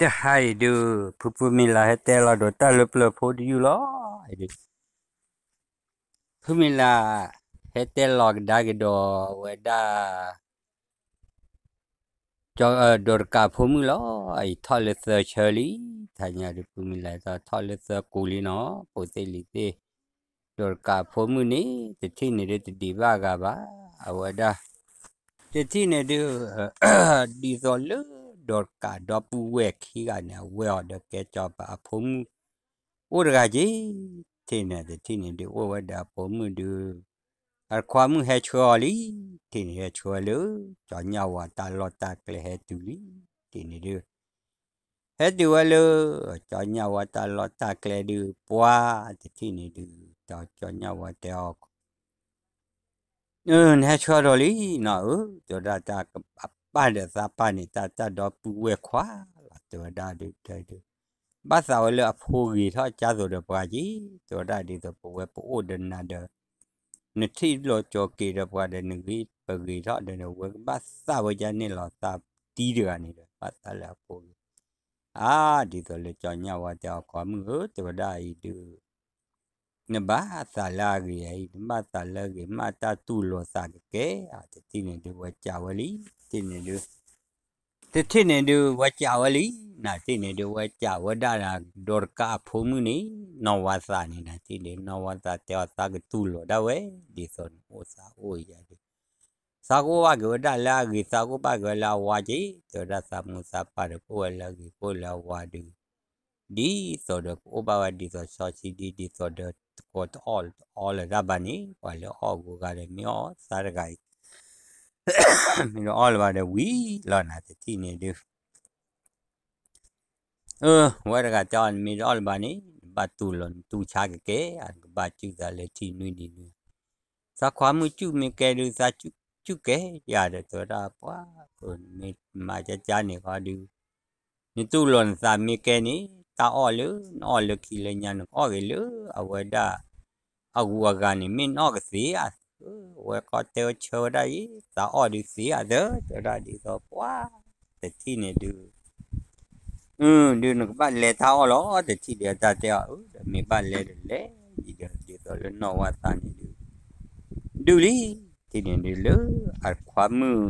တဟါအံၤဒုး ဖုဖုမံၤလၤဟဲတဲလီၤဒီးတၢ်လၢပျၢၤဖိတယုၢ်လီၤ. ဖုမံၤလၤ ဟဲတဲလီၤကဒါက့ၤဒီးဝဲဒၣ် ကၠီ ဒိးတကးဖိမုၣ်လီၤ. အံၤထီၣ်လၢသၢဆၢလံ. တဟါညါဒုး ဖုမံၤလၤထီၣ်လၢသၢကူလံနီၤ, ဖိသ့ၣ်လံၤသ့ၣ်, ဒိးတကးဖိမုၣ်န့ၣ် တထံၣ်န့ၣ်ဒုးတဒံးဘၣ်အဂၤဘၣ်. အဝဲဒၣ် တထံၣ်န့ၣ်ဒုး ဒ်သိးလၢ ဒိးတကးဒီပုၢ်ဝဲၢ်ခံဂၤန့ၣ် အဝဲအီၤဒီးကဲကၠီပၤအဖိမုၣ် အိၣ်တဂၤက့ၤ. ထံၣ်န့ၣ် တထံၣ်န့ၣ်ဒုး အိၣ်ဝဲဒီးအဖိမုၣ်ဒုး အတခွါမုၣ်ဟဲဆှၢအီၤလံ. ထံၣ်န့ၣ် ဟဲဆှၢလၢ ကၠီညၣ်ဝါတၢ်လီၢ်တၢ်ကျဲဟဲတုၤလံ. ထံၣ်န့ၣ်ဒုး ဟဲတုၤဝဲလၢ ကၠီညၣ်ဝါတၢ်လီၢ်တၢ်ကျဲဒုး ပှၤ တထံၣ်န့ၣ်ဒုး ဒီးကၠီညၣ်ဝါတဲအီၤ နဟဲဆှၢဒီးလံနီၤဧၢ, တဲဝဲဒၣ်တၢ်အပၢ်ဒီးသးပၢ်န့ၣ် တၢ်တၢ်ဒီပုၢ်ဝဲၢ်ခွါလီၤ. တဲဝဲဒၣ်ဒုး တဲဒုး ဘၣ်သးဝဲလၢအဖိဂ့ၤထီၣ်ကၢ်သိးဒီးပှၤက့ၤ, တဲဝဲဒၣ်ဒ်သိးပဝဲပအိၣ်ဒီးနၤဒီး နထံၣ်လိာ်ကၠီၤက့ၤဒီးပှၤဒီး နဂ့ၤပဂ့ၤထီၣ်ဒီး ဝဲကဘၣ်သးဝဲကန့ၣ်လီၤ. သးတံၢ်တဂၤန့ၣ်ဒီး ဘၣ်သးလၢအဖိဂ့ၤ အါ ဒ်သိးလၢကၠီညၣ်ဝါတဲအီၤ ခွါမုၣ်ဧၢ, တဲဝဲဒၣ်အံၤဒုး နဘၣ်သးလၢအဂ့ၤအံၤ, နဘၣ်သးလၢအဂ့ၤ မ့ၢ်တၢ်တူၢ်လိာ်သးကကဲဧါ. တထံၣ်န့ၣ်ဒုး ဝဲကးဝဲလံ. တထံၣ်န့ၣ်ဒုး တထံၣ်န့ၣ်ဒုး ဝဲကးဝဲလံ. နထံၣ်န့ၣ်ဒုး ဝဲကးဝဲဒၣ် ဒိးတကးအဖိမုၣ်န့ၣ် နီၢ်ဝါသးန့ၣ် နထံၣ်န့ၣ် နီၢ်ဝါသးတဲအီၤ သးကတူၢ်လိာ်ဒၣ်ဝဲ ဒ်သိးနအိၣ်သးအိၣ်ယၤဒုး သးကအိၣ်ဘၣ်က့ၤဝဲဒၣ်လၢအဂ့ၤ, သးကအိၣ်ဘၣ်က့ၤဝဲလၢအဝါက့ၤ, တဲဝဲဒၣ်သးမိၢ်သးပၢ်ဒီး ကအိၣ်ဝဲလၢအဂ့ၤ ကအိၣ်လၢအဝါဒုး, ဒ်သိးဒီးကအိၣ်ဘၣ်ဝဲဒ်သိးစီဆှံဒ်, ဒ်သိးဒီးတကိးတအီၣ်တအီလၢၤတၢ်ဘၣ်န့ၣ်, ပှၤလၢအီၣ်အဂုၤအဂၤဒီး မ့ၢ်အီၣ်သးတဂၤအံၤ, မ့ၢ်တအီၣ်လၢၤဘၣ်ဒီးဝံၤလီၤ. နတထံၣ်န့ၣ်ဒုး ဝဲတဂၤတဲအီၤ နမ့ၢ်တအီၣ်လၢၤဘၣ်န့ၣ် နဘၣ်တူၢ်လိာ်နတူၢ်ဆါကကဲဧါ, နကဘၣ်စူၢ်သးလၢထံၣ်နွံနံၤနွံ, သးခွါမုၣ်စူၢ်မ့ၢ်ကဲဒုး သးစူၢ်ကဲယၤဒီး တဲဝဲဒၣ်ပှၤ, နမ့ၢ်မၤကကန့ၣ်ဃီဒုး, နတူၢ်လိာ်နသးမ့ၢ်ကဲန့ၣ် တၢ်အီၣ်လၢနအီၣ်လၢခံလၢညါ နကအီၣ်က့ၤလၢအဝဲဒၣ် အဂုၤအဂၤန့ၣ် မ့ၢ်နအီၣ်ကသ့ဧါ, ဝဲဃီတဲဝဲဆၢဝဲဒၣ်အံၤ သးအီၣ်ဒုးသ့ဧါသၢ, တဲဝဲဒၣ်ဒ်သိးပှၤ တထံၣ်န့ၣ်ဒုး ဒုးနကဘၣ်လဲၤတၢ်အီၣ်လီၤ. တထံၣ်ဒုးအတၢ်တဲအီၤ ဒီးမ့ၢ်ဘၣ်လဲၤဒီးလဲၤ, ဒ်သိးလၢနီၢ်ဝါသးန့ၣ်ဒုး ဒုးလံ. ထံၣ်န့ၣ်ဒုးလၢအခွါမုၣ်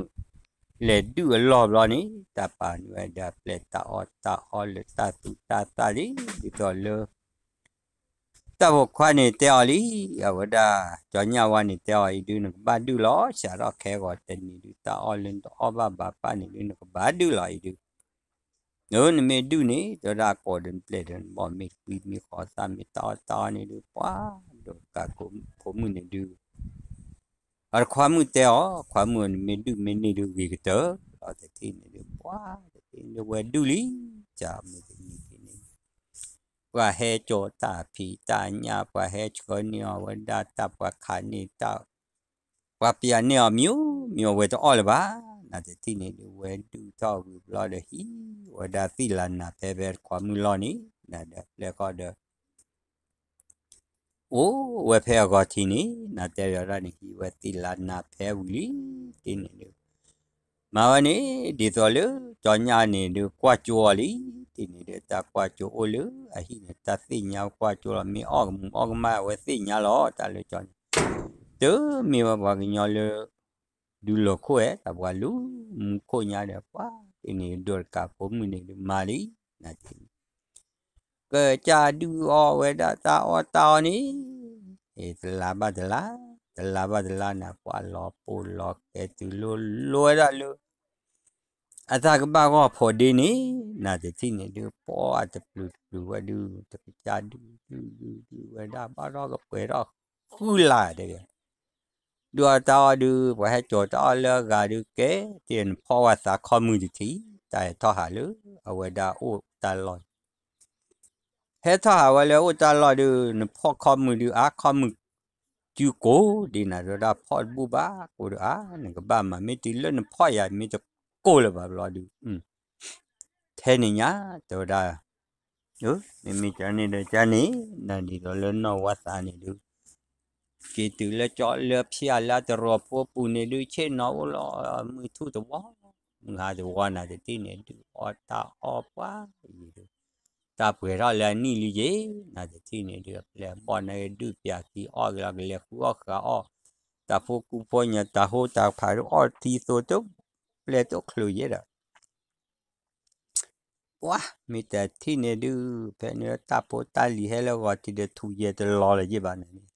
လဲၤဒုးအလီၢ်ဘျီန့ၣ် တၢ်ပာ်န့ၢ်ဝဲဒၣ်ပျဲၢ်တၢ်အီၣ်တၢ်အီလၢတၢ်သူၣ်တၢ်သၣ်လံ, ဒ်သိးလၢ တၢ်ဖိခွါန့ၣ်တဲအီၤလံ, အဝဲဒၣ် ကၠီညၣ်ဝါန့ၣ်တဲအီၤအံၤဒုး နကဘၣ်ဒုးလီၤ. စးထီၣ်ခဲဂီၤတနံၤဒုး တၢ်အီၣ်လၢနတအီၣ်ဘၣ်ဘၣ်ပၢ်န့ၣ်ဒုး နကဘၣ်ဒုးလီၤအံၤဒုး, နမ့ၢ်ဒုးန့ၣ် တဲဝဲဒၣ်ကိးဒီးနပျဲၢ်ဒီးနဘီၣ် မ့ၢ်တကွံမ့ၢ်ဃီသၣ် မ့ၢ်တၢ်အီၣ်တၢ်အီန့ၣ်ဒုး ပှၤ ဒိးတကးဖိမုၣ်န့ၣ်ဒုး အတခွါမုၣ်တဲအီၤ, ခွါမုၣ်ဧၢ နမ့ၢ်ဒုးမ့ၢ်န့ၢ်ဒုး ဂ့ၤကတၢၢ်လီၤ. တထံၣ်န့ၣ်ဒုး ပှၤ တထံၣ်န့ၣ်ဒုး ဝဲဒုးလံ. ကမုၢ်တနံၤက့ၤန့ၣ် ပှၤဟဲကၠီၤတၢ်ဖံးတၢ်ညၣ် ပှၤဟဲဆှၢန့ၢ်အီၤဝဲဒၣ်တၢ် ပှၤခးန့ၢ်တၢ် ပှၤပျးန့ၢ်အီၤ မ့ၢ်မ့ၢ်ဝဲတအီၣ်လၢၤဘၣ်. နတထံၣ်န့ၣ်ဒုး ဝဲဒုးထီၣ်ဝံၤဘျီဒီး ဟံးဝဲဒၣ်သ့ၣ်လၤနၤဖဲ ဖဲတခွါမုၣ်လီၢ်န့ၣ် နဒီးပျဲၢ်ဃီဒီး အိၣ်ဝဲဖဲအဂီၤထံးန့ၣ် နတဲဝဲဒၣ်န့ၣ် ဟံးဝဲသ့ၣ်လၤနၤဖဲဝံၤလံ. တထံၣ်န့ၣ်ဒုး မၤဝဲန့ၣ် ဒ်သိးလၢ ကၠီညၣ်န့ၣ်ဒုး ကွၢ်ကၠိအီၤလံ. တထံၣ်န့ၣ်ဒုး တၢ်ကွၢ်ကၠိအိၣ်လၢအဟံၣ်န့ၣ် တၢ်သ့ၣ်ညါကွၢ်ကၠိလီၤ. မ့ၢ်အီၣ်ကမူၣ်အီၣ်ကမၣ်ဝဲသ့ၣ်ညါလီၤ. တၢ်လၢကၠီညၣ် တမ့ၢ်ဝဲပှၤကညီလၢ ဒုးလီၤခိၣ်ဝဲ တၢ်ပှၤလူၤမူခိၣ်ညါဒီး ပှၤတထံၣ်န့ၣ် ဒိးတကးဖိမုၣ်န့ၣ်ဒုးမၤလံ. နတထံၣ်န့ၣ် ကစၢ်ဒုးအီၣ်ဝဲဒၣ်တၢ်အီၣ်တၢ်အီန့ၣ် တလါဘၣ်တလါ တလါဘၣ်တလါန့ၣ် ပှၤလီၤပိာ်လီၤကဲတုၤလၢ လိဝဲဒၣ်လၢ အတၢ်ကဘၣ်ဂီၢ်ဖိးဒ့န့ၣ် နတထံၣ်န့ၣ်ဒုး ပှၤတပျုၤတပျုၤဝဲဒုး တကစၢ်ဒုး ဒုးဒုးဒုးဝဲဒၣ် ဘၣ်ထီၣ်ကပှဲၤထီၣ်ဃုလါတဲ ဒုးအီၣ်တၢ်အီၣ်ဒုး ပှၤဟဲကၠီၤတၢ်အီၣ်လၢအဂၤဒုးကဲ တနဖီၣ်ဝဲသးခီမုၢ်တထံၣ် တၢ်ဟဲထီၣ်ဟးလၢ အဝဲဒၣ်အိၣ်တၢ်လီၢ် ဟဲထီၣ်ဟးဝဲလၢအိၣ်တၢ်လီၢ်ဒုး နဖီၣ်ခီမုၢ်ဒုး အါခီမုၢ်စုကိးဒ်နၤ တဲဝဲဒၣ်ဖီၣ်တဘူၣ်ဘၣ်ကိးဒုး အါ နကဘၣ်မၤ မ့ၢ်တုၤလၢနဖီၣ်ယၤ မ့ၢ်တကိးလၢၤဘၣ်ဘျီဒုး ထဲန့ၣ်ညါ တဲဝဲဒၣ် မ့မ့ၢ်ကန့ၣ်ဒီးကန့ၣ် နဒ်သိးလၢနီၢ်ဝါသးန့ၣ်ဒုး က့ၤတုၤလၢကၠီလၢဖၠၣ်လၢအတရီၢ်ဖိပူၤန့ၣ်ဒုး ဆ့ၣ်နီၤအိၣ်လီၤ မုၢ်ထူၣ်တဝီ မုၢ်ဟါတဝီနၤတထံၣ်န့ၣ် ဒုးအီၣ်တၢ်အီၣ်ပှၤအံၤဒုး တၢ်ပှဲၤထီၣ်လၢအနံၣ်လံယ့ၤ နၤတထံၣ်န့ၣ်ဒုး အပျဲၢ်အဘီၣ်န့ၣ်ဒုး ပၠးခံအီၣ်က့ၤလီၤ ကလဲၤဃုအီၣ်ဃုအီၣ် တၢ်ဖိကူဖိညီ တၢ်ဟိတၢ်ဖးဒုး အီၣ်ထံသိးတပျဲၢ်တအိၣ်ချုးယဲဒီး ပှၤ မ့ၢ်တထံၣ်န့ၣ်ဒုး ဖဲန့ၣ်တၢ်ဖိတၢ်လံၤဟဲလၢအဂီၤထံးဒီး ထူၣ်ယဲၢ်တလီၤလၢၤယ့ၢ်ဘၣ်န့ၣ်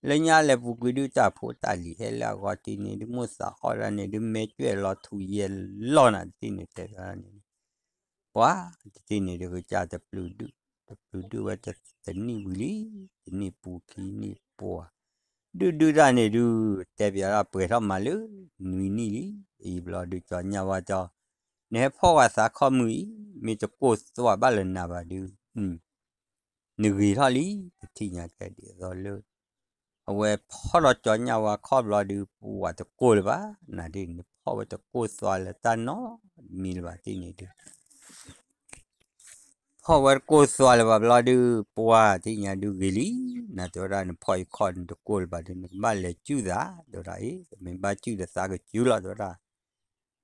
လၢညါလဲၤပူၤကွံာ်ဒုး တၢ်ဖိတၢ်လံၤဟဲလၢအဂီၤထံးန့ၣ်ဒုး မိၣ်သးအီၣ်ဒၣ်န့ၣ်ဒုး မဲာ်ကွဲးလီၤထူၣ်ယဲၢ်လီၤနၤတထံၣ်န့ၣ် တဲဝဲဒၣ်န့ၣ် ပှၤ တထံၣ်န့ၣ်ဒုး ကစၢ်တပျုၤဒုး တပျုၤဒုးဝဲတနံၣ်ဝံၤလံ တနံၣ်ပူၤခံနံၣ်ပှၤ ဒုးဒုးတၢ်န့ၣ်ဒုး တဲပျးဒၣ်ပှဲၤထီၣ်မးလၢ နွံနံၣ်လံ အံၤဘျီဒုး ကၠီညၣ်ဝါဒီး နဟဲဖီၣ်ဝဲသးခီၣ်မုၢ်အံၤ မ့ၢ်တကိၢ်သွးဘၣ်လၢနၤဘၣ်ဒုး နဂ့ၤထီၣ်လံ တထံၣ်ညါကဲဒ်သိးလၢ အဝဲဖီၣ်ဒီးကၠီညၣ်ဝါခီၣ်ဘျီဒုး ပှၤတကိၢ်လၢၤဘၣ် နၤဒုး နဖီၣ်ဝဲတကိၢ်သွးလၢတၢ်နီတမံၤလၢၤဘၣ်တထံၣ်န့ၣ်ဒုး ဖီၣ်ဝဲတကိၢ်သွးလၢၤဘၣ်ဘျီဒုး ပှၤတထံၣ်ညါဒုးဂ့ၤလံ နၤတဲဝဲဒၣ် နဖီၣ်ယခီၣ်နတကိၢ်လၢၤဘၣ်ဒုး နကဘၣ်လဲၤစုၣ်သး တဲဝဲဒၣ် အ့ မ့ၢ်ဘၣ်စုၣ်ဒီးသးကစုၣ်လီၤ တဲဝဲဒၣ်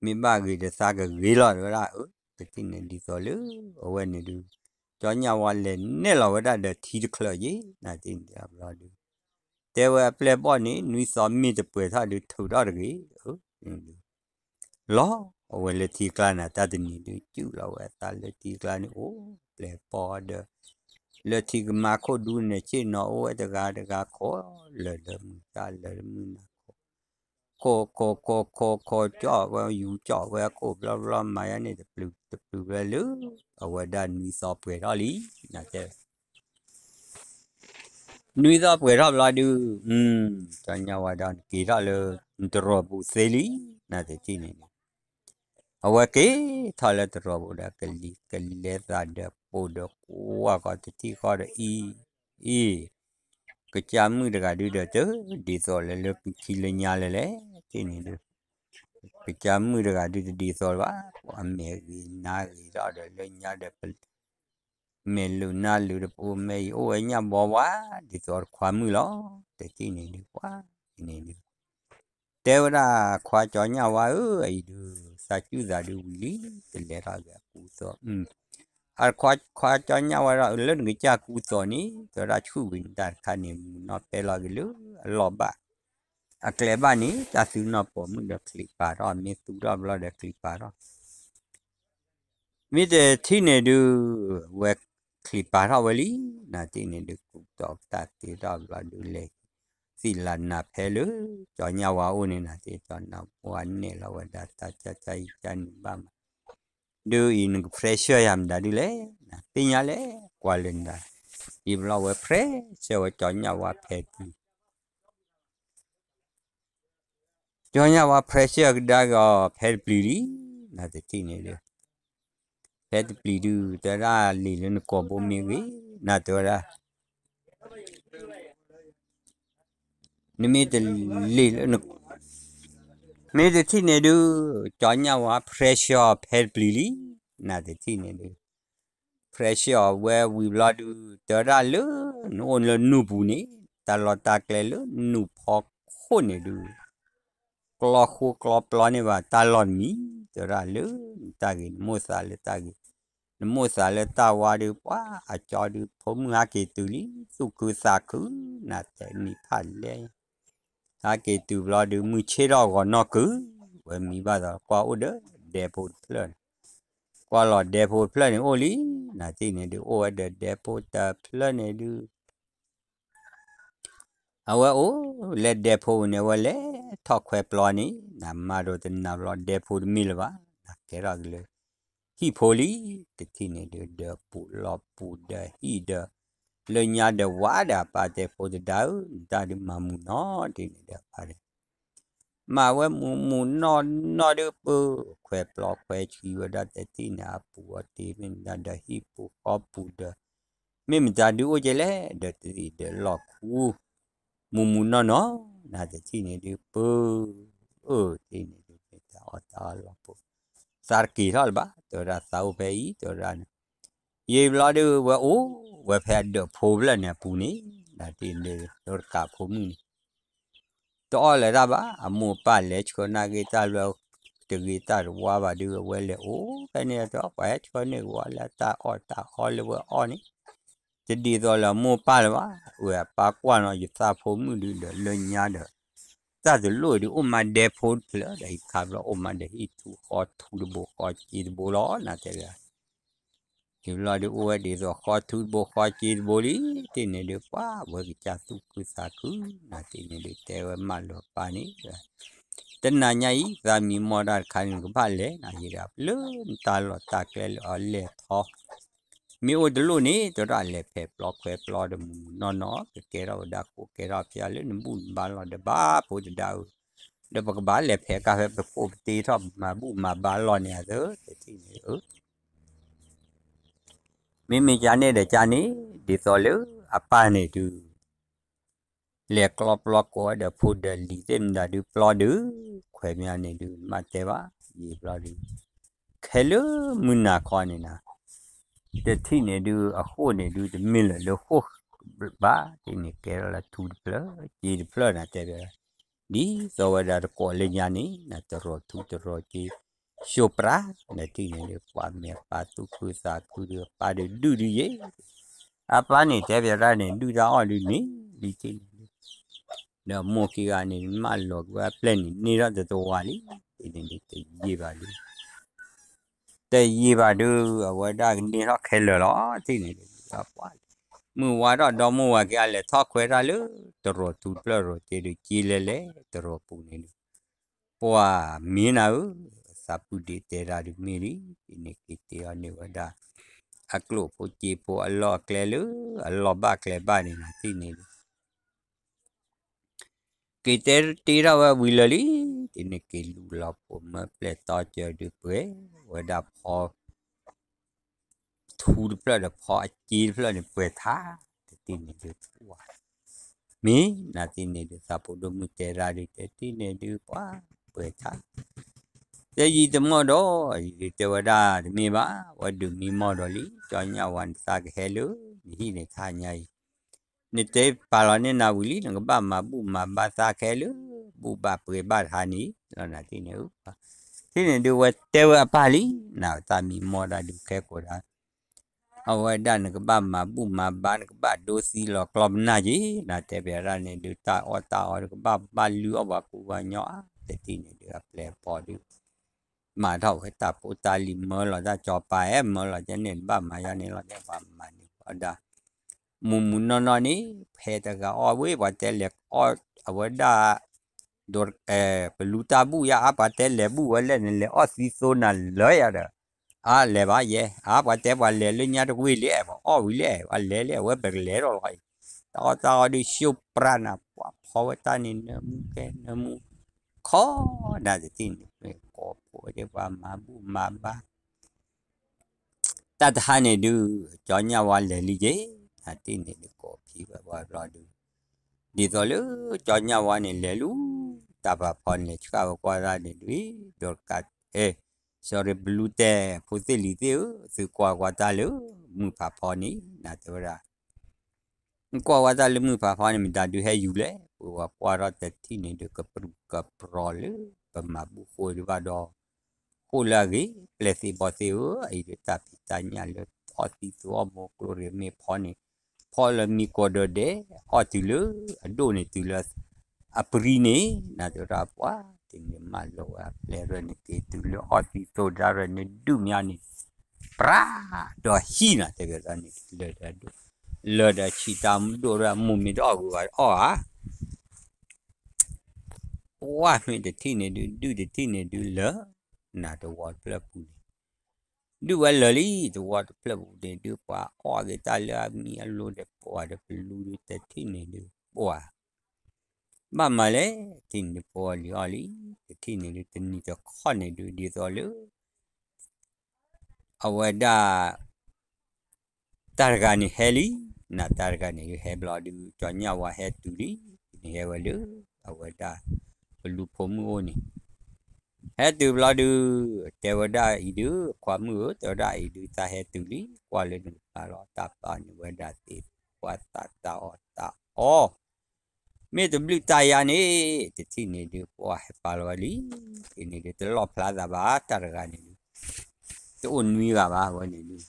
မ့ၢ်ဘၣ်ဂ့ၤဒီးသးကဂ့ၤလီၤ တဲဝဲဒၣ် အၢ တထံၣ်န့ၣ်ဒ်သိးလၢ အဝဲန့ၣ်ဒုး ကၠီညၣ်ဝါလဲၤနဲၣ်လီၤဝဲဒၣ်ဒီးထံတချၢးယ့ၣ် နၤတထံၣ်န့ၣ်ဘျီဒုး တဲဝဲအပျဲၢ်ဘီၣ်န့ၣ် နွံသီမ့ၢ်တပှဲၤထီၣ်ဒုး ထုးထီၣ်တဂ့ၤ အၢ လီၤ အဝဲလၢထံကျါန့ၣ် တၢ်တနံၤဒုး စုၣ်လီၤဝဲအသးလၢထံကျါန့ၣ် အိၣ်ပျဲၢ်ဘီၣ်ဒီး လၢထံကမါခိၣ်ဒူန့ၣ် ဆ့ၣ်နီၤအိၣ်ဝဲတဂၤတဂၤ ခိးလၢာ်လၢမုၢ်တၢ်လၢာ်လၢမုၢ်နၤခိး ခိးခိးခိးခိးခိး ကၠီၣ်ဝဲယူၤကၠီၣ်ဝဲအခိၣ်ဘျီဘျီ မၤယါန့ၣ် တပျုၤတပျုၤဝဲလၢ အဝဲဒၣ်နွံသီပှဲၤထီၣ်လံ နၤတဲ နွံသီပှဲၤထီၣ်ဘျီဒုး ကၠီညၣ်ဝါဒီးနက့ၤထီၣ်လၢ နတရီၢ်ပူၤသ့လံ နၤတထံၣ်န့ၣ်ဒုး အဝဲက့ၤထီၣ်လၢတရီၢ်ပူၤဒီး ကလံၤကလဲသးဒီးပိာ်ဒီးကွၢ်ကီတထံၣ်ဃီဒီးအံၤ အံၤ ကစၢ်မုၣ်တဂၤဒုးဒီးတဒ်သိးလၢလၢပူၤခံလၢညါလၢလဲၣ် တထံၣ်န့ၣ်ဒုး ကစၢ်မုၣ်တဂၤဒုးတဒ်သိးလၢၤဘၣ် အမဲာ်ဂ့ၤနါဂ့ၤထီၣ်ဒီးလၢညါဒီး မဲာ်လုာ်နါလုာ်တပူၤ မဲာ်အံၤအိၣ်ဝဲညၣ်ဘီဝါ ဒ်သိးတခွါမုၣ်လီၤ တထံၣ်န့ၣ်ဒုး ပှၤန့ၣ်ဒုး တဲဝဲဒၣ်ခွါကၠီညၣ်ဝါဧၢ အံၤဒုး သးစုၣ်သးဒုးဝံၤလံ တလဲၤထီၣ်က့ၤအကူအသိး အခွါကၠီညၣ်ဝါဒီး လၢနကစၢ်ကူအသိးန့ၣ် တဲဝဲဒၣ်ဆူၣ်ဝံၤနတၢ်တခါန့ၣ် မုၢ်နီၢ်ပဲလီၤက့ၤလၢအလီၢ်ဘၣ် အကျဲဘၣ်န့ၣ် တၢ်သုနီၢ်ပိာ်မုၣ်ဒီးချံးပာ်ထီၣ် မ့ၢ်သူထီၣ်ဘျီဒီးချံးပာ်ထီၣ် မ့ၢ်တထံၣ်န့ၣ်ဒုး ဝဲချံးပာ်ထီၣ်ဝဲလံ နၤတထံၣ်န့ၣ်ဒုး ကူၣ်တီၤတၢ်သ့ထီၣ်ဘျီဒုးလဲၤ သံၣ်လးနးဖဲလၢ ကၠီညၣ်ဝါအိၣ်န့ၣ် နၤတထံၣ် ကၠီညၣ်ဝါအိၣ်န့ၣ်နၤတထံၣ် ကၠီညၣ်ဝါန့ၣ်ဘၣ်မး ဒုးအံၤနက pressure ယၤမတၤဒုးလဲၣ် နသ့ၣ်ညါလဲၣ် ကွၢ်လၢနတၢ် အံၤဘျီဝဲ pressure ဝဲကၠီညၣ်ဝါဖဲတပျုၤ ကၠီညၣ်ဝါ pressure ကဒါက့ၤအီၤ ဖဲတပျုၤလံ နၤတထံၣ်န့ၣ်ဒုး ဖဲတပျုၤဒုး တဲဝဲဒၣ်လံာ်လၢနကိာ်ဘိမ့ၢ်ဂ့ၤ နၤတဲဝဲဒၣ် နမ့ၢ်တလံာ်လၢန မ့ၢ်တထံၣ်န့ၣ်ဒုး ကၠီညၣ်ဝါ pressure ဖဲတပျုၤလံ နၤတထံၣ်န့ၣ်ဒုး pressure ဝဲဝံၤဘျီဒုး တဲဝဲဒၣ်လၢ နအိၣ်လၢနူၢ်ပူၤန့ၣ် တၢ်လီၢ်တၢ်ကျဲလၢနူၢ်ဖီခိၣ်န့ၣ်ဒုး ကျီဃိကျီပျီန့ၢ်ဘၣ်တၢ်လီၢ်တမံၤ တဲဝဲဒၣ်လၢနတၢ်ဂ့ၤ နမိၣ်သးလၢတၢ်ဂ့ၤ နမိၣ်သးလၢတၢ်ဝါဒုး ပှၤအကၠီဒုး ဖိမုၣ်ဟးက့ၤတုၤလံ သူၣ်ခုသးခု နၤတဲနံၤဖးလဲၣ် ဟဲက့ၤတုၤဘျီဒုး မုၢ်ဆ့ၣ်ထီၣ်ဂီၤနီၢ်ကုၤ ဝဲမံဘၣ်သိး ကွၢ်အိၣ်ဒီးဒဲဖိတဖျၢၣ်န့ၣ် ကွၢ်လီၤဒဲဖိတဖျၢၣ်န့ၣ်အိၣ်လံ နၤတထံၣ်န့ၣ်ဒုး အိၣ်ဝဲဒီးဒဲဖိတဖျၢၣ်န့ၣ်ဒုး အဝဲအိၣ်လၢဒဲဖိန့ၣ် အဝဲလဲၤထီၣ်ခွဲးပျီန့ၣ် နၤမၤဒိးတနၤဘျီ ဒဲဖိတမ့ၢ်လၢၤဘၣ် နၤကဲထီၣ်က့ၤလၢ ဟံၣ်ဖိလံ တထံၣ်န့ၣ်ဒုး ဒီးပူၤလီၤပူၤဒီးဟံၣ်ဒီး လၢညါဒီးဝါဒီးအပၢ်တဲဖိတဒါဧၢ နတၢ်ဒုးမၤမုာ်နီၢ်ဒ်န့ၣ်ဒီးအပၢ်ဒီး မၤဝဲမုာ်မုာ်နီၢ်နီၢ်ဒုးပၢ ခွဲးပျီခွဲးဆှံဝဲဒၣ်တထံၣ်န့ၣ် အပူၤအတ့မ့ၢ်မတၤဒီးဟံၣ်ပူၤဃီပူၤဒီး မ့ၢ်မတၤဒုးအိၣ်ကဲလဲၣ် ဒီးတသံၣ်ဒီးလီၢ်ခူ မုာ်မုာ်နီၢ်နီၢ် နၤတထံၣ်န့ၣ်ဒုးပၢ အၢ တထံၣ်န့ၣ်ဒုး မ့ၢ်တၢ်အီၣ်တၢ်အီလီၢ်ပူၤ သးတက့ၤထီၣ်လၢၤဘၣ် တဲဝဲဒၣ်သးအိၣ်ဖဲအံၤ တဲဝဲဒၣ်န့ၣ် ယံာ်ဘျီဒုး ဝဲအိၣ်ဝဲဖဲအဒၢးဖိဖျၢၣ်န့ၣ်အပူၤန့ၣ် နၤတထံၣ်န့ၣ်ဒုး ဒိတကးဖိမုၣ်န့ၣ် တအီၣ်လၢၤတၢ်ဘၣ် အမိၢ်အပၢ်လဲၤဆှၢနၢ်က့ၤတၢ်လၢ တဂ့ၤတၢ်တဝါဘၣ်ဒုး အဝဲလဲၤအိၣ်ဖဲန့ၣ်ဒီး ပှၤဟဲဆှၢန့ၢ်ကဝီၤလၢတၢ်အီၣ်တၢ်အီလၢဝဲအီၣ်န့ၣ် တဒ်သိးလၢအမိၢ်ပၢ်လၢၤဘၣ်. ဝဲအပၢ်ကွၢ်နီၤ ယသးဖိမုၣ်ဒုးဒီးလၢညါဒီး တၢ်တလိၣ်ဒုးအိၣ်မးဒဲဖိတဖျၢၣ်ဒီး ဟံးခါဘျီအိၣ်မးဒီးဟံၣ်ထူဃီထူတဘိဃီစ့တဘိလီၤ နတဲဝဲ ဟံၣ်ဘျီဒုးအိၣ်ဝဲဒ်သိးဃီထူတဘိဃီစ့တဘိလံ တထံၣ်န့ၣ်ဒုး ပှၤဝဲကစၢ်သူၣ်ခုသးခု နထံၣ်န့ၣ်ဒုး တဲဝဲမၢလီၤပၢ်န့ၣ် တနၤညါအံၤ သးမံမီၢ်တၢ်တခါန့ၣ် နကဘၣ်လဲၤနၤ ယံၤဒၣ်လၢနတၢ်လီၢ်တၢ်ကျဲလၢအလဲၤထီ မ့ၢ်အိၣ်တလိၣ်န့ၣ် တဲဒၣ်လဲၤဖဲးပျီခွဲးပျီဒီးမုၢ်မုၢ်နီၢ်နီၢ် ကကဲထီၣ်ဝဲဒၣ်ကိးကဲထီၣ်ဖျါလၢနဘူၣ်နဘါလီၢ်ဒီးဘၣ်ဖိတဒါဧၢ, ဒီးပကဘၣ်လဲၤဖဲးကါဖဲပခိၣ်ပတ့ထီၣ်မၤဘူၣ်မၤဘါလီၢ်န့ၣ်အသိး တထံၣ်န့ၣ်ဧၢ မ့မ့ၢ်ကန့ၣ်ဒီးကန့ၣ် ဒ်သိးလၢအပၢ်န့ၣ်ဒုး လဲၤကျီပျီကိးဝဲဒီးဖိဒီးလံၤသ့ၣ်မတၤဒုးပျီဒုး ခွဲးမၠၣ်န့ၣ်ဒုး မ့ၢ်တဲဘၣ် ယံာ်ဘျီဒုး ခဲလၢာ်မုၢ်နၤခီန့ၣ်နၤ တထံၣ်န့ၣ်ဒုး အဃိၣ်န့ၣ်ဒုး တမ့ၢ်လၢာ်လၢဃိၣ်ဘၣ် တထံၣ်န့ၣ်ကဲထီၣ်လၢထူတဖျၢၣ် စ့တဖျၢၣ်နၤတဲဘၣ် ဒ်သိးဝဲဒၣ်တကိးလၢညါန့ၣ် နတရီးထူတရီးစ့ ရှုံးပြါ နထံၣ်န့ၣ်ဒုး ပှၤမ့ၢ်အပၢ်သူၣ်ခုသးခုဒုး အပၢ်ဒုးဒုးဒုးယဲၢ် အပၢ်န့ၣ်တဲဘၣ်တၢ်န့ၣ် ဒုၣ်တၢ်အီၣ်ဒုးန့ၣ် လံထံၣ်န့ၣ်ဒုး ဒီးမိၢ်ခံဂၤန့ၣ် မၢလီၤက့ၤဝဲအပျဲၢ်န့ၣ် န့ၢ်ထီၣ်တတဝၤလံ တထံၣ်န့ၣ်ဒုး တယံာ်ဘၣ်ဒုး တယံာ်ဘၣ်ဒုး အဝဲဒၣ်ကန့ၢ်ထီၣ်ခဲလၢာ်လီၤ တထံၣ်န့ၣ်ဒုး ပှၤ မုၢ်ဝါထီၣ်ဒီမါဝၤက့ၤအလဲၤထီၣ်ခွဲးတၢ်လၢ တရီးထူတဖျၢၣ်ရီးစ့ဒုး စ့လဲၤလဲၤ တရီးပူၤန့ၣ်ဒုး ပှၤမ့ၢ်နၤဧၢ, သးပုၢ်ဒ့တဲတၢ်ဒုးမ့ၢ်လံ, ဒ်န့ၣ်က့ၤတ့အီၤန့ၢ်ဝဲဒၣ် အကျိၣ်ဖိစ့ဖိအလီၢ်အကျဲလၢ အလီၢ်ဘၣ်ကျဲဘၣ်န့ၣ် နၤတထံၣ်န့ၣ်ဒုး က့ၤတဲတ့ထီၣ်ဝဲဝံၤလၢာ်လံ, ဒ်န့ၣ်က့ၤလူၤလီၤဖိမၢပျဲၢ်တီစၢၤဒုးပှဲၤဝဲဒၣ်ဖီ ထူတဖျၢၣ်ဒီးဖီအစ့တဖျၢၣ်န့ၣ်ပှဲၤထါ, တထံၣ်န့ၣ်ဒုး မ့ၢ်နၤတထံၣ်န့ၣ်ဒုး သးဖိဒိၣ်မုၣ်တဲတၢ်ဒုး တထံၣ်န့ၣ်ဒုး ပှၤပှဲၤထါ တဲယံာ်တမီၢ်ဒီး ယံာ်ဒုးတဲဝဲဒၣ်တမ့ၢ်ဘၣ်, ဝဲဒုးမံမီၢ်ဒီးလံ, ကၠီညၣ်ဝါနသးကဟဲလၢ နဟံၣ်န့ၣ်တဟါညါအံၤ, နတဲပာ်လီၤန့ၢ်နၤဝံၤလံ, နကဘၣ်မၤဘူၣ်မၤဘါသးခဲလၢာ်, ဘူၣ်ဘၣ်ပှဲၤဘၣ်တဟါန့ၣ်, လီၤနၤတထံၣ်န့ၣ်, တထံၣ်န့ၣ်ဒုးဝဲတဲဝဲအပၢ်လံ, နသးမံမီၢ်တၢ်ဒုးခဲကိာ်တၢ် အဝဲဒၣ်နကဘၣ်မၤဘူၣ်မၤဘါ နကဘၣ်ဒိသံလီၤကျီပနၢ်က့ၤ, နတဲပၠးဒၣ်န့ၣ်ဒုး တၢ်အီၣ်တၢ်အီဒုး ကဘၣ်ဘၣ်လုၢ်အီၣ်ပှၤကူပှၤညီအါ, တထံၣ်န့ၣ်ဒုး အပျဲၢ်အဘီၣ်ဒုး မၤထီၣ်ဝဲတၢ်ဖိတၢ်လံၤ မၢလီၤတၢ်ကၠီၤပၤအဲၣ် မၢလီၤကဲန့ၣ်တဘၣ်မၤယါန့ၣ်လီၤ တဲပှၤမၤန့ၣ်ဝဲဒၣ် မုၢ်မုၢ်နီၢ်နီၢ်န့ၣ် ဖဲတဂၤအီၣ်ဝဲ ပှၤတဲလဲၤအီၣ်အဝဲဒၣ် ဒိး ပလူတၢ်ဘူၣ်ယါအါ ပှၤတဲလဲၤဘူၣ်ဝဲလဲၣ် နလဲၤအီၣ်သံသိနၤလၢယၤဒီး အါလဲၤဘၣ်ယဲ အါပှၤတဲပှၤလဲၤလၢညါတဝ့ၢ်လံ ပှၤအီၣ်ဝံၤလံ ပှၤလဲၤလံ အဝဲပကလဲၤထီၣ်လီၤအံၤ တၢ်အီၣ်တၢ်အီဒုး ရှုံးပြါနၤ ပှၤဖီဝဲတၢ်န့ၣ် နၢမူကဲနၢမူ ခီ နၤတထံၣ်န့ၣ် ကိးဖိဝဲဒၣ်ပှၤမၤဘူၣ်မၤဘါ တၢ်တဟါန့ၣ်ဒုး ကၠီညၣ်ဝါလဲၤလံက့ၤ နၤတထံၣ်န့ၣ်ဒုး ကိးဖံဝဲပှၤဘျီဒုး ဒ်သိးလၢ ကၠီညၣ်ဝါန့ၣ်လဲၤလူၤ တၢ်ပာ်ဖီန့ၣ်လဲၤဆှၣ်ဝဲကွၢ်တၢ်န့ၣ်ဒုး ဒိးတကး အဲ sorry ပလူတဲ ဖိသ့ၣ်လံၤသ့ၣ်ဧၢ သုကွၢ်ကွၢ်တၢ်လၢ မုၢ်ဖးဖီန့ၣ် နၤတဲဝဲဒၣ် ကွၢ်ဝဲတၢ်လၢမုၢ်ဖးဖီန့ၣ် မတၤဒုးဟဲယူၤလဲၣ် ပဝဲကွၢ်ထီၣ်တထံၣ်န့ၣ်ဒုး ကပြုၢ်ကပြီၤလၢ ပမၤဘူၣ်ဃိဒုးဘၣ်ဒီး ဃိလၢအဂ့ၤ ပျဲၢ်သ့ၣ်ဘီၣ်သ့ၣ်ဧၢ အအံၤဒုးတၢ်ဖံးတၢ်ညၣ်လၢအီၣ်သံသိအီၣ်မိၢ်ကျိရ့ၣ်မ့ၢ်ဖီန့ၣ် ဖီလၢမံကိးဒီးဒဲး အီၣ်တုၤလၢ အဒိၣ်န့ၣ်တုၤလၢ အပြံန့ၣ် နၤတဲဝဲဒၣ်ပှၤ တန့ၣ်မးလီၤဝဲအပျဲၢ်ရၢၢ်န့ၣ်က့ၤတုၤလၢအီၣ်သံသိတၢ်ရၢၢ်န့ၣ်ဒုးမးန့ၣ် ပြးဒီးဟံၣ်နၤတဲဝဲဒၣ်န့ၣ် လၢာ်ဒီးဒိၣ် လၢာ်ဒီးဆံးတၢ်မူဒိၣ်ရၢၢ် မိၢ်မ့ၢ်တအီၣ်ဂုၤဝဲအီၣ်ဧါ ပှၤမ့ၢ်တထံၣ်န့ၣ်ဒုး ဒုၣ်တထံၣ်န့ၣ်ဒုးလၢာ် နၤတဝီတဖျၢၣ်ပူၤန့ၣ် ဒုၣ်ဝဲလၢာ်လံ တဝီတဖျၢၣ်ပူၤန့ၣ်ဒုး ပှၤအီၣ်က့ၤတၢ်လၢအမံအလိၤဒီးပှၤဒီးပလူဒုး တထံၣ်န့ၣ်ဒုး ပှၤ ဘၣ်မၤလဲၣ် တထံၣ်န့ၣ်ဒုး ပှၤလံၤအီၣ်လံ တထံၣ်န့ၣ်ဒုး တနံၤတခီန့ၣ်ဒုး ဒ်သိးလၢ အဝဲဒၣ် တၢ်တဂၤန့ၣ်ဟဲလံ, နတၢ်တဂၤန့ၣ်ဒုးဟဲဘျီဒုး ကၠီညၣ်ဝါဟဲတုၤလံ, န့ၣ်ဟဲဝဲလၢ အဝဲဒၣ် ပလူဖိမုၣ်အိၣ်န့ၣ်, ဟဲတုၤဘျီဒုး တဲဝဲဒၣ်အံၤဒုး ခွါမုၣ်ဧၢ, တဲဝဲဒၣ်အံၤဒုး သးဟဲတုၤလံ, ကွၢ်လၢနကပၤလီၤတၢ်ပာ်န့ၢ်ဝဲဒၣ်သ့ၣ် ပှၤသးတၢ်အီၣ်တၢ်အီၣ် မ့ၢ်တဘျုးတၢ်ယါန့ၣ် တထံၣ်န့ၣ်ဒုး ပှၤဟဲပာ်လီၤဝဲလံ, တထံၣ်န့ၣ်ဒုး တလီၣ်ဖျါသးဘၣ် တၢ်တဂၤန့ၣ်ဒုး, တအိၣ်နွံဂၤဘၣ်ဝဲန့ၣ်ဒုး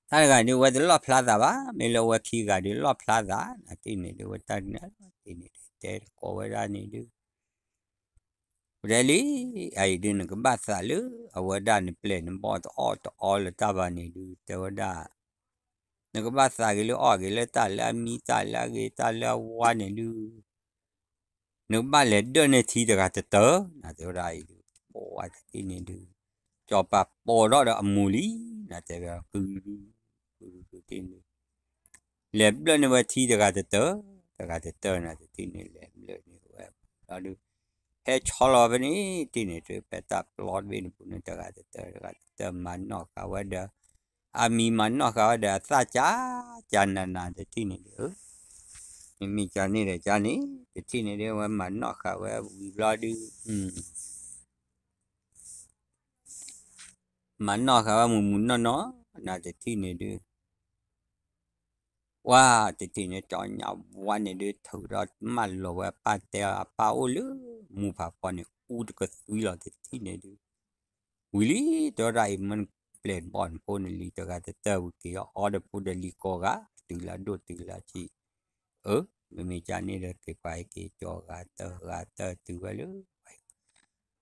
တၢ်တဂၤဒုး ဝဲတလီၣ်ဖျါသးဘၣ်, မ့ၢ်လၢဝဲခံဂၤဒုး လီၣ်ဖျါသး နတထံၣ်န့ၣ်ဒုး ဝဲတၢ်န့ၣ် တထံၣ်န့ၣ်ဒုး တဲတကိးဝဲဒၣ်န့ၣ်ဒုး ပတဲလံ, အအံၤဒုး နကဘၣ်သးလၢ အဝဲဒၣ်နပျဲၢ်နဘီၣ်တအီၣ်တအီလၢတၢ်ဘၣ်န့ၣ်ဒုး တဲဝဲဒၣ်, နကဘၣ်သးက့ၤလၢအီၣ်က့ၤလၢတၢ်လၢအမံ တၢ်လၢအဝါန့ၣ်ဒုး နကဘၣ်လဲၤဒၢၣ်န့ၢ်ထံတဂၤတတၢၢ် နတဲဝဲဒၣ်အံၤဒုး, ပှၤတထံၣ်န့ၣ်ဒုး, စီၤပၤပိာ်ထီၣ်ဒီးအမိၢ်လံ, နတဲဝဲ, ကု, ကု, ကု, ကု, လဲၤဘျၢၣ်န့ၢ်ဝဲထံတဂၤတတၢၢ်, တဂၤတတၢၢ် နတထံၣ်န့ၣ် လဲၤဘျၢၣ်န့ၢ်ဝဲလီၤဒုး, ဟဲဆီလီၤဖဲန့ၣ် တထံၣ်န့ၣ်ဒုး ဖဲတၢ်ပျီတဘ့ၣ်န့ၣ်ပူၤန့ၣ် တဂၤတတၢၢ် တဂၤတတၢၢ် မၤနီၣ်ဃာ်ဝဲဒီး အမံၤ မၤနီၣ်ဃာ်ဝဲဒီးအသၣ် ကၢ်ကၢ်နးနး တထံၣ်န့ၣ်ဒုး, မ့မ့ၢ်ကန့ၣ်ဒီးကန့ၣ် တထံၣ်န့ၣ်ဒုး ဝဲမၤနီၣ်ဃာ်ဝဲဝံၤဘျီဒုး မၤနီၣ်ဃာ်ဝဲမုၢ်မုၢ်နီၢ်နီၢ် နတထံၣ်န့ၣ်ဒုး, ပှၤတထံၣ်န့ၣ် ကၠီညါဝါန့ၣ်ဒုး ထုးဒီးမၢလီၤဝဲအပၢ်တဲ အပၢ်အိၣ်လၢမူဖးဖီန့ၣ် အူတကသွံလီၤ တထံၣ်န့ၣ်ဒုး, ဝံၤလံ တဲဝဲဒၣ်အံၤ မ့ၢ်နပျဲၢ်နဘီၣ်နဖိန့ၣ်လံ တဂၤတတၢၢ်ဝံၤက့ၤအီၣ်ဒီးဖိဒီးလံၤကိးဂၤ တုၤလၢအဒိၣ်တုၤလၢအဆံး, အၢ မ့မ့ၢ်ကန့ၣ်ဒီး က့ၤပှၤဟဲက့ၤကၠီဂၤတၢၢ်ဂၤတၢၢ်တုၤဝဲလၢ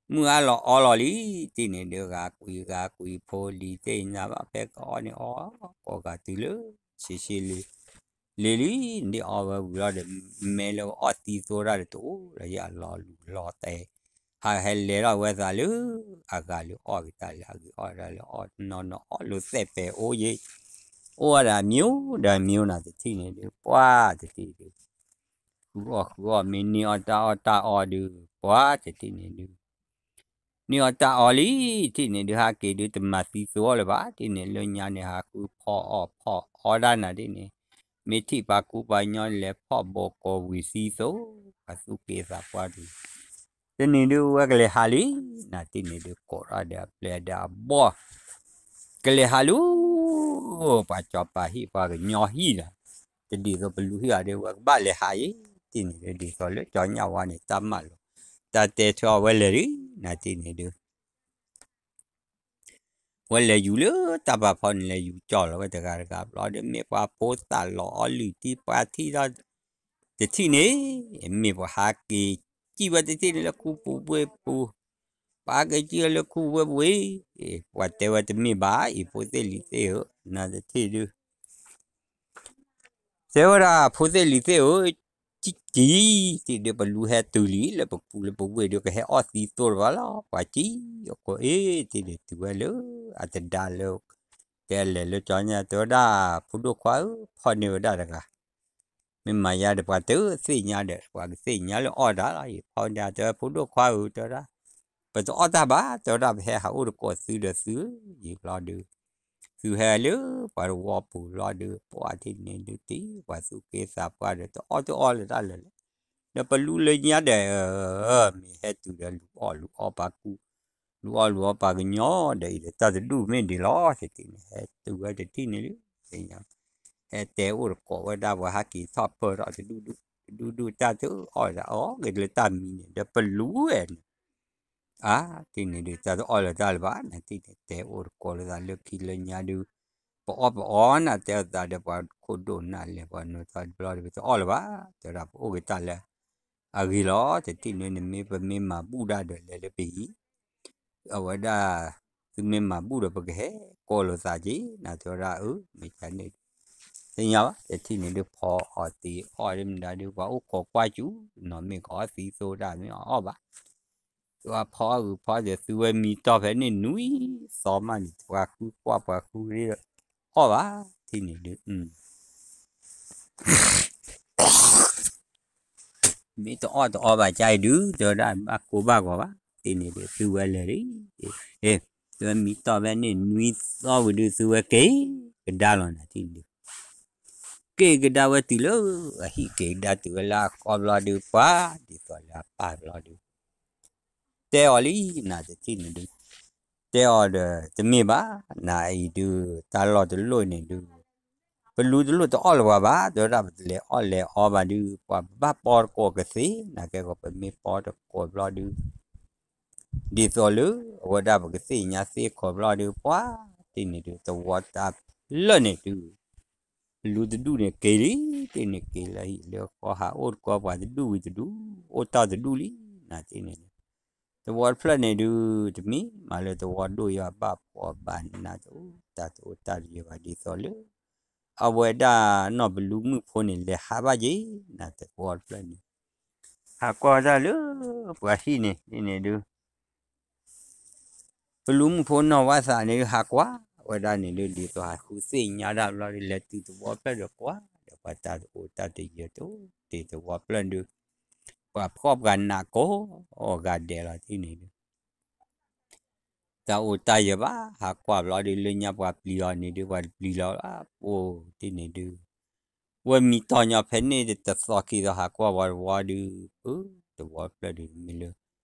မုၢ်အါလီၤအီလီၤလံ တထံၣ်န့ၣ်ဒုး ဂၤကွံာ်ဂၤကွံာ်ဖိလံၤသ့ၣ်ညါဘၣ် ဖဲကအီၣ်န့ၣ်အီၣ် ကိးဂၤတုၤလၢ ဆံးဆံးလံ လံၤလံ ဒ်အီၣ်ဝဲဝံၤလီၤဒီး မ့ၢ်လၢအီၣ်သံသိတၢ်ဒီးတအိၣ်လၢယအလီၤလူၤလီၤတဲာ် ဟးဟဲလဲၤထီၣ်ဝဲသးလၢ အဂၤလၢအီၣ်က့ၤတၢ်လၢအဂ့ၤအီၣ်တၢ်လၢအီၣ်နီၢ်နီၢ်အီၣ်လၢသဲးပဲာ်အိၣ်ယ့ၣ် အိၣ်ဝဲဒၣ်မံၤဒီးမံၤ နတထံၣ်န့ၣ်ဒုး ပှၤတထံၣ်ဒုး ဃုအီၣ်ဃုအီၣ် မ့ၢ်န့ၢ်အီၣ်တၢ်အီၣ်တၢ်အီဒုး ပှၤတထံၣ်န့ၣ်ဒုး န့ၢ်အီၣ်တၢ်အီလံ ထံၣ်န့ၣ်ဒုး ဟးက့ၤဒုး တမၤသံသိအီၣ်လၢၤဘၣ် ထံၣ်န့ၣ် လၢညါန့ၣ် ဟးဃုဖီအီၣ်ဖီအီဒၣ်နၤ ထံၣ်န့ၣ် မ့ၢ်ထံၣ်ပှၤကူပှၤကညီလဲၤဖီၣ်ဘီၣ်ကီၤဝံၤသံသိ ပှၤသူၣ်က့သးပှၢ်ဒုး တနံၤဒုး ဝဲကလဲၤဟးလံ နၤ ထံၣ်န့ၣ်ဒုး ကိးထီၣ်ဒီးအပျဲၢ်ဒီးအဘီၣ် ကလဲၤဟးလံ ပှၤစီၤပၤဟံၣ်ပှၤကညီဟံၣ်ဒီး တဒ်သိးပလူဟံၣ်အီၤဒုး ဝဲကဘၣ်လဲၤဟးအံၤ ထံၣ်န့ၣ်ဒုး ဒ်သိးလၢကၠီညါဝါန့ၣ် တၢ်မၢလီၤ တၢ်တဲထွဲအီၤဝဲလဲၤလံ နၤ ထံၣ်န့ၣ်ဒုး ဝဲလဲၤယူၤလၢတၢ်ပာ်ဖီန့ၣ် လဲၤယူၤကၠီလီၤဝဲတဂၤတဂၤဘျီဒီး မ့ၢ်ပှၤဖိသၣ်လီၤအီလုၢ်တံၢ်ပှၤထံၣ်ဒီး တထံၣ်န့ၣ် မ့ၢ်ပှၤဟးက့ၤစံၣ်ဝဲတထံၣ်န့ၣ်လၢခူပူၤဝ့ၢ်ပူၤ ပှၤဟးက့ၤစံၣ်ဝဲလၢခူပူၤဝ့ၢ်ပူၤ ပှၤတဲဝဲတမ့ၢ်ဘၣ်အံၤ ဖိသ့ၣ်လံၤသ့ၣ်ဧၢ နၤ တထံၣ်ဒုး တဲဝဲဒၣ် ဖိသ့ၣ်လံၤသ့ၣ်ဧၢ, ကံၣ်ကံၣ် ထံၣ်ဒုး ပလူဟဲတုၤလံ လၢပခူလၢပဝ့ၢ်ဒုး ကဟဲအီၣ်သံသိတဘၣ်လီၤ ပှၤကံၣ်အကိးအ့ၣ် ထံၣ်ဒုးတုၤဝဲလၢအတဒါလၢ တဲလဲၤလၢကၠီညါ တဲဝဲဒၣ် ဖိဒိၣ်ခွါဧၢ ဖီၣ်န့ၢ်ဝဲဒၣ်တဂၤ မ့ၢ်မၤယါဒီးပှၤတသ့ၣ်ညါဒီး ပှၤကသ့ၣ်ညါလၢအီၣ်တၢ်လီၤ ယဖီၣ်န့ၢ် တဲဝဲ ဖိဒိၣ်ခွါဧၢ တဲဝဲဒၣ် ပတအီၣ်တၢ်ဘၣ် တဲဝဲဒၣ် ပဟဲဟးအိၣ်တကိးသုဒီးသု ယံာ်ဘျီဒုး သုဟဲလၢပှၤတဝီပူၤဘျီဒုး ပှၤထံၣ်န့ၣ်ဒုးတံၢ် ပှၤသူၣ်က့သးပှၢ်ဒီး တအီၣ်တအီလၢတၢ်လၢာ်လၢ ဒီးပလူလၢညါဒီး မ့ၢ်ဟဲတုၤဒီးလူၤအီၣ်လူၤအီပှၤကူ လူၤအီၣ်လူၤအီပှၤကညီဒီး အံၤဒီးတၢ်တဒူၣ်မ့ၢ်ဒ်လဲၣ် တထံၣ်န့ၣ် ဟဲတုၤဝဲတထံၣ်န့ၣ်လံ ဟဲတဲအိၣ်တကိးဝဲဒၣ် ပှၤဟးက့ၤထီၣ်ပၢၢ်ထီၣ်တဒူၣ်ဒူၣ် တဒူၣ်ဒူၣ်တၢ်တအီၣ်ဒၣ်အီၣ်က့ၤလၢတၢ်မံန့ၣ် ဒီးပလူဝဲန့ၣ် အါ ထံၣ်န့ၣ်ဒုး တၢ်တအီၣ်လၢတၢ်လၢၤဘၣ် နထံၣ်န့ၣ် တဲအိၣ်တကိးလၢသးလၢခံလၢညါဒုး ပအီၣ်ပအီနၤ တဲအသးဒီးပှၤခိၣ်ဒိၣ်နၢ်လဲၣ် ပှၤနိးထီၣ်တဘျီဒီး ပတအီၣ်လၢၤဘၣ် တဲဝဲဒၣ် ပအိၣ်က့ၤတၢ်လၢအဂ့ၤလီၤ တထံၣ်န့ၣ် နမ့ၢ်ပမ့ၢ်မၤဘူၣ်ဒၣ်ဒီးလဲၤလၢပဟံၣ် အဝဲဒၣ် သုမ့ၢ်မၤဘူၣ်ဒီး ပကဟဲကိးလိာ်သးက့ၤ နၤ တဲဝဲဒၣ် အၢ မ့ၢ်ကန့ၣ် သ့ၣ်ညါဘၣ် တထံၣ်န့ၣ်ဒုး ဖီအီၣ်သံးအီၣ်ဒ်မတၤဒုး ပှၤအိၣ်ခိးကွၢ်စူၤ နီၢ်မ့ၢ်ကအီၣ်သံသိတၢ်မ့ၢ်အီၣ်ဘၣ် သုအဖီအဂုၤဖီဒီး သုဝဲမံတီၢ်ဖဲန့ၣ်နွံသီမးန့ၣ် ပှၤဃုကွၢ်ပှၤဃုရ့ဒီး အီၣ်ဘၣ် ထံၣ်န့ၣ်ဒုး မ့ၢ်တအီၣ်တအီဘၣ်ကါအံၤဒုး တဲဝဲဒၣ် ဘၣ်ကိၢ်ဘၣ်ဂီၤဘၣ် ထံၣ်န့ၣ်ဒုး သုဝဲလဲၤလံ သုဝဲမံတီၢ်ဖဲန့ၣ်နွံသီဝံၤဒုး သုဝဲက့ၤကဒါလီၤနၤ ထံၣ်န့ၣ်ဒုး က့ၤကဒါဝဲတုၤလၢအဟံၣ် က့ၤကဒါတုၤဝဲလၢအဃီဘျီဒုး ပှၤဒ်သိးလၢအပၢ်ဘျီဒုး တဲအီၤလံ နၤ တထံၣ်န့ၣ်ဒုး တဲအီၤဒီး တမ့ၢ်ဘၣ် နၤအံၤဒုး တၢ်လီၢ်တလိၣ်န့ၣ်ဒုး ပလူတလိၣ်တအီၣ်လၢၤပှၤဘၣ်, တဲဝဲဒၣ် ပတလဲၤအီၣ်လဲၤအီဘၣ်ဒုး ပှၤဘၣ်ပီတကိးကသ့, နာ်က့ဂီၤ ပမ့ၢ်ပီတကိးဘျီဒုး ဒ်သိးလၢအဝဲဒၣ်ပကသ့ၣ်ညါသ့ၣ်ခီဘျီဒုး ပှၤတထံၣ်န့ၣ်ဒုး သဝီတၢ်ဖျၢၣ်န့ၣ်ဒုး ပလူတဒူၣ်န့ၣ်က့ၤလံ, တထံၣ်န့ၣ်က့ၤလၢဟံၣ်လၢဃီ ဟးအိၣ်တကီးပှၤတဒူၣ်ဝံၤတဒူၣ်, အိၣ်တၢ်တဒူၣ်လံ, နာ်က့န့ၣ်ဒုး သဝီတဖျၢၣ်န့ၣ်ဒုး တမ့ၢ်မးလၢသဝီဒိၣ်ယွၤဘၣ်ပီဘၣ်နးတအိၣ် တၢ်တအိၣ်တၢ်တယၢၤဘၣ်ဒ်သိးလၢ အဝဲဒၣ်နီၢ်ပလူမုၣ်ဖိန့ၣ် လဲၤဟးဘၣ်က့ၤ နၤသဝီတဖျၢၣ်န့ၣ် ဟးကွၢ်တၢ်လၢ ပှၤဟံၣ်န့ၣ် ဒ်န့ၣ်ဒုး ပလူမုၣ်ဖိနီၢ်ဝါသးန့ၣ်ဒုး ဟးကွၢ်ဝဲဒၣ်န့ၣ်ဒုး ဒ်သိးဟးဃုသ့ၣ်ညါတၢ်ဘျီဒုး လဲၤတုၤသဝီဖျၢၣ်ဒီးကွၢ် ဒီးပှၤတၢ်တအိၣ်တၢ်တယၢၤတအိၣ် တ့ၢ်သဝီဖျၢၣ်ဒုး ပှၤဖှီၣ်ပှၤနးကိးဂၤဒဲးလီၤ တထံၣ်န့ၣ်ဒုး တၢ်အိၣ်တၢ်ယၢၤဘၣ် ဟးကွၢ်ဘျီဒုး လၢညါပှၤပျံၤအီၤန့ၣ်ဒုး ပှၤတပျံၤလီၤ ပအိၣ်တထံၣ်န့ၣ်ဒုး ဝဲမံတီၢ်ညီဖဲန့ၣ်တသီခံသီ ဟးကွၢ်ပှၤတဝီဒုး ပသဝီဖျၢၣ်ဒုး မ့ၢ်လၢ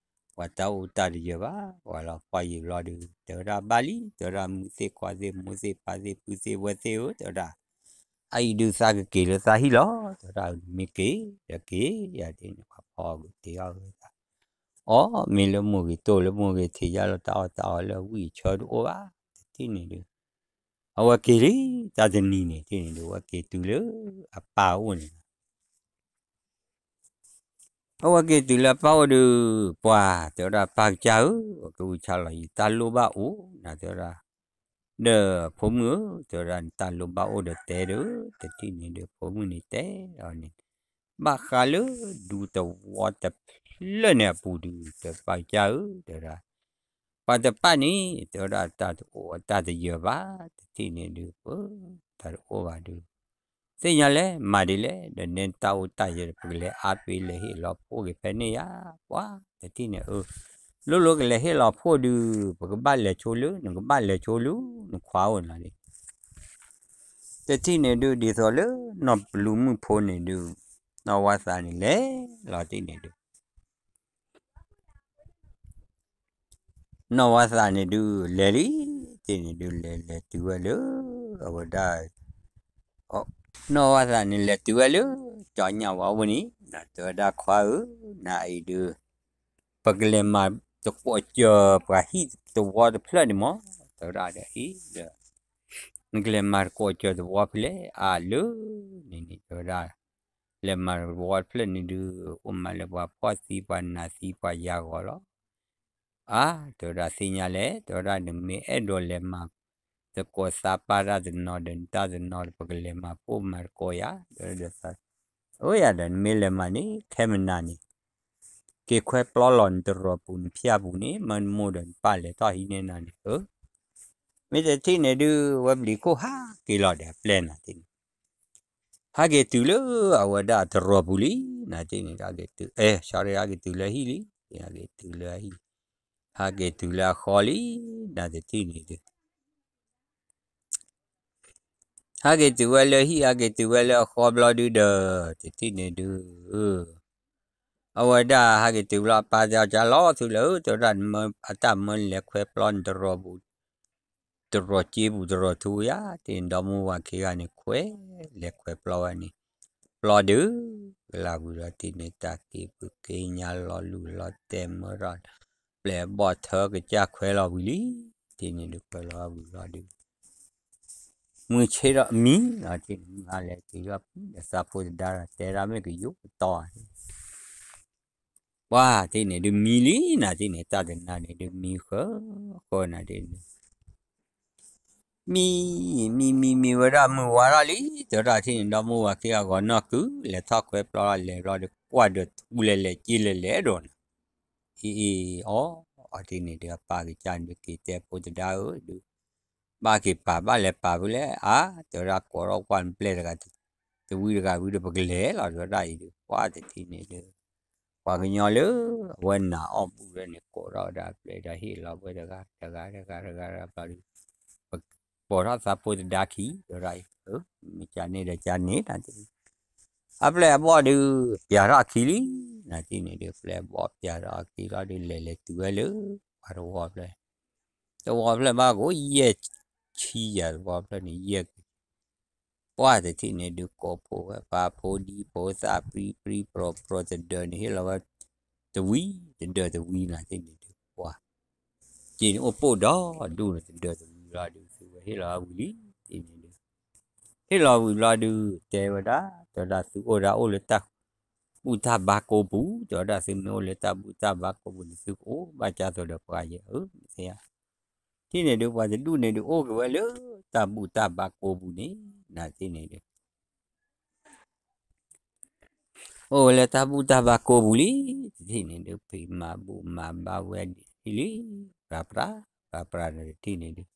ပှၤတၢ်အိၣ်တၢ်တယၢၤဘၣ် ပှၤလီၤကွၢ်ယံာ်ဘျီဒုး တဲဝဲဒၣ်ဘၣ်လံ တဲဝဲဒၣ် မုၢ်သ့ၣ်ခွါသ့ၣ် မိၢ်သ့ၣ်ပၢ်သ့ၣ် ပုၢ်သ့ၣ်ဝဲၢ်သ့ၣ်ဧၢ တဲဝဲဒၣ် အအံၤဒုးသးကက့ၤလၢသးဟံၣ်လီၤ တဲဝဲဒၣ် မ့ၢ်က့ၤဒီးက့ၤ ယၤဒ်န့ၣ် ပှၤဖီက့ၤတ့ၢ်အီၤဝဲဒၣ် အီ မ့ၢ်လၢမိၢ်ဂ့ၤတိၢ်လၢမိၢ်ဂ့ၤထံးယါလီၤ တၢ်အီၣ်တၢ်အီလၢအဝံၣ်အဆၢတအိၣ်ဘၣ် တထံၣ်န့ၣ်ဒုး အဝဲက့ၤလံ တၢ်တနံၤန့ၣ် တထံၣ်န့ၣ်ဒုး အဝဲက့ၤတုၤလၢအပၢ်အိၣ်န့ၣ်လီၤ အဝဲက့ၤတုၤလၢအပၢ်အိၣ်ဒုး ပှၤတဲဝဲဒၣ် ပၢ်ကစၢ်ဧၢ ကဝံၣ်ဆါလီၤ ယတၢ်လိၣ်ဘၣ်အိၣ် နၤတဲဝဲဒၣ် ဒီးဖိမုၣ်ဧၢ တဲဝဲဒၣ် နတၢ်လိၣ်ဘၣ်အိၣ်ဒီးတဲဒီး တထံၣ်န့ၣ်ဒုး ဖိမုၣ်န့ၣ်တဲအီၤန့ၣ် ဘၣ်ဃးလၢဒူသဝီတဖျၢၣ်န့ၣ်အပူၤဒုး တဲပၢ်ကစၢ်ဧၢ တဲဝဲဒၣ် ပှၤတပၣ်န့ၣ် တဲဝဲဒၣ် တၢ်တအိၣ်တၢ်တယၢၤဘၣ် တထံၣ်န့ၣ်ဒုး ပ တၢ်တအိၣ်ဘၣ်ဒုး သ့ၣ်ညါလဲၣ် မၤဒ်လဲၣ် ဒီးနဲတၢ်အိၣ်တၢ်ယၢၤ ပကလဲၤအါပ့ၤလဲၤဟ့ၣ်လီၤဖှိၣ်က့ၤဖဲန့ၣ်ယါ ပှၤတထံၣ်န့ၣ်အၢ လိၤလိၤကလဲၤဟ့ၣ်လီၤဖှိၣ်ဒုး ပကဘၣ်လဲၤဆိလၢ နကဘၣ်လဲၤဆိလၢ နခွါအိၣ်နၤလံ တထံၣ်န့ၣ်ဒုး ဒ်သိးလၢ နီၢ်ပလူမုၣ်ဖိန့ၣ်ဒုး နီၢ်ဝါသးန့ၣ်လဲၤလီၤတထံၣ်န့ၣ်ဒုး နီၢ်ဝါသးန့ၣ်ဒုး လဲၤလံ တထံၣ်န့ၣ်ဒုး လဲၤလဲၤတုၤဝဲလၢ အဝဲဒၣ် နီၢ်ဝါသးန့ၣ် လဲၤတုၤဝဲလၢ ကၠီညၣ်ဝါအိၣ်န့ၣ် နၤတဲဝဲဒၣ်ခွါဧၢ နၤအံၤဒုး ပကလဲၤမၤသကိးစၢၤပှၤဟံၣ်သဝီတဖျၢၣ်န့ၣ်မး တဲဝဲဒၣ်ဒီးအံၤဒီး နကလဲၤမၤသကိးစၢၤသဝီဖဲလဲၣ် အါလၢန့ၣ်န့ၣ် တဲဝဲဒၣ် လဲၤမၤသဝီတဖျၢၣ်န့ၣ်ဒုး အိၣ်မးလၢပှၤဖှီၣ်သံ ပှၤနးသံ ပှၤယၤဂီၤလီၤ အါ တဲဝဲဒၣ်သ့ၣ်ညါလဲၣ် တဲဝဲဒၣ် နမ့ၢ်အဲၣ်ဒိးလဲၤမၤသကိးသးပၢ်တၢ်တနီၤဒီး နတၢ်တနီၤဒီး ပကလဲၤမၤဖှိၣ်မၤသကိးယၤ တဲဝဲဒၣ် အိၣ်ယၤဒီး နမ့ၢ်လဲၤမၤန့ၣ် ခဲမနၤန့ၣ် က့ၤခွဲပျီလီၤနတရီးပူၤ နဖၠၣ်ပူၤန့ၣ် မၢနမိၢ်ဒီးနပၢ်လဲၤထီၣ်ဟံးန့ၢ်နၤန့ၣ် မ့ၢ်တထံၣ်န့ၣ်ဒုး ဝဲပျံၤခိၣ်ဟးက့ၤလီၤဒီးအပျဲၢ်နၤတထံၣ်န့ၣ် ဟဲက့ၤတုၤလၢအဝဲဒၣ်တရီးပူၤလံ နၤတထံၣ်န့ၣ် ဟဲက့ၤတုၤ အဲ ဆါရ့ ဟဲက့ၤတုၤလၢအဟံၣ်လံ ဟဲက့ၤတုၤလၢအဟံၣ် ဟဲက့ၤတုၤလၢအဃီလံ နၤတထံၣ်န့ၣ်ဒုး ဟဲက့ၤတုၤဝဲလၢဟံၣ် ဟဲက့ၤတုၤဝဲလၢအဃီဘျီဒုးဒီး တထံၣ်န့ၣ်ဒုး အဝဲဒၣ်ဟဲက့ၤတုၤဘျီ အပၢ်တဲအီၤ ကၢ်လီၤသုလၢ တဲဝဲဒၣ် အတၢ်မၢလဲၤခွဲပျီနတရီးပူၤ တရီးက့ပူၤ တရီးထူယါ တထံၣ်န့ၣ် ဒီမါဝၤခံဂၤန့ၣ် ခွဲ လဲၤခွဲပျီဝဲန့ၣ် ပျီဒုး ကလၢ်ဝံၤဒီး တထံၣ်န့ၣ် တၢ်က့ၤပူၤက့ၤညါလီၤလူၤလီၤတဲာ်မၢထီၣ် ပျဲၢ်ဘီၣ်ထၢကစၢ်ခွဲလီၤဝံၤလံ တထံၣ်န့ၣ်ဒုး ခွဲလီၤဝံၤလီၤဒုး မုၢ်ဆ့ဒီးမံလီၤ တထံၣ်န့ၣ် မုၢ်ဟါလဲၤတုၤဒီး ဒီးသးဖိတဒါဒီး တဲဒၣ်မ့ၢ်ကယိၤကတီၤဧါ ပှၤတထံၣ်န့ၣ်ဒုးမံလံ နၤတထံၣ်န့ၣ် တၢ်တနၤန့ၣ်ဒုးမံဃၢ ဃၢနၤတထံၣ်န့ၣ် မံ မံ မံ မံဝဲဒၣ်မုၢ်ဝါထီၣ်လံ တဲဝဲဒၣ်တထံၣ်န့ၣ် ဒီမါဝၤခံဂၤဂီၤနီၢ်ကုၤ လဲၤထီၣ်ခွဲပျီထီၣ်လဲၤဘျီဒီး ကွၢ်ဒီးထူလဲၤလဲၤက့လဲၤလဲၤဒီးနၤ အံၤ အံၤ အီ အီၤတထံၣ်န့ၣ်ဒုး အပၢ်ကစၢ်န့ၣ်ဒုး က့ၤတဲဖိတဒါဧၢဒုး ဘၣ်က့ၤပာ်ဘၣ်လဲၤပာ်ဖဲလဲၣ် အါ တဲဝဲဒၣ်ကိးထီၣ်ကွၢ်နပျဲၢ်တဂၤ တဝံတဂၤဝံဒီး ပကလဲၤလီၤ တဲဝဲဒၣ်အံၤဒုး ပှၤတထံၣ်န့ၣ်ဒုး ပှၤကညီလၢအဝဲနၤအီၣ်ဘူၣ်ဝဲန့ၣ် ကိးထီၣ်ဝဲဒၣ်ပျဲၢ်ဒီးဟ့ၣ်လီၤဝဲတဂၤ တဂၤ တဂၤ တဂၤ တဂၤဘျီဒုး ပကိးထီၣ်သးဖိတဒါခံ တဲဝဲဒၣ်အံၤ မ့ၢ်ကန့ၣ်ဒီးကန့ၣ် နၤတထံၣ်န့ၣ် အပျဲၢ်အဘီၣ်ဒုး ပျဲထီၣ်အခံလံ နၤတထံၣ်န့ၣ်ဒုး ပျဲၢ်အဘီၣ်ပျဲထီၣ်အခံလီၤဒုး လဲၤလဲၤတုၤဝဲလၢ ပှၤတဝီဖျၢၣ် တဝီဖျၢၣ်ဘၣ်ကိးယဲၢ်ဆံယၤ တဝီဖျၢၣ်န့ၣ် ယဲၢ်က ပှၢ်တထံၣ်န့ၣ်ဒုး ကိးဖိဝဲ ပာ်ဖိဒံဖိသၣ်ပြံပြံပြီၤပြီၤတဒၢးန့ၣ် ဟ့ၣ်လီၤဝဲ တဝံၤတဒၢးတဝံၤနၤတထံၣ်န့ၣ်ဒုး ပှၢ် က့ၤန့ၣ်အိၣ်ပိၣ်ဒီဒူၣ်န့ၣ် တဒၢးတဝံၤလီၤဒုး သုဝဲဟ့ၣ်လီၤဝဲဝံၤလံ တထံၣ်န့ၣ်ဒုး ဟ့ၣ်လီၤဝံၤဘျီဒုး တဲဝဲဒၣ် တဲဝဲဒၣ်သုအိၣ်ဒၣ်အိၣ်လၢတၢ် ဘူၣ်တၢ်ဘါကိးပူၤ တဲဝဲဒၣ်သုမ့ၢ်အိၣ်လၢတၢ်ဘူၣ်တၢ်ဘါကိးပူၤန့ၣ် သုကအိၣ်ဘၣ်ကၢ်သိးဒီးပှၤယဲၢ်ဧၢ မ့ၢ်သ့ဧါ ထံၣ်န့ၣ်ဒုး ပှၤတဒူၣ်န့ၣ်ဒုး အိၣ်က့ၤဝဲလၢတၢ်ဘူၣ်တၢ်ဘါကိးပူၤန့ၣ် နၤတထံၣ်န့ၣ်ဒုး အိၣ်ဝဲလၢတၢ်ဘူၣ်တၢ်ဘါကိးပူၤလံ တထံၣ်န့ၣ်ဒုး ဖံးမၤဘူၣ်မၤဘါဝဲဒ်လံ ပြၤပြၤ ပြၤပြၤနၤတထံၣ်န့ၣ်ဒုး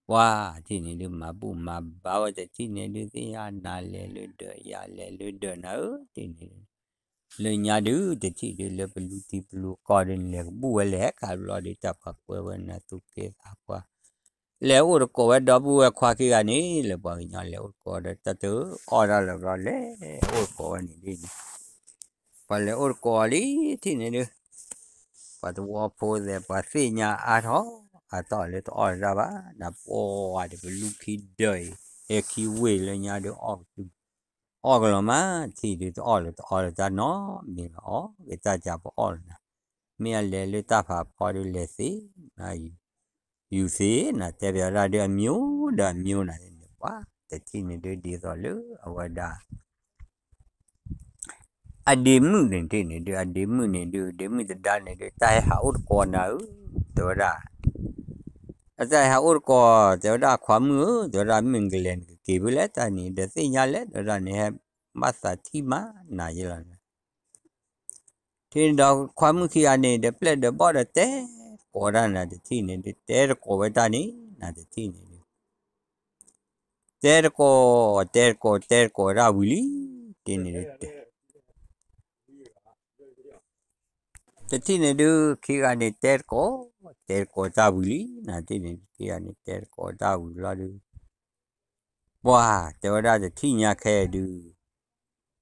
ပှၢ်တထံၣ်န့ၣ်ဒုး မၤဘူၣ်မၤဘါဝဲတထံၣ်န့ၣ်ဒုး သ့ၣ်ညါနၤလဲၤလၢဒၢး ယၤလဲၤလၢဒၢးနၤဧၢ တထံၣ်န့ၣ်ဒုး လၢညါဒုး တထံၣ်ဒုး လၢပလူထံပလူကီၢ်ဒုး နလဲၤကဘူၣ်ဝဲလဲၣ် ခးဘျီဒုး တၢ်ပှၤကွဲဝဲနၤသူၣ်က့သးပှၢ် လဲၤအိၣ်တကိးဝဲဒီပုၢ်ဝဲၢ်ခွါခံဂၤန့ၣ် လၢပှၤကညီလဲၤအိၣ်တကိးဒီး တၢ်တအီၣ်တၢ်လၢၤဘျီ လဲၤအိၣ်တကိးဝဲန့ၣ်ဒ်န့ၣ် ပှၤလဲၤအိၣ်တကိးလံ ထံၣ်န့ၣ်ဒုး ပှၤသဝီဖိသ့ၣ် ပှၤသ့ၣ်ညါအါထီၣ် အါထီၣ်လၢတအီၣ်လၢၤတၢ်ဘၣ် နပှၤဒီးပလူခံဒၢးအံၤ ဟဲခံဝ့ၢ်လၢညါဒုး အီၣ်ကလီၤမး ထံၣ်ဒုးတအီၣ်လၢတအီၣ်လၢၤတၢ်နီတမံၤလီၤ အီၣ်က့ၤတၢ်ကၢ်ပအီၣ်လီၤနၤ မ့ၢ်အလဲၤလၢတၢ်ဖးဖီဒုးလဲၤသ့ နယူၤသ့ နတဲပၠးဒၣ်ဒုးအမျိုးဒီးအမျိုးနၤန့ၣ် ပှၤတထံၣ်န့ၣ်ဒုး ဒ်သိးလၢအဝဲဒၣ် အဒ့မုၣ်န့ၣ်တထံၣ်န့ၣ်ဒုး အဒ့မုၣ်န့ၣ်ဒုး ဒ့မုၣ်တဒါန့ၣ်ဒုး တၢ်ဟဲဟးအိၣ်တကိးနၤဧၢ တဲဝဲဒၣ် အတၢ်ဟဲဟးအိၣ်တကိး တဲဝဲဒၣ်ခွါမုၣ်ဧၢ တဲဝဲဒၣ်မ့ၢ်နကလဲၤနကက့ၤဖဲလဲၣ် တၢ်န့ၣ်ဒီးသ့ၣ်ညါလဲၣ် တဲဝဲဒၣ်န့ၣ်ဟဲဘၣ်သးထံၣ်မးနၤယဲလီၤ ထံၣ်ဒီးခွါမုၣ်ခံဂၤန့ၣ် ဒီးပျဲၢ်ဒီးဘီၣ်ဒီးတဲတကိးတၢ်နၤတထံၣ်န့ၣ်ဒုး တဲတကိးဝဲတၢ်န့ၣ် နၤတထံၣ်န့ၣ်ဒုး တဲတကိး တဲတကိး တဲတကိးတၢ်ဝံၤလံ တထံၣ်န့ၣ်ဒုး တထံၣ်န့ၣ်ဒုး ခံဂၤန့ၣ်တဲတကိး တဲတကိးတၢ်ဝံၤလံ နၤတထံၣ်န့ၣ် ခံဂၤန့ၣ်တဲတကိးတၢ်ဝံၤလီၤဒုး ပှၤတဲဝဲဒၣ်တထံၣ်ညါခဲဒုး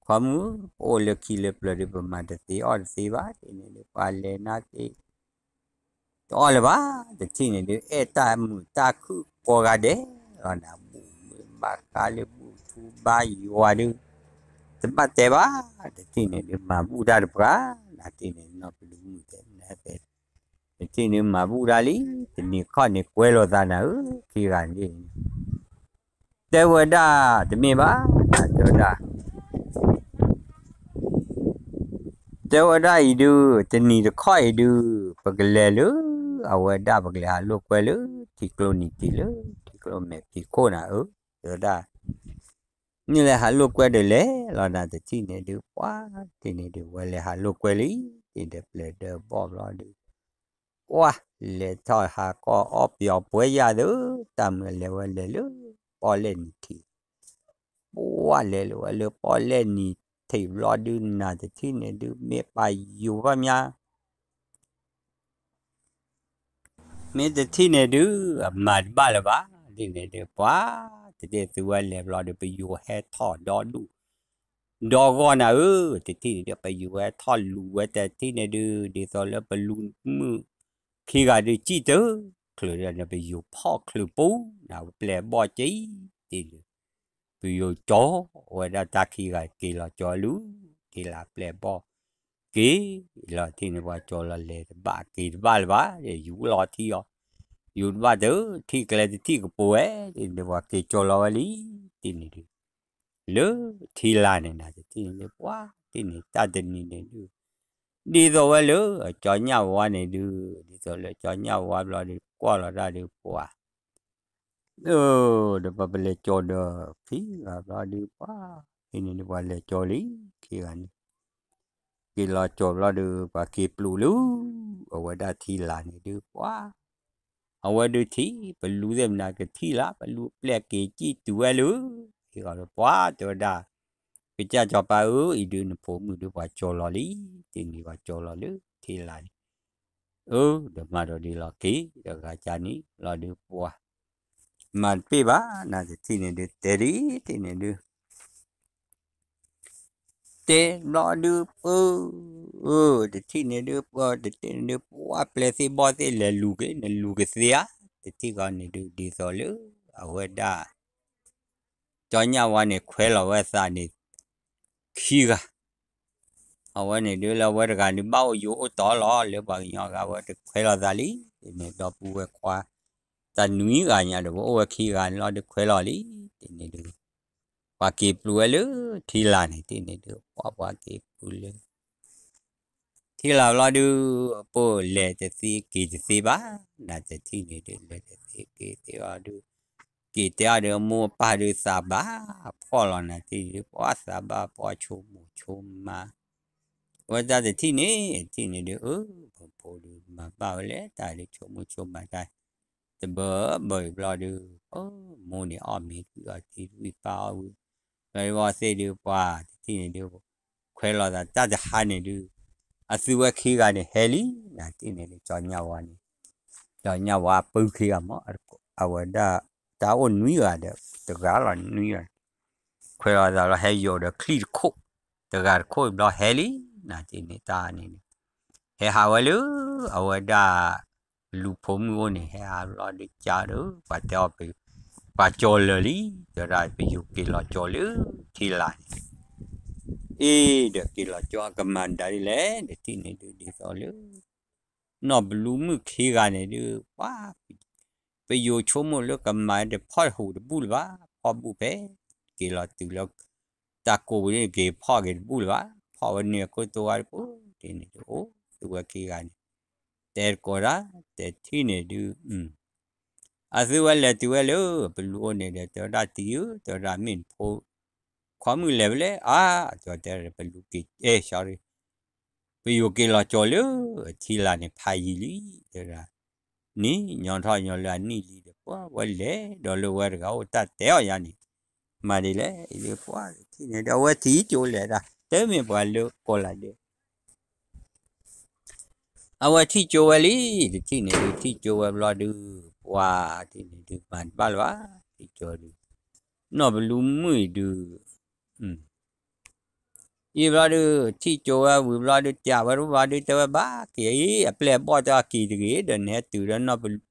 ခွါမုၣ် ပအိၣ်လၢခံလၢပျၢၤဒုး ပမၤတသ့အီၣ်တသ့ဘၣ် တထံၣ်န့ၣ်ဒုး ပှၤလဲၤနၤသ့ တအီၣ်လၢၤဘၣ် တထံၣ်န့ၣ်ဒုး အဲၣ်တၢ်မုာ်တၢ်ခုၣ်ကိးဂၤဒဲးလီၤနၤ ဘူၣ်မုာ်ဘါဃါလၢဘူၣ်ထူဘါယွၤဒုး တဘၣ်တဲဘၣ် တထံၣ်န့ၣ်ဒုး မၤဘူၣ်တၢ်တပှၤ နၤတထံၣ်န့ၣ် နီၢ်ပလူၤမုၣ်တဲ နတဲ တထံၣ်န့ၣ်မၤဘူၣ်တၢ်လံ တနံၤခီၣ်န့ၣ်ကွဲလိာ်သးနၤဧၢ ခံဂၤန့ၣ် တဲဝဲဒၣ် တမ့ၢ်ဘၣ် နတဲဝဲဒၣ် တဲဝဲဒၣ်အံၤဒုး တနံၤတခီၣ်အံၤဒုး ပကလဲၤလၢ အဝဲဒၣ်ပကလဲၤဟးလိာ်ကွဲလၢ ထံကျိနံၤထံးလၢ ထံကျိမဲာ်ဖံးခိၣ်နၤဧၢ တဲဝဲဒၣ် မ့ၢ်လဲၤဟးလိာ်ကွဲဒီးလဲၤလီၤနၤ တထံၣ်န့ၣ်ဒုး ပှၤတထံၣ်န့ၣ်ဒုး ဝဲလဲၤဟးလိာ်ကွဲလံ တထံၣ်ဒီးပျဲၢ်ဒီးဘီၣ်ဘျီဒုး ကွၢ် လဲၤထီၣ်ဟးကီၢ်အီၣ်ပယီၤပှဲၤယၤဒီး တၢ်မုၢ်လဲၤဝဲလဲၤလၢ ပီၣ်လဲၣ်နံၤထံး ပှၢ်လဲၤလၢဝဲလၢပီၣ်လဲၣ်နံၤထံးဘျီဒုး နၤတထံၣ်န့ၣ်ဒုး မ့ၢ်ပာ်ယိၤဘၣ်မး မ့ၢ်တထံၣ်န့ၣ်ဒုး အမၤတဘၣ်လၢၤဘၣ် ဒ်န့ၣ်ဒုး ပှၤ တထံၣ်သုဝဲလဲၤဘျီဒုး ပယိၤဟဲထီၣ်ဒီဒူၣ် ဒီဂီၢ်နၤဧၢ တထံၣ်န့ၣ်ဒုး ပယိၤဟဲထီၣ်လူၤဝဲတထံၣ်န့ၣ်ဒုး ဒ်သိးလၢပလူၤမုၣ်ခံဂၤဒုး စံၣ်တချုးဒီး ပယိၤဖီၣ်ချုးပူၤ နၤပျဲၢ်ဘီၣ်ကံ တထံၣ်န့ၣ် ပယိၤကၠီဝဲဒၣ်တၢ်ခံဂၤက့ၤလီၤကၠီလူၤ ထံလၢပျဲၢ်ဘီၣ်က့ၤလီၤ ထံၣ်န့ၣ်ပှၤကၠီလီၤလဲၤတဘၣ်က့ၤတဘၣ်လၢၤဘၣ် ယူၤလီၤထံအီၤ ယူၤတဘၣ်တထံၣ်ကျဲတထံၣ်ကပူၤဝဲ ထံၣ်န့ၣ်ပှၤက့ၤကၠီလီၤဝဲလံ ထံၣ်န့ၣ်ဒုး လၢထံလာ်န့ၣ်နၤ တထံၣ်န့ၣ်ဒုး ပှၤထံၣ်န့ၣ်တၢ်တနံၤန့ၣ်ဒုး ဒ်သိးဝဲလၢအကၠီညၣ်ဝါန့ၣ်ဒုး ဒ်သိးလၢကၠီညၣ်ဝါဘျီဒုး ကွၢ်လီၤတၢ်ဒုး ပှၤ ဒီးပပလဲၤကၠီဒီး ခံဂၤဘျီဒုး ပှၤ ထံၣ်န့ၣ်ဒုး ပှၤလဲၤကၠီလံ ခံဂၤန့ၣ် က့ၤလီၤကၠီဘျီဒုး ပှၤက့ၤပျိာ်လၢ အဝဲဒၣ်ထံလာ်န့ၣ်ဒုး ပှၤ အဝဲဒုးထံၣ် ပလူၤသ့ၣ်မနၤကထံၣ်လၢ ပလူၤပျဲၢ်က့ၤကံၣ်တုၤဝဲလၢ ဟ့ၣ်ဂီၤဒီးပှၤတဲဝဲဒၣ် ကစၢ်စီၤပၤဧၢ အံၤဒုးနဖိမုၣ်ဒုးပှၤကၠီလီၤလံ တနံၤပှၤကၠီလီၤလၢထံလာ်န့ၣ် အၢ ဒီးမၤဒီးဒ်လီၤက့ၤဒီးဂၤကန့ၣ်လီၤဒုးပှၤ မၤတပ့ၢ်ဘၣ် နၤတထံၣ်န့ၣ်ဒုး တဲဒ်ထံၣ်န့ၣ်ဒုး တဲဘျီဒုး ပၢ တထံၣ်န့ၣ်ဒုး ပၢ တထံၣ်န့ၣ်ဒုး ပှၤပျဲၢ်သ့ၣ်ဘီၣ်သ့ၣ်လဲၤလူၤက့ၤ နလူၤကသ့ဧါ တထံၣ်ဃီန့ၣ်ဒုး ဒ်သိးလၢ အဝဲဒၣ် ကၠီညၣ်ဝါန့ၣ် ခွဲးလီၤဝဲသးန့ၣ် ခံဂၤ, အဝဲန့ၣ်ဒုးလၢအဝဲတဂၤဒုး ဘၣ်အိၣ်ယိာ်အိၣ်တီလီၤ လၢပှၤကညီဂၤ အဝဲတခွဲးလီၤသးလံ, ဒ်န့ၣ် ဒီပုၢ်ဝဲၢ်ခွါ တၢ်နွံဂၤညါဒီး ပအိၣ်ဝဲခံဂၤန့ၣ်လီၤ ဒုးခွဲးလီၤလံ, ဒ်န့ၣ်ဒုး ပှၤက့ၤပျုၤဝဲလၢထံလာ်န့ၣ် ဒ်န့ၣ်ဒုး ပှၤပှၤက့ၤပျုၤလၢ ထံလာ်ဘျီဒုး ပိာ်လဲၤတသ့က့ၤတသ့ဘၣ်, နတထံၣ်န့ၣ်ဒုး လဲၤတသ့က့ၤတသ့ဘၣ်ဒုး က့ၤတဲအီၤဒီး အမိၢ်အပၢ်ဒုးသးဘၣ်ဖှီၣ်လီၤ နတထံၣ်ဒုး ပှၤသးဘၣ်ဖှီၣ်ဆိကမိၣ်ဆိကမး ဝဲတၢ်တထံၣ်န့ၣ် ထံၣ်န့ၣ်ဒုး အၢ ပဖိဒုးမၤဘၣ်ဝဲလဲၣ် တၢ်ဒုးဆိကမိၣ်ဆိကမးတၢ် တဘၢဘၢအံၤဘျီဒုး မိၢ်န့ၣ်အီၣ်မ့ၤကွံာ်အီၤတံၤတဝံၣ်ပၢ်အီၣ်ဝံၤ ဘျီဒုးဝဲသ့ၣ်ဒုးပှၤတထံၣ်န့ၣ်ဒုး ခွဲးလီၤသးတၢ်တဟါန့ၣ်ဒုး အသုဝဲခံဂၤန့ၣ်ဟဲလံ နတထံၣ်န့ၣ်ဒုး ကၠီညၣ်ဝါန့ၣ် ကၠီညၣ်ဝါအပုၢ်ခံဂၤမး အဝဲဒၣ် တၢ်အိၣ်နွံဂၤဒီး တဂၤလီၤနွံဂၤ ခွဲးလီၤသးလီၤ ဟဲယိာ်ဒီးချံၣ်တခိၣ် တဂၤတခိၣ်ဘျီဟဲလံ နတထံၣ်န့ၣ်တၢ်န့ၣ် ဟဲဟးဝဲလၢ အဝဲဒၣ် လူၤဖိမုၣ်အိၣ်န့ၣ် ဟဲဟးဘျီဒုးကဒီး ပှၤတဲအီၤ ပှၤကၠီၤလၢာ်လံ တဲဝဲဒၣ် ပယိၤက့ၤလီၤကၠီၤလၢထံလာ်န့ၣ် အ့ ဒီးက့ၤလီၤကၠီၤအကမၤဒၣ်ဒ်လဲၣ် နတထံၣ်န့ၣ်ဒုး ဒ်သိးလၢ နီၢ်ဘလူးမုၣ်ခံဂၤန့ၣ်ဒုး ပှၤ ပယိၤဆိကမိၣ်လၢကမၤတဖီၣ်ဟူးတဘူၣ်လၢၤဘၣ် ဖီၣ်ဘူၣ်ဖဲ က့ၤလီၤတုၤလၢ တၢ်ကိးဝံၤန့ၣ် က့ၤဖီၣ်က့ၤတဘူၣ်လၢၤဘၣ် ဖီၣ်ဝဲန့ၣ်အခိၣ်တိဝါတပူၤ ဒ်န့ၣ်ဒုး အိၣ်သုဝဲခံဂၤန့ၣ် တဲတကိးတၢ် တထံၣ်န့ၣ်ဒုး အသုဝဲလဲၤတုၤဝဲလၢ ပလူၤအိၣ်န့ၣ်ဒီး တဲဝဲဒၣ်တံၤဧၢ တဲဝဲဒၣ်မ့ၢ်နဖိ ခွါမုၣ်လဲၤဖဲလဲၣ် အါ တဲဝဲတဲ ပလူၤက့ၤ အဲ sorry ပယိၤက့ၤလီၤကၠီၤလၢ ထံလာ်န့ၣ်ဖးယံာ်လံ တဲဝဲဒၣ် နံၤညီထီၣ်ညီလၢအနံၣ်လံဒီး ပှၤဝဲလဲၤဒီးလၢဝဲတဂၤအိၣ်တၢ်တဲအီၤယါန့ၣ် မၤဒ်လဲၣ် အံၤဒုးပှၤတထံၣ်န့ၣ်ဒီး အဝဲထံၣ်ကၠိလဲၤဒၣ် တမ့ၢ်ပှၤလၢကီၢ်လၢ်ဒဲး အဝဲထံၣ်ကၠိဝဲလံ တထံၣ်န့ၣ်ဒုး ထံၣ်ကၠိဝဲဘျီဒုး ပှၤတထံၣ်န့ၣ်ဒုး မၤတဘၣ်လၢၤဘၣ် ထံၣ်ကၠိဒုး နီၢ်ဘလူးမုၣ်အံၤဒုး အံၤဘျီဒုး ထံၣ်ကၠိဝဲဝံၤဘျီဒုး တၢ်ဝဲတဘျီဒုး တဲဝဲဘၣ်က့ၤအံၤ အပျဲၢ်အဘီၣ်တၢ်က့ၤတဂ့ၤ ဒီးနဟဲတုၤဒီးနီၢ်ဘလူး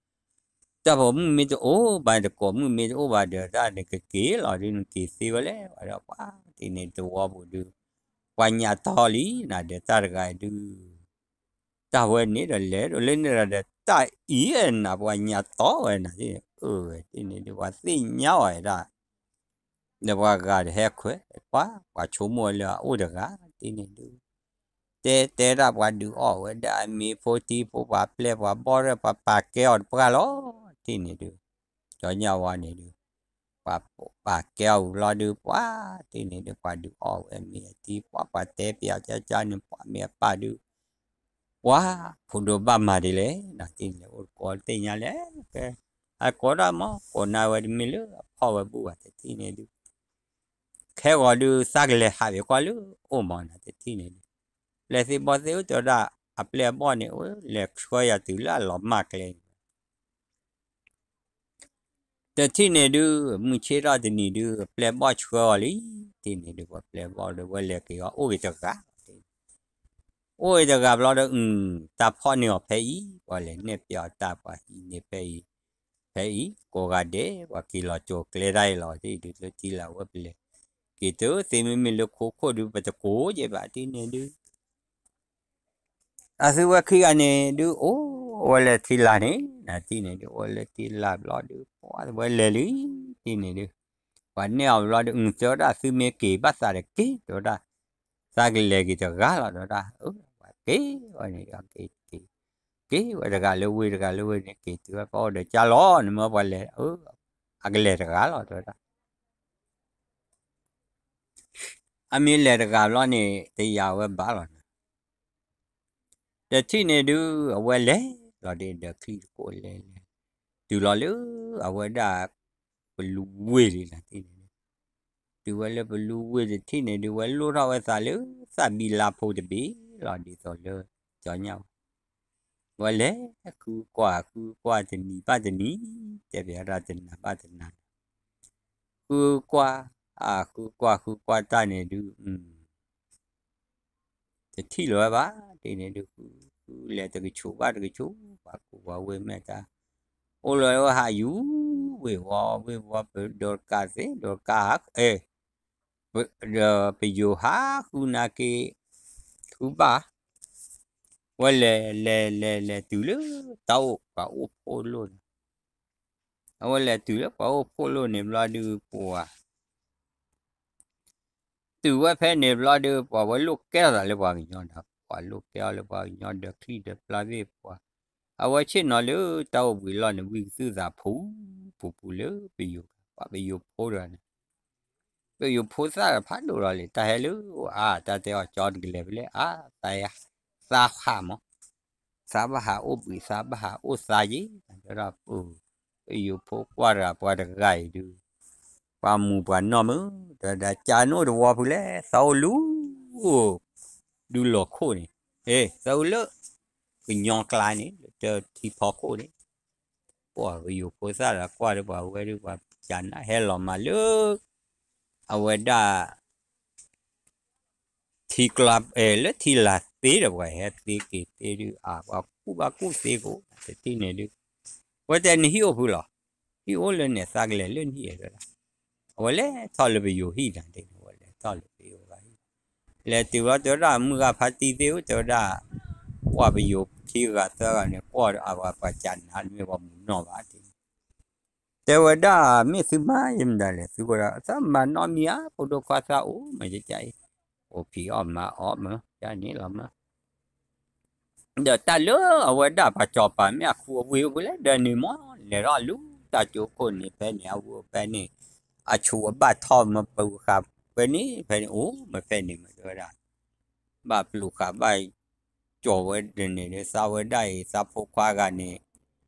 တၢ်ပိာ်မုၣ်မ့ၢ်တအိၣ်ဘၣ် တကိးမုၣ်မ့ၢ်တအိၣ်ဘၣ်ဒီး တၢ်နကက့ၤလီၤဒုး နက့ၤသ့ဝဲလဲၣ် ဝဲဒီးပှၤတထံၣ်န့ၣ်တဝီပူၤဒုး ပှၤညၣ်တီလံ နၤဒီးတၢ်တဂၤဒုး တၢ်ဝဲန့ၣ်ဒီးလဲၤဒိးလၢန့ၣ်ဒီး တၢ်အံၤနၤ ပှၤညၣ်တီဝဲနၤ အၢဝဲတထံၣ်န့ၣ်ဒုး ပှၤသ့ၣ်ညါဝဲဒၣ် ဒီးပှၤဂၤဒီးဟဲခွဲး ပှၤ ပှၤဆိကမိၣ်ဝဲလၢအအိၣ်တဂၤ တထံၣ်န့ၣ်ဒုး တဲတဲဒၣ်ပှၤဒုးအီၣ်ဝဲဒၣ်အမ့ၤဖိထံဖိ ပှၤပျဲၢ်ပှၤဘီၣ်ရဲၣ် ပှၤပာ်ကဲအီၤတပှၢ်လီၤ တထံၣ်န့ၣ်ဒုး ကၠီညၣ်ဝါန့ၣ်ဒုး ပှၤပာ်ကဲအီၤဝံၤဘျီဒုး ပှၤတထံၣ်န့ၣ်ဒုး ပှၤဒုးအီၣ်ဝဲအမ့ၤအထံ ပှၤ ပှၤတဲပျးကၠၢကၠၢန့ၣ် ပှၤမ့ၢ်အပၢ်ဒုး ပှၤ ဖိဒိၣ်ဘၣ်မၤဒ်လဲၣ် နၤတထံၣ်န့ၣ် အိၣ်တကိးသ့ၣ်ညါလဲၣ် ကဲ အကိးဒၣ်မး ကိးနၤဝဲတမ့ၢ်လၢအဖီၣ်ဝဲဘူၣ်ဘၣ် တထံၣ်န့ၣ်ဒုး ခဲဂီၤဒုး သးကလဲၤဟးဘၣ်ကွၢ်လၢအိၣ်မး နၤတထံၣ်န့ၣ်ဒုး ပျဲၢ်သ့ၣ်ဘီၣ်သ့ၣ်အိၣ်တဲဝဲဒၣ် အပျဲၢ်အဘီၣ်န့ၣ် အိၣ်လဲၤဆှၢယၤတုၤလၢအလီၤမၢ်ကျဲန့ၣ် တထံၣ်န့ၣ်ဒုး မုၢ်ဆ့ၣ်ထီၣ်တနံၤဒုး ပျဲၢ်ဘီၣ်ဆှၢအီၤလံ တထံၣ်န့ၣ်ဒုး ပှၤပျဲၢ်ဘီၣ်ဒီး ဝဲလဲၤက့ၤအီၤ အိၣ်ဂ့ၤတဂၤ အိၣ်ဂ့ၤတဂၤဘျီဒီး အု တၢ်ဖီၣ်န့ၢ်အီၤဖဲအံၤ ပှၤလဲၤနဲၣ်ပျးအီၤတၢ်ပှၤဟံးန့ၢ်ဖဲအံၤ ဖဲအံၤ ကိးဂၤဒဲး ပှၤက့ၤလီၤကၠိၤကျဲတၢ်အံၤလီၤ တထံၣ်ဒုး လၢထံလာ်ဝဲပလဲၤ က့ၤတုၤသ့မ့မ့ၢ်လၢခိခိၣ်ဒုး ပတကိးကဲဘၣ် တထံၣ်န့ၣ်ဒုး အသုဝဲခံဂၤန့ၣ်ဒုး အိၣ်ဝဲလၢထံလာ်န့ၣ် နၤတထံၣ်န့ၣ်ဒုး အိၣ်ဝဲလၢထံလာ်ဘျီဒုး ပှၤဝဲလဲၤလံ တထံၣ်န့ၣ်ဒုး ပှၤနဲၣ်အီၤဘျီဒုး အု တဲဝဲဒၣ် သုမ့ၢ်က့ၤဘၣ်သးဒီးက့ၤ တဲဝဲဒၣ် သးကလဲၤက့ၤတဂၤလီၤ တဲဝဲဒၣ် အၢ ပှၤက့ၤဝဲန့ၣ် က့ၤ က့ၤဝဲတဂၤလၢဝ့ၢ်တဂၤလၢဝ့ၢ်န့ၣ် က့ၤတုၤဝဲပအိၣ်ဒီးကၢ်လီၤ နမ့ၢ်ပှၤလဲၤ အၢ အကလဲၤတဂၤလီၤ တဲဝဲဒၣ် အမ့ၢ်လဲၤတဂၤဘျီန့ၣ် တယာ်ဝဲဘၣ်လီၤနၤ တထံၣ်န့ၣ်ဒုး အဝဲလဲၤလီၤဒ်ဒီးချံၣ်တကိးလဲၤလဲၤ တုၤလီၤလၢ အဝဲဒၣ် ပလူၤဝ့ၢ်လံနၤတထံၣ်န့ၣ် တုၤဝဲလၢပလူၤဝ့ၢ်တထံၣ်န့ၣ်ဒုး ဝဲလိၣ်ထီၣ်ဝဲသးလၢ သၣ်ဘံလါဖိတဘ့ၣ်လီၤ ဒ်သိးလၢ ကၠီညၣ်ဝါ ဝဲလဲၤ ဃုကွၢ်ဃုကွၢ်တနံၤဘၣ်တနံၤ တဲပျးတၢ်တနၤဘၣ်တနၤ ဃုကွၢ် အဃုကွၢ်ဃုကွၢ်တၢ်န့ၣ်ဒုး တထံၣ်လၢၤဝဲဘၣ် တထံၣ်န့ၣ်ဒုး ဃုဃုလဲၤတကဆူးဘၣ်တကဆူး ပှၤကူပှၤဝ့ၢ်မဲာ်တၢ် အိၣ်လၢဝဲဟးယူၤ ဝ့ၢ်ဝီဝ့ၢ်ဝီ ပဒိးတကးသ့ ဒိးတကးဟး ဒီးပယိၤဟးဃုနၤက့ၤ ဃုဘၣ် ဝဲလဲၤလဲၤလဲၤလဲၤတုၤလၢတၢ်အိၣ်ပှၤအိၣ်ဖှိၣ်လိၣ်န့ၣ်, အဝဲလဲၤတုၤလၢပှၤအိၣ်ဖှိၣ်လိၣ်န့ၣ်ဘျီဒုးပှၤ တုၤဝဲဖဲန့ၣ်ဘျီဒုး ပှၤဝဲလိၣ်ကဲထီၣ်သးလၢပှၤကညီဒီး ပှၤလိၣ်ကဲထီၣ်လၢပှၤကညီဒီးချံၣ်ဒီးပျၢ်ဘ့ၣ်ပှၤ, အဝဲဆ့ၣ်နီၤလၢတၢ်အိၣ်ဘှံးလီၢ်န့ၣ် ဝံကသုၣ်သးဖူ ပူၤပူၤလၢပယိၤ, ပှၤပယိၤဖိတဂၤန့ၣ် ပယိၤဖိသၣ်ဒီးဖးဒိၣ်လီၤလံ တၢ်ဟဲလၢအါ တၢ်တဲအီၤကၠီတကလဲၤဖဲလဲၣ် အါ သးယါ သးဟးမး, သးဘၣ်ဟးအိၣ်ဘှံး သးဘၣ်ဟးအိၣ်သးယံၤ တဲဒၣ် ပယိၤဖိကွၢ်တဂၤ ပှၤတဂၤအံၤဒုး ပှၤမူၤပှၤနီၢ်မုၢ် တဲဝဲဒၣ်ကၠးနအိၣ်တဝီဖုလဲၣ် သးအိၣ်လူၤ ဒုးလီၤခိၣ်န့ၣ်, အ့ သးအိၣ်လၢ ကညီကျါန့ၣ် လၢတၢ်ထံဖီခိၣ်န့ၣ်, ပှၤပယိၤဖိသၣ်ဒီးကွၢ်ဒီးပှၤဝဲဒုး ပှၤကၠးနဟဲလီၤမးလၢ အဝဲဒၣ် ထံကျါ လၢထံလာ်သ့ဒီး ပှၤဟဲသ့က့ၤသ့ဒုး အါ ပှၤကူၣ်ဘၣ်ကူၣ်သ့ကိး တထံၣ်န့ၣ်ဒုး ဝဲတဲနဟံၣ်အိၣ်ဖုလီၤ, ဟံၣ်အိၣ်လၢန့ၣ် သးကလဲၤလၢနဟံၣ်ဝဲဒၣ်, အဝဲလဲၤထီၣ်လၢပယိၤဟံၣ်နၤဒ်န့ၣ် ဝဲလဲၤထီၣ်လၢပယိၤဂၤဟံၣ်, လဲၤတုၤဘျီတဲဝဲဒၣ် မုၢ်ဂၤဖါတံၢ်သ့ၣ်ဧၢ တဲဝဲဒၣ်, ကွၢ်ပယိၤခံဂၤသၢဂၤန့ၣ် ကွၢ်အဝဲပှၤကၠးနၤ တမ့ၢ်ပှၤမူၤနီၢ်ဘၣ်ဒ်န့ၣ် တဲဝဲဒၣ် မ့ၢ်သုမၤယမတၤလဲၣ် သုကဒၣ် သးမၤနီတမံၤဧါ ဖိဒိၣ်ခွါသးအိၣ်မး ယကအံၤ အိၣ်ဖံးအီၣ်မၤအီၣ်မး ယန့ၣ်လီၤမး, ဒီးတၢ်လၢအဝဲဒၣ်ပှၤစီၤပၤမ့ၢ်အခူအဝ့ၢ်အိၣ်ဖဲလဲၣ် ဒီးန့ၣ်မး လဲၤထီၣ်လူၤတၢ်ကၠိခိၣ်န့ၣ် ဖဲန့ၣ် အဝ့ၢ်အိၣ်ဖဲန့ၣ် အဆူးအဘၣ်ထီၣ်မး ပှၤဃးဝဲန့ၣ် ဖဲန့ၣ် အိၣ်မးဖဲန့ၣ်မး တဲဝဲဒၣ် ဘၣ်ပျူၤဃာ်ဘၣ် ကၠီၤဝဲဒၣ်န့ၣ်ဒီး သးဝဲဒၣ်အံၤ သးဖိခွါဂၤန့ၣ်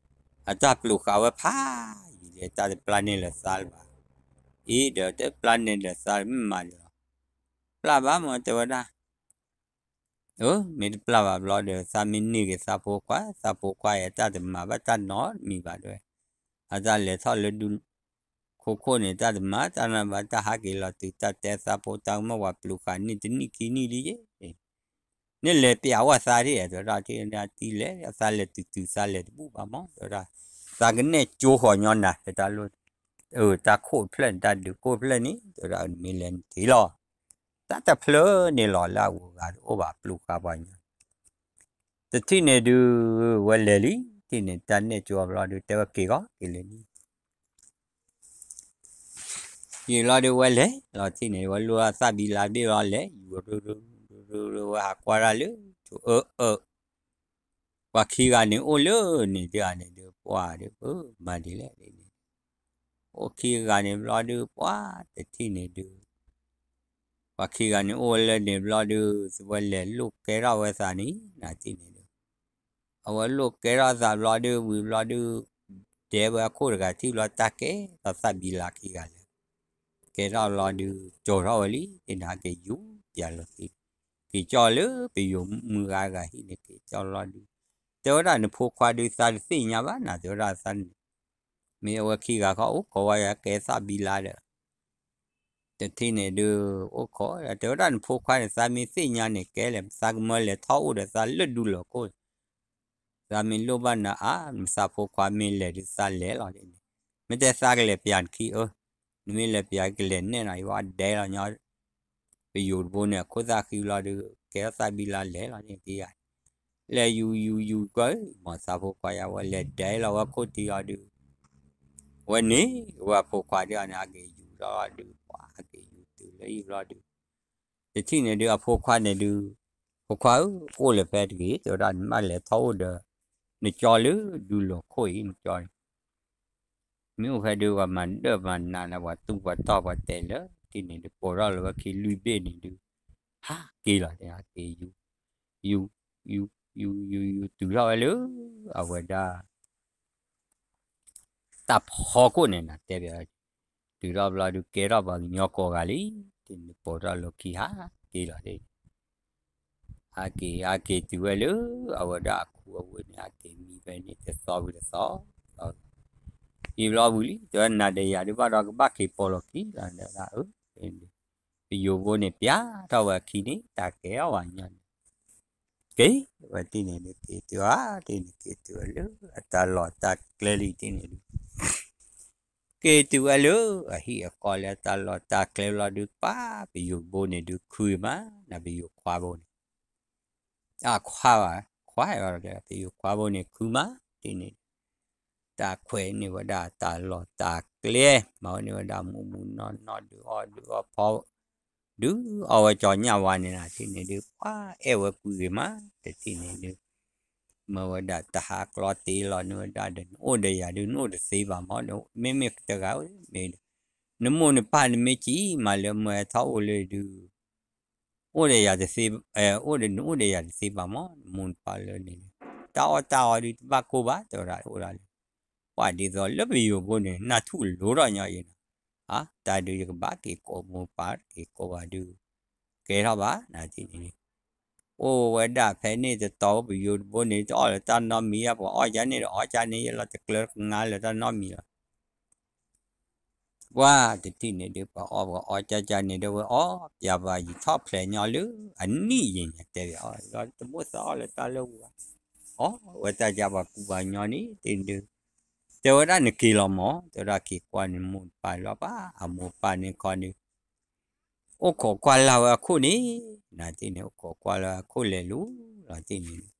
အတၢ်ပျူၤဃာ်ဝဲဖးယံာ်ဒီး တၢ်တပျၢ်န့ၢ်လၢသးလၢၤဘၣ်. အံၤဒီးတပျၢ်န့ၢ်လၢသးမ့ၢ်မၤဒ်လီၤ. ပျၢ်ဘၣ်မ့ၢ်တဲဝဲဒၣ်, အၢ မ့ၢ်တပျၢ်ဘၣ်ဘျီဒီး သးမ့ၢ်န့ၢ်က့ၤသးဖိခွါ, သးဖိခွါအံၤ တၢ်တမၤဘၣ်တၢ်နီတမံၤဘၣ်တဲဝဲ, အတၢ်လဲၤထီၣ်လၢဒူခိခိၣ်န့ၣ် တၢ်တမၤတၢ်နီဘၣ် တၢ်ဟးက့ၤလီၤတုၤ တၢ်တဲသးဖိတၢ်ကမၣ် ပှၤပျူၤဃာ်န့ၢ်တနံၣ်ခံနံၣ်ဒ်ယဲၢ် န့ၣ်လဲၤပျးဝဲသးဒ် တဲဝဲဒၣ် ထံၣ်ဒၣ်တံၢ်လဲၣ် သးလဲၤတုၤတုၤ သးလဲၤတဘူၣ်ဘၣ်မး တဲဝဲဒၣ်, သးကနဲၣ်ကၠိဃီၤညီနၤ တဲတၢ်လိၣ်, အၢ တၢ်ခိၣ်တဖျၢၣ်န့ၣ် တၢ်ဒုးခိၣ်တဖျၢၣ်န့ၣ် တဲဝဲဒၣ် နမ့ၢ်လဲၤနထံၣ်လီၤ, တၢ်တဖျၢၣ်န့ၣ်လီၤ လၢအဂုၤအဂၤတအိၣ်ဘၣ် ပျူၤဃာ်ပှၤညီ တထံၣ်န့ၣ်ဒုး ဝဲလဲၤလံ, ထံၣ်န့ၣ် တၢ်နဲၣ်ကၠိဘျီဒုး တဲဝဲက့ၤဂီၤ က့ၤလဲၤလံ ယံာ်လီၤဒုးဝဲလဲၤလီၤ ထံၣ်န့ၣ် ဝဲလိၣ်သၣ်ဘံလါဘ့ၣ်လီၤ လဲၤယူၤ ဝဲဟးကွၢ်တၢ်လၢ အၢ အၢ ပှၤခံဂၤန့ၣ်အိၣ်လၢန့ၣ်ဒုး အန့ၣ်ဒုး ပှၤဒုး မၤဒ်လဲၣ်န့ၣ်, အိၣ်ခံဂၤန့ၣ်ဘျီဒုး ပှၤတထံၣ်န့ၣ်ဒုး ပှၤခံဂၤန့ၣ်အိၣ်ဝဲလၢန့ၣ်ဘျီဒုး ဝဲလဲၤလိၣ်ကဲထီၣ်ဝဲသးန့ၣ် နထံၣ်န့ၣ်ဒုး အဝဲလိၣ်ကဲထီၣ်သးဘျီဒုး ဝံၤဘျီဒုး ဒဲဝဲအခိၣ်တဂၤထံၣ်ဘျီ တၢ်ကဲထီၣ်သၣ်ဘံလါခံဂၤလၢာ်, ကဲထီၣ်ဘျီဒုး ကၠီၤထီၣ်ဝဲလံ သ့ၣ်နၤက့ၤယူၤပျးလီၤသံ, က့ၤကၠီလၢပယိၤမုၢ်ဂၤဂၤဟံၣ်န့ၣ် က့ၤကၠီလီၤဒုး, တဲဝဲဒၣ်နဖိခွါဒုး သးတသ့ၣ်ညါဘၣ်နၤ တဲဝဲဒၣ်သးန့ၣ် မ့ၢ်အဝဲခံဂၤခီအိၣ်ခိးဝဲယၤကဲသၣ်ဘံလါဒီး တထံၣ်န့ၣ်ဒုး အိၣ်ခိး တဲဝဲဒၣ်နဖိခွါန့ၣ် သးမ့ၢ်သ့ၣ်ညါန့ၣ် ကဲလဲၣ် သးကမၢလဲၤထီၣ်အိၣ်ဒီးသးလၢဒူလီၤခိၣ်, သးမ့ၢ်လိၣ်ဘၣ်နၤအါ သးဖိခွါမ့ၢ်လဲၤဒုးသးလဲၤလီၤန့ၣ်, မ့ၢ်တဲသးကလဲၤပျးနခံအၢ, နမ့ၢ်လဲၤပျးကလဲၤနဲၣ်နၤ ယဝဲဒဲလီၤညီ ပယိၤတဘိန့ၣ် အခိၣ်သၣ်ဃံလီၤဒုး ကဲထီၣ်သၣ်ဘံလါလဲၤလီၤန့ၣ် တယၤ လဲၤယူၤယူၤယူၤကီး မ်သးဖိခွါယဝဲလဲၤဒဲလီၤဝဲခိၣ်ထံလီၤဒုး, ဝဲန့ၣ် ဝဲအဖိခွါဒုးန့ၣ် ဟဲက့ၤယူၤလီၤဒုး ပှၤဟဲက့ၤယူၤတုၤလၢအံၤဘျီဒုး, တထံၣ်န့ၣ်ဒုး အဖိခွါန့ၣ်ဒုး, ဖိခွါဧၢ အိၣ်လၢၤဖဲတဂ့ၤ တဲဝဲဒၣ် နဘၣ်လဲၤထီၣ်အိၣ်ဒီး နကၠီလၢဒူလီၤခိၣ်အံၤ နကၠီန့ၣ် မ့ၢ်အိၣ်ဖဲဒုး ပှၤမၤဒၢၣ်မၤနးနၤ ပှၤတူၢ်ပှၤတီၢ်ပှၤတဲလၢ တထံၣ်န့ၣ်ဒုး ပိာ်ထီၣ်လၢဝဲခံလွံၢ်ဘ့ၣ်န့ၣ်ဒုး, ဟးက့ၤလီၤ ဟဲက့ၤယူၤ, ယူၤ ယူၤ ယူၤ ယူၤ ယူၤ တုၤထီၣ်ဝဲလၢ အဝဲဒၣ် တၢ်ဖီခိၣ်န့ၣ်နၤ တဲဘၣ်, တုၤထီၣ်ဘျီဒုး ကဲထီၣ်ပှၤကညီကိးဂၤလံ, တထံၣ်န့ၣ်ပိာ်ထီၣ်လၢခံဟးက့ၤလီၤဒ် ဟးက့ၤ ဟးက့ၤတုၤဝဲလၢ အဝဲဒၣ်အခူအဝ့ၢ်န့ၣ် ဟးက့ၤမံဖဲန့ၣ် တသီဝံၤတသီ, ယံာ်ဘျီဝံၤလံ တဲဝဲနၤဒီးယၤဒုးဘၣ်ဒီးကဘၣ်က့ၤပိာ်လီၤခံလီၤ တဲဝဲဒၣ်, ပယိၤဘိန့ၣ် ပျးထီၣ်ဝဲအခံန့ၣ် တၢ်ကဲထီၣ်ဝဲညီန့ၣ်, က့ၤဝဲတထံၣ်န့ၣ်ဒုး က့ၤတုၤဧါ တထံၣ်န့ၣ်က့ၤတုၤဝဲလၢ အတၢ်လီၢ်တၢ်ကျဲလံတထံၣ်န့ၣ်ဒုး က့ၤတုၤဝဲလၢအဟံၣ်အဃီလၢတၢ်လီၢ်တၢ်ကျဲဘျီဒုး ပှၤပယိၤဘိန့ၣ်ဒုးခုမး နပယိၤခွါဘိန့ၣ် အခွါဘၣ် ခွါ ပယိၤခွါဘိန့ၣ်ခုမး တထံၣ်န့ၣ် တၢ်ခွဲးန့ၢ်ဝဲဒၣ်တၢ်လီၢ်တၢ်ကျဲ မၤဝဲန့ၢ်ဝဲဒၣ်မူးမူးနီၢ်နီၢ် ဒုးအီၣ်ဒုးအီဖီ ဒုးအီဝဲကၠီညၣ်ဝါန့ၣ် တထံၣ်န့ၣ်ဒုး ပှၤအဲၣ်ဝဲကွံဂ့ၤမး တထံၣ်န့ၣ်ဒုး မၢဝဲဒၣ်တၢ်ဟးကျီတ့လီၤန့ၢ်ဝဲဒၣ်ဒီး နအိၣ်ဒီးယၤဒုး နအိၣ်တသ့ဘၣ်မး မ့မ့ၢ်တဂၤဧၢ မ့ၢ် နမိၢ်နပၢ်နမ့ၢ်ကံၣ်မးလၢမၢဟဲထီၣ်အိၣ်လၢဒုး အိၣ်ဒီးယၤတသ့ အိၣ်ဒီးနအိၣ်ဒီးယၤတသ့ဘၣ်မး နမိၢ်နပၢ်လၢန့ၣ် တၢ်အီၣ်တၢ်အီဒုးတဘၣ်ကိၢ်ဘၣ် တဲဝဲဒၣ်အိၣ်ဒၣ်လၢ ပှၤဒ်သိးလၢပယိၤဘိန့ၣ် နၢ်ထူၣ်လိၤထီၣ်ညီအံၤန့ၣ် အတၢ်ဒုးယကဘၣ်က့ၤကိးမိၢ်ပၢ်က့ၤကိးဘၣ်ဒုး ကဲထီၣ်ဘၣ် နထံၣ်န့ၣ် အိၣ်ဝဲဒၣ်ဖဲန့ၣ်တတီၤ ပယိၤတဘိန့ၣ် တအီၣ်လၢတၢ်နီတမံၤ ပှၤအီၣ်ကါန့ၣ်ဒီးအီၣ်ကါန့ၣ် ယလီၤတကျၢၤကငါလၢတၢ်နီတမံၤလီၤ ပှၤတထံၣ်န့ၣ်ဒုး ပှၤအီၣ်ပှၤအီၣ်ကၢ်ကၢ်န့ၣ်ဒီး ဝဲအီၣ်ပျးပှၤယံာ်ထီၣ်ဖျဲးညီလၢအနံၣ်ယံာ်ညါတဲဝဲအီၤ တဘိသးအီၣ်လၢတၢ်လၢဝူၤဘၣ် အီၣ်ဝဲတၢ်ကၢ်ပှၤကူပှၤညီန့ၣ် တထံၣ်န့ၣ်ဒုး တဲဝဲဒၣ်နက့ၤလီၤမး တဲဝဲဒၣ်က့ၤကွၢ်န့ၣ်မိၢ်ပၢ်လီၤ ပှၤအမိၢ်ပၢ်န့ၣ်ခီန့ၣ် အိၣ်ခိးကွၢ်လၢ်ဝဲအခိၣ်န့ၣ် နထံၣ်န့ၣ် အိၣ်ခိးကွၢ်လၢအခိၣ်လဲၤလူၤလီၤ တထံၣ်န့ၣ်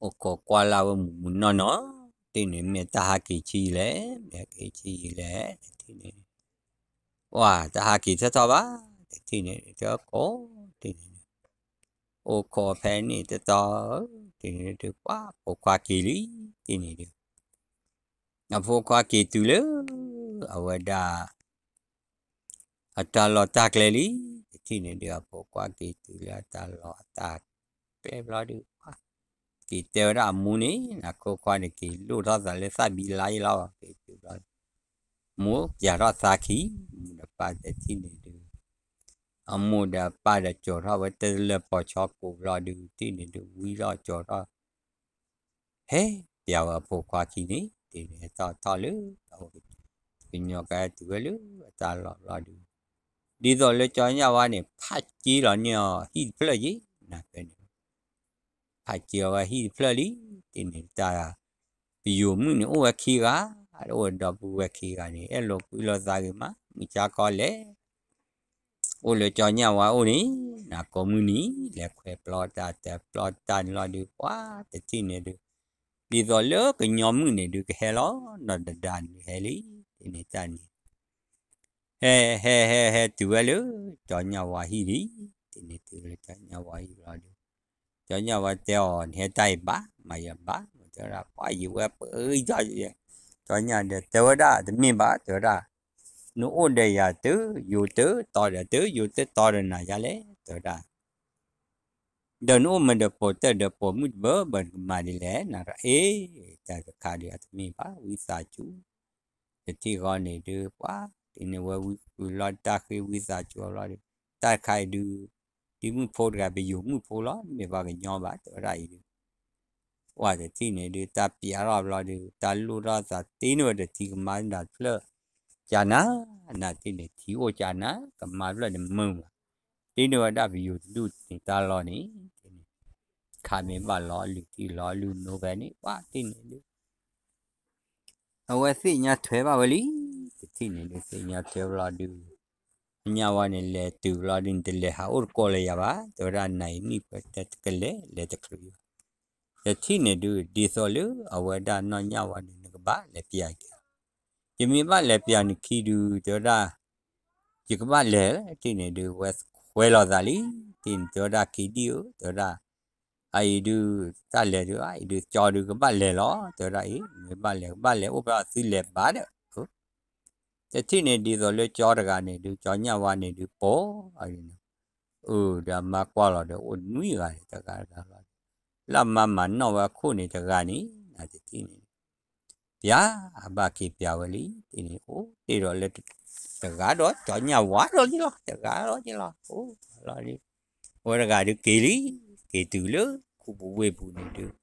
အိၣ်ခိးကွၢ်လၢ်ဝဲမူးမူးနီၢ်နီၢ် တထံၣ်န့ၣ် မ့ၢ်တၢ်ဟးက့ၤဆံးလဲၣ် မ့ၢ်ဟဲက့ၤဆံးလဲၣ် တထံၣ်န့ၣ် ပှၤတဟးက့ၤထီၣ်ထီၣ်ဘၣ် တထံၣ်န့ၣ် တကိး တထံၣ်န့ၣ် အိၣ်ခိးဖဲန့ၣ်တတီၤ တထံၣ်န့ၣ်ဒုး ပှၤဖိခွါက့ၤလံ တထံၣ်န့ၣ်ဒုး အဖိခွါက့ၤတုၤလၢ အဝဲဒၣ် အတၢ်လီၢ်တၢ်ကျဲလံ တထံၣ်န့ၣ်ဒုး အဖိခွါက့ၤတုၤလၢအတၢ်လီၢ်အတၢ်ကျဲဘျီဒုး က့ၤတဲဝဲဒၣ်အမိၢ်န့ၣ် နခိၣ်ခွါန့ၣ် က့ၤလိၣ်ထီၣ်သးလၢသၣ်ဘံလါအံၤလီၤ က့ၤတုၤဘျီဒုး မိၢ်ပျးထီၣ်သးခံ မိၢ်ဒီးပၢ်တထံၣ်န့ၣ်ဒုး အမိၢ်ဒီးအပၢ်ဒီးကၠီၤထီၣ်ဝဲတလၢၤပီၤဆီကိးဘျီဒုး တထံၣ်န့ၣ်ဒုး ဝံထီၣ်ကၠီၤထီၣ် ဟဲပျးဝဲအဖိခွါခံန့ၣ် တထံၣ်န့ၣ် ဟဲထီၣ်ထီၣ်လၢ ကညီကါတုၤဝဲလၢအတၢ်လီၢ်ဘျီဒုး ဒ်သိးလၢကၠီညၣ်ဝါန့ၣ် ဖးက့လီၤန့ၢ်အီၤဟံၣ်တဖျၢၣ်က့ နဖဲန့ၣ် ဖးက့အီၤဝဲဟံၣ်တဖျၢၣ်လံ တထံၣ်န့ၣ် တၢ် ပယိၤမုၣ်န့ၣ်အိၣ်ဝဲခံဂၤ အိၣ်ဒီပုၢ်ဝဲၢ်ခံဂၤန့ၣ် အဲၣ်လိာ်ကွံလိာ်သးဂ့ၤမး မုၢ်ဆါခီလဲၣ် အိၣ်လၢကၠီညၣ်ဝါအိၣ်န့ၣ် နကိးမုၢ်နံၤ လဲၤခွဲးပျီတၢ်တပျီတၢ်န့ၣ်လီၤဒုး ပှၤတထံၣ်န့ၣ်ဒုး ဒ်သိးလၢကညီမုၣ်န့ၣ်ဒုးကဟဲလီၤ နီၢ်တဒါန့ၣ်ဟဲလံ တထံၣ်န့ၣ်တၢ်န့ၣ် ဟဲ ဟဲ ဟဲ ဟဲတုၤဝဲလၢ ကၠီညၣ်ဝါဟံၣ်လံ တထံၣ်န့ၣ်တုၤလၢကၠီညၣ်ဝါဟံၣ်လီၤဒုး ကၠီညၣ်ဝါတဲအီၤ နဟဲတၢ်အံၤဘၣ် မၤယၤဘၣ် တဲဝဲဒၣ် ပှၤယံာ်ဝဲပှၤအံၤ ကၠီညၣ်ဒီး တဲဝဲဒၣ် တမ့ၢ်ဘၣ် တဲဝဲဒၣ် နအိၣ်ဒီးယၤတယိၤတတီၤဒီး တယိၤတတီၤဒီးနၤယါလဲၣ် တဲဝဲဒၣ် ဒီးနအိၣ်မ့ၢ်ဒီးပိာ်တၢၢ်ဒီးပိာ်မုၣ်တဘၢဘၢနကမၤဒ်လဲၣ် နရၣ်အ့ တၢ်တခါဒုးအတမ့ၢ်ဘၣ် ဝံသးစူၤ တထံၣ်ဃီန့ၣ်ဒုး ပှၤ တထံၣ်န့ၣ်ဝဲဝံလီၤတၢ်ဃ့ဝံသးစူၤအဘျီဒုး တၢ်တခါအံၤဒုး ဒ်မုၣ်ဖိတဂၤ ပယိၤမုၣ်ဖိလီၤ မ့ၢ်ပှၤကညီဘၣ် တဲဝဲဒၣ်အံၤဒုး ပှၤတထံၣ်န့ၣ်ဒုး တၢ်ပျးထီၣ်ဘျီဒုး တၢ်လိၣ်ထီၣ်သးတ့န့ၢ်ဝဲဒီးထံကမါတဖျၢၣ် ကနၤ နထံၣ်န့ၣ် ထံအိၣ်ကနၤ ကမါဖျၢၣ်န့ၣ်မုာ်မး တ့န့ၢ်ဝဲဒၣ်ပယိၤတဒူၣ်န့ၣ်တၢ်လီၢ်န့ၣ် ခါမ့ၢ်ဘၣ်လီၤအလုၢ်ထံလီၤအလုၢ်နိဖဲန့ၣ် ပှၤတထံၣ်န့ၣ်ဒုး အဝဲသ့ၣ်ညါထွဲဘၣ်ဝဲလံ တထံၣ်န့ၣ်ဒုး သ့ၣ်ညါထွဲဘျီဒုး အညၣ်ဝါန့ၣ်လဲၤတုၤဘျီဒုး နတလဲၤဟးအိၣ်တကိးလၢၤယၤဘၣ် တဲဝဲဒၣ် နၤအံၤနံၣ်ပှဲၤတကလဲၤ လဲၤတချုးဘၣ် တထံၣ်န့ၣ်ဒုး ဒ်သိးလၢအဝဲဒၣ်နီၢ်ညၣ်ဝါန့ၣ် နကဘၣ်လဲၤပျးက့ၤ ယမ့ၢ်ဘၣ်လဲၤပျးနခံဒုး တဲဝဲဒၣ် ယကဘၣ်လဲၤ တထံၣ်န့ၣ်ဒုး ဝဲခွဲးလိာ်သးလံ တထံၣ်န့ၣ် တဲဝဲဒၣ် က့ၤဒံၣ်ဧၢ တဲဝဲဒၣ် အအံၤဒုး တၢ်လဲၤဒုး အအံၤဒုး ကၠီဒုး ကဘၣ်လဲၤလီၤ တဲဝဲဒၣ်အံၤ မ့ၢ်ဘၣ်လဲၤ ကဘၣ်လဲၤအိၣ်ဖဲအီၤသုလဲၤဘၣ်ဒီး တထံၣ်န့ၣ်ဒ်သိးလၢကၠီတဂၤန့ၣ်ဒုး ကၠီညၣ်ဝါန့ၣ်ဒုး ပိာ်အီၤန့ၣ် အၢ ဒီးအမါကွၢ်လီၤဒီး အိၣ်နွံဂၤန့ၣ် တဂၤတဂၤလီၤ လၢအမါမၤနီၣ်ဝဲအခိၣ်န့ၣ်တဂၤန့ၣ် နတထံၣ်န့ၣ် ပျးဘၣ်က့ၤပျးဝဲလံ တထံၣ်န့ၣ် အိၣ်တ့ၢ်ဒီးလၢ တဂၤဒီး ကၠီညၣ်ဝါဒီးက့လီၤ တဂၤဒီးက့လီၤ အိၣ်လီၤဒုး အဝဲတဂၤဒုးက့ၤလံ က့ၤတုၤလၢခူပူၤဝ့ၢ်ပူၤန့ၣ်ဒုး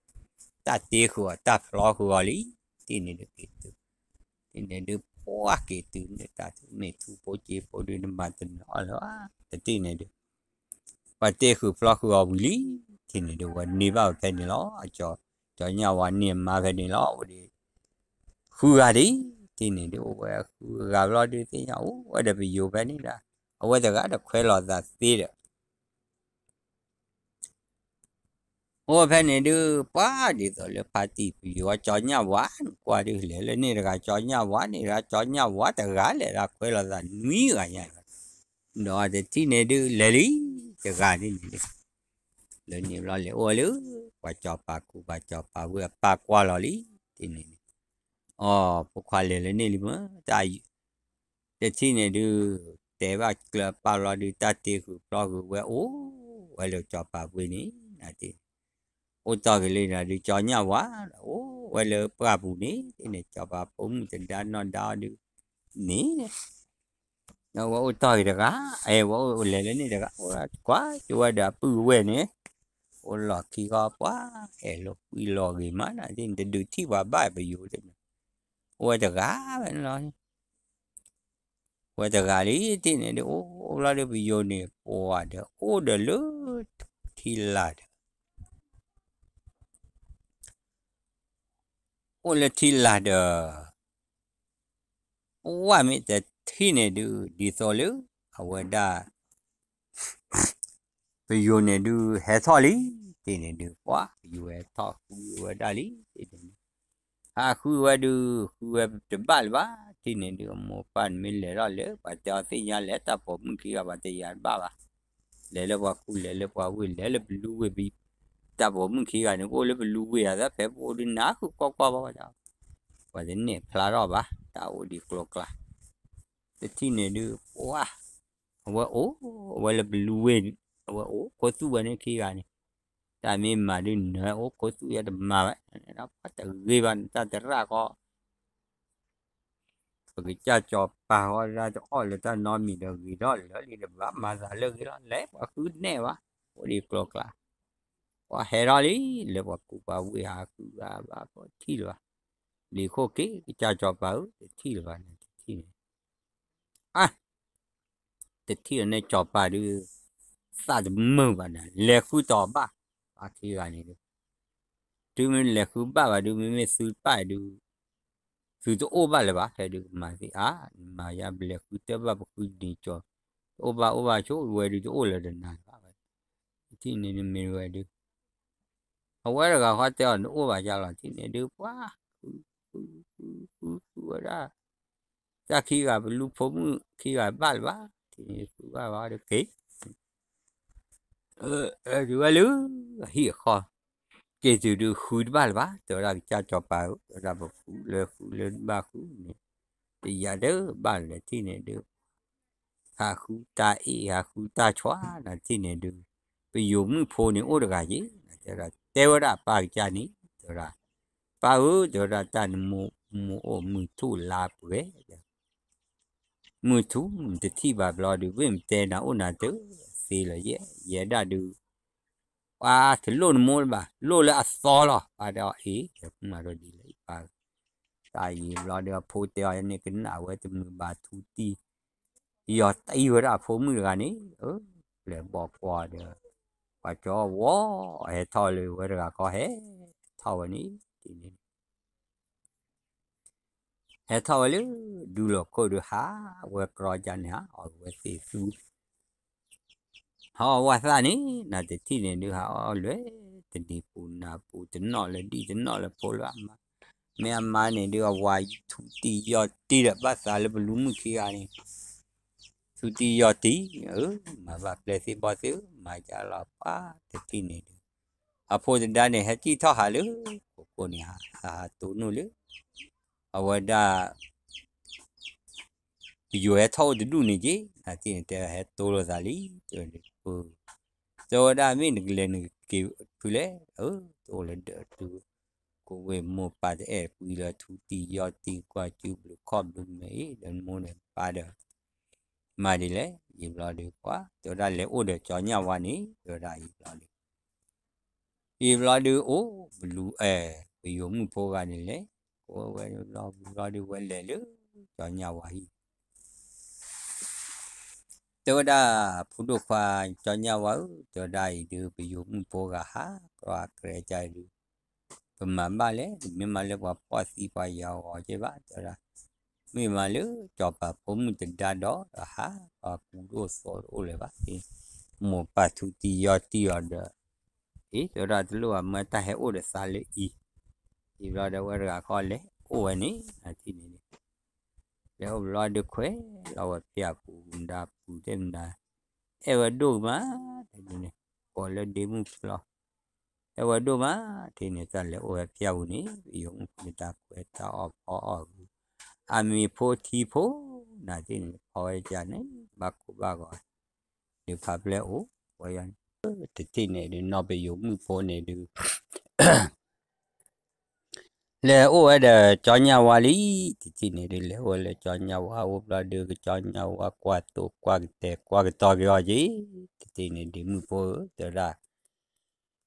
တၢ်တ့ဃုာ်အီၤ တၢ်ဖျီဃုာ်အီၤလံ တထံၣ်န့ၣ်ဒုးက့ၤတုၤ တထံၣ်န့ၣ်ဒုး ပှၤက့ၤတုၤန့ၣ် တၢ်မ့ၢ်ထူဖိက့ၤဖိဒုး နမၤတနီၤလၢၤဘၣ် တထံၣ်န့ၣ်ဒုး ပှၤတ့ဃုာ်ဖျီဃုာ်အီၤဝံၤလံ တထံၣ်န့ၣ်ဒုး ဝဲန့ၢ်ဘၣ်ဝဲဖဲန့ၣ်လီၤ ကၠီညၣ်ဝါန့ၢ်အမါဖဲန့ၣ်လီၤ အိၣ်ဒံး ဃုဂၤဒံး, ထံၣ်န့ၣ်ဒုး အိၣ်ဝဲဃုဂၤဘျီဒုး သ့ၣ်ညါအိၣ်ဝဲဒီးပယိၤဖဲန့ၣ်ဒၣ်, အဝဲတဂၤဒီးခွဲးလီၤသးသ့ဒီး အိၣ်ဖဲန့ၣ်ဒုး ပှၤဒ်သိးလၢဖါတံၢ်ပယိၤ ကၠီညၣ်ဝါန့ၣ် ကွၢ်ဒုးလဲၤလၢန့ၣ်တဂၤ ကၠီညၣ်ဝါန့ၣ်တဂၤ ကၠီညၣ်ဝါတဂၤလဲၤဒၣ်ခွဲးလီၤသးနွံဂၤညါ, ဒီးတထံၣ်န့ၣ်ဒုး လဲၤလံ တဂၤဒ်န့ၣ်ဒုး လၢန့ၣ်ဘျီလဲၤအိၣ်လၢ ပှၤစီၤပၤကူပှၤစီၤပၤဝ့ၢ်အပၢ်ကွၢ်လီၤလံ, တထံၣ်န့ၣ်ဒုး အီ ဖိခွါလဲၤလၢန့ၣ်လံမ့ၢ် တၢ် တထံၣ်န့ၣ်ဒုး တဲဘၣ်ကျၢၤပာ်လီၤဒုး တၢ်တ့ဃုာ်ဖျီဃုာ်ဝဲအိၣ်ဝဲလၢစီၤပၤဝ့ၢ်န့ၣ် နတ့ၢ် အိၣ်တီၢ်က့ၤလၢနၤဒုး ကၠီညၣ်ဝါ အိၣ်ဝဲလၢပှၢ်ပူၤန့ၣ် တ့ၢ်န့ၣ် စီၤပၤဖိမုၣ်တဒါနီၢ်ဒါအီၤဒုး န့ၣ် ဝဲအိၣ်တီၢ်က့ၤတဂၤ အဲ ဝဲအိၣ်လဲၤလၢန့ၣ်တဂၤ အိၣ်ကွၢ်က့ၤဝဲဒီးအပုၢ်ဝဲၢ်န့ၣ် အိၣ်လီၢ်ခံဃီပှၤ အဲၣ်လိာ်ကွံလိာ်ဂ့ၤမးနၤ တ့ၢ်န့ၣ် တဒုးထံၣ်ပှၤဘၣ်ပယိၤတန့ၣ် အိၣ်ဝဲတဂၤဝဲန့ၣ်လီၤ ဝဲတဂၤလံ တ့ၢ်န့ၣ်ဒုး အိၣ်ဘျီဒုးပယိၤန့ၣ် ပှၤဒီးအိၣ်ဒီးလၢ ထံလာ်ဒီး အိၣ်လၢထံလာ်ဒီး ပှၤမ့ၢ်တထံၣ်န့ၣ်ဒုး ဒ်သိးလၢ အဝဲဒၣ် ပယိၤန့ၣ်ဒုး ဟဲထီၣ်လံ တ့ၢ်န့ၣ်ဒုး ပှၤပယိၤဟဲထီၣ်ဃုဝဲဒၣ်လံ တ့ၢ်န့ၣ်ဒုး ဟးဃုဝဲဒုး ဃုဝဲတဘၣ်လၢၤဘၣ် တ့ၢ်န့ၣ်ဒုး အမိၢ်ပၢ်န့ၣ်မ့ၢ်လဲၤထီၣ်လၢ ပှၤတဲအီၤသ့ၣ်ညါလဲၤတၢ်ပိာ်မုၣ်ခံဂၤ ပှၤတယာ်တဘၣ်ဘၣ် လဲၤလၢပှၤကူလဲၤလၢပှၤဝ့ၢ် လဲၤလၢပလူဝ့ၢ် တၢ်ပိာ်မုၣ်ခံဂၤန့ၣ် ကအိၣ်လၢပလူဝ့ၢ်အသး ဖဲပအိၣ်ဒုးနၢ်ဃုာ်ကွၢ်ကွၢ်ဘၣ်ဝဲဒၣ် ပှၤတန့ၢ်ဖျါထီၣ်ဘၣ် တၢ်အိၣ်ဒံးကျိၤကျါ တထံၣ်န့ၣ်ဒုး ပှၤ အဝဲအိၣ် အဝဲလၢပလူဝ့ၢ် အဝဲအိၣ်ခိးသူၣ်ဝဲန့ၣ်ခံဂၤန့ၣ် တၢ်မ့ၢ်မၤဒုးနၢၤအိၣ်ခိးသူၣ်ယဲတမၤဝဲ ပှၤတဂ့ၤဘၣ် တၢ်တရၣ်ဃီ ပကစၢ်စီၤပၤဃီဒၣ်တအီၣ်လၢတၢ်နီတမံၤဒီးဂ့ၤထီၣ်လၢာ်လံ တဘၣ်မၤသးလၢအဂ့ၤလီၤ လဲၤပှၤဃုနဲၣ်ဘၣ် အိၣ်ဒံးကျိၤကျါ ပှၤဟဲထီၣ်လံ လၢပှၤကူပှၤဝ့ၢ်ဟးဃုဂၤဘၣ် ပှၤထံၣ်လၢၤဘၣ် လံၤခိၣ်က့ၤ ကစၢ်စီၤပၤဧၢ တထံၣ်လၢၤဘၣ်န့ၣ် တထံၣ်န့ၣ် အါ တထံၣ်လၢၤန့ၣ် စီၤပၤဒုး သးတမုာ်ဘၣ်န့ၣ် လဲၤဃုတီၤဘၣ် ပှၤခံဂၤန့ၣ်ဒုး တုၤမ့ၢ်လဲၤဃုဘၣ်ဘၣ်ဒုး မ့မ့ၢ်သုတပၣ်ဒုး သုတအိၣ်ဘၣ်လၢၤဘၣ် ဖဲဒုးကမၤသ့အါ နမၤယါဘျဲၣ်ဃုတၢ်ဘၣ်ပဃုန့ၢ်ကၠီၤ တအိၣ်ဘၣ်အိၣ်ဘၣ်ဆိ ဝဲဒုးတအိၣ်လၢၤတနၤလၢၤဘၣ် တထံၣ်န့ၣ်နမ့ၢ်ဝဲဒုး အဝဲတဂၤဃီတဲအီၤနအိၣ်ဘၣ်ယါလီၤ တထံၣ်န့ၣ်ဒုး ပှၤ ဃု ဃု ဃု ဃု ဃုဝဲဒၣ် တၢ်ခံဂၤပလူဖိမုၣ်ခံဂၤဘၣ်လၢၤဘၣ် တထံၣ်န့ၣ်ဃုဘၣ်ဘၣ်ဒုးက့ၤ တုၤဝဲလၢ အဟံၣ်အဃီ က့ၤတုၤဒုးဃုတဘၣ်လၢၤဘၣ် တဲဝဲဒၣ်ကစၢ်စီၤပၤဧၢ တဲဝဲဒၣ်ပဃုလၢဃုလၢဘၣ်ဃုန့ၣ် တယၤတဘၣ်လၢၤ တထံၣ်န့ၣ်ဒုး ဟးဃုတၢ်အ့ၣ် ဟးဃုတၢ်ဆွါ နတထံၣ်န့ၣ်ဒုး ပယိၤမုၣ်ဖိန့ၣ်အိၣ်တဂၤက့ၤ တဲဝဲဒၣ် တဲဝဲဒၣ်ပၢ်ကစၢ်န့ၣ် တဲဝဲဒၣ် ပၢ်ဧၢ တဲဝဲဒၣ်တၢ်နမိၢ်မိၢ်အိၣ်မုၢ်ထူၣ်လါပှဲၤ မုၢ်ထူၣ်နတထံၣ်ဘၣ်ဘျီဒုး ဝ့ၢ်မတဲနၤအိၣ်နၤတသ့လၢၤယဲ ယဲဒၣ်ဒုး ပှၤတလိၣ်နမိၢ်လၢၤဘၣ် လိၣ်လၢအသီလီၤ ပၢ်တဲအီၤအ့ၣ် ယမၤဒီးဒ်လဲၣ် ယပၢ် တၢ်အံၤဘျီဒီးအဖိတဲအီၤန့ၣ် ကနၣ်ဝဲတမုာ်ဘၣ်ထူတံၢ် ယီၤတံၢ်ဝဲဒၣ်အဖိမုၣ်တဂၤန့ၣ် ပျဲၢ်ဘီၣ်ကွီၢ်ဒီး ပှၤကၠီဝီ ဟဲထီၣ်လၢဝဲတဂၤခီ ဟဲထီၣ်ဝဲန့ၣ် တထံၣ်န့ၣ် ဟဲထီၣ်ဝဲလၢ ဒူလီၢ်ခိၣ်ဒုးဟးဝဲကြီကန့ၣ် ဟးအီၣ်ဝဲသ့ၣ်သူ ဟးအီၣ်ဝဲသၣ်န့ၣ် နတထံၣ်န့ၣ်ဒုးဟးအီၣ်လွဲၢ် တနံၤပူၤနၤပူၤ တနီၣ်လၢဒံၣ်တနီၣ်လၢဖိလၢအမါ မ့ၢ်အမါန့ၣ်ဒုးအဝၤထူတံၢ်ယီၤတံၢ်ဒီးဘၣ်သးလၢပလူမုၣ်ခံဂၤန့ၣ် ထူတံၢ်ယီၤတံၢ် မၤဘၣ်ပျဲၢ်သ့ၣ်ဘီၣ်သ့ၣ် မၤကလီၤပှၤတထံၣ်န့ၣ်ဒုး အဖိတဒါန့ၣ် ဟဲကံၣ်ထီၣ်ဟးလၢ ကိးကိးန့ၣ် ဟးဟးတိၢ်နီၣ်လၢ အဝဲဒၣ် ပယိၤဟဲထီၣ်အိၣ်တဒူၣ်န့ၣ်က့ၤ နတထံၣ်န့ၣ်တဲဟဲတိၢ်လိာ်သးလံ တဲဝဲဒၣ် မ့ၢ်နကလဲၤနကက့ၤဖုလဲၣ် တအိၣ်လၢၤဒီး ကိးဝ့ၢ်မိၢ်ပၢ်တအဲၣ်ကွံလၢထူတံၢ်ယီၤတံၢ်ကွၢ်စုဘျုးခီၣ်ဘျုးမဲာ်အံၤ ဒီးမိၢ်ဒီးပၢ်ဒီး မၤဒ်လဲၣ် ယံာ်ဘျီဒုးကွၢ် တဲဝဲဒၣ်လဲၤအိၣ်ဒီးကၠီညၣ်ဝါန့ၣ် တဲဝဲဒၣ်ယံာ်ဘျီဒုး ယံာ်ဘျီဒုးအိၣ် ပလူအဲၣ် ပယိၤမုၣ်ဖိဂၤန့ၣ်လဲၣ် အိၣ်ဝဲဘျီဒုးဝဲလဲၤလၢ ကၠီညၣ်ဝါဟံၣ် တဲဝဲဒၣ် ဖိဒိၣ်ခွါ ကၠီညၣ်ဝါဧၢ တဲဝဲဒၣ်အံၤဒုး ပယိၤမုၣ်ဖိဂၤဟး ကြၢးကြဲကဒုး ပမၤဘၣ်လဲၣ်, တမ့ၢ်မၤလၢပှၤဖှီၣ်သံပှၤယၤဂီၤက့ဘၣ် တဲဝဲဒၣ်, မ့ၢ်မၤလၢစီၤပၤဖိမုၣ်တဒါဒီး ဟးပှၤကူဒိၣ်သိးတအိၣ်လၢၤဘၣ်, မိၢ်ပၢ်ထူတံၢ်ယီၢ်တံၢ်အီၤဒီး အံၤ တဲဝဲဒၣ်တလိၣ်ဘၣ် မၢတၢ်ဟဲအိၣ်ဒီးသးလၢအံၤ, အံၤဘျီဒီးဝဲတဂၤဃီလဲၤအိၣ်ဝဲန့ၣ် နၤတထံၣ်န့ၣ်ဒုး လဲၤအိၣ်ဘျီဒုးခွဲးလီၤဝဲဖၠၣ်ပူၤမတၤပူၤသ့ၣ်မတၤ, အဲၣ်ဝဲဒိၣ်မး, တဲန့ၣ် ကိးလၢဒ့မုၣ်ဖျီ, အဲၣ်ဝဲဒိၣ်မး, ထံၣ်န့ၣ်တၢ်လဲၤအိၣ်ဝဲဖၠၣ်ပူၤန့ၣ် ပယီၤမုၣ်ဖိတၢ်ခွဲးတၢ်အီၣ်ဖီအီၣ်ဂုၤ, အမံၤဖိထံဖိ, နၤတထံၣ်န့ၣ် ဖီဝဲကန့ၣ် ဘၣ်ကိၢ်ဘၣ်ဂီၤ, ဒုးဖးဖျဲၣ်အိၣ်ဝဲယၤန့ၣ်, တထံၣ်န့ၣ်ဒုး နီၢ်ပယီၤမုၣ်ဖိန့ၣ်ဒုး လဲၤအိၣ်ဝဲဒီးကၠီညၣ်ဝါလံ, တထံၣ်န့ၣ်ဒုး လဲၤအိၣ်လၢကၠီညၣ်ဝါအိၣ်ဘျီဒုး ကၠီညၣ်ဝါကွၢ်သိးကွၢ်ကတဲာ်ကွၢ်ကတီၤက့ၤအီၤက့ၤ, တထံၣ်န့ၣ်ဒုး မုၣ်ဖိဧၢ တဲဝဲဒၣ်,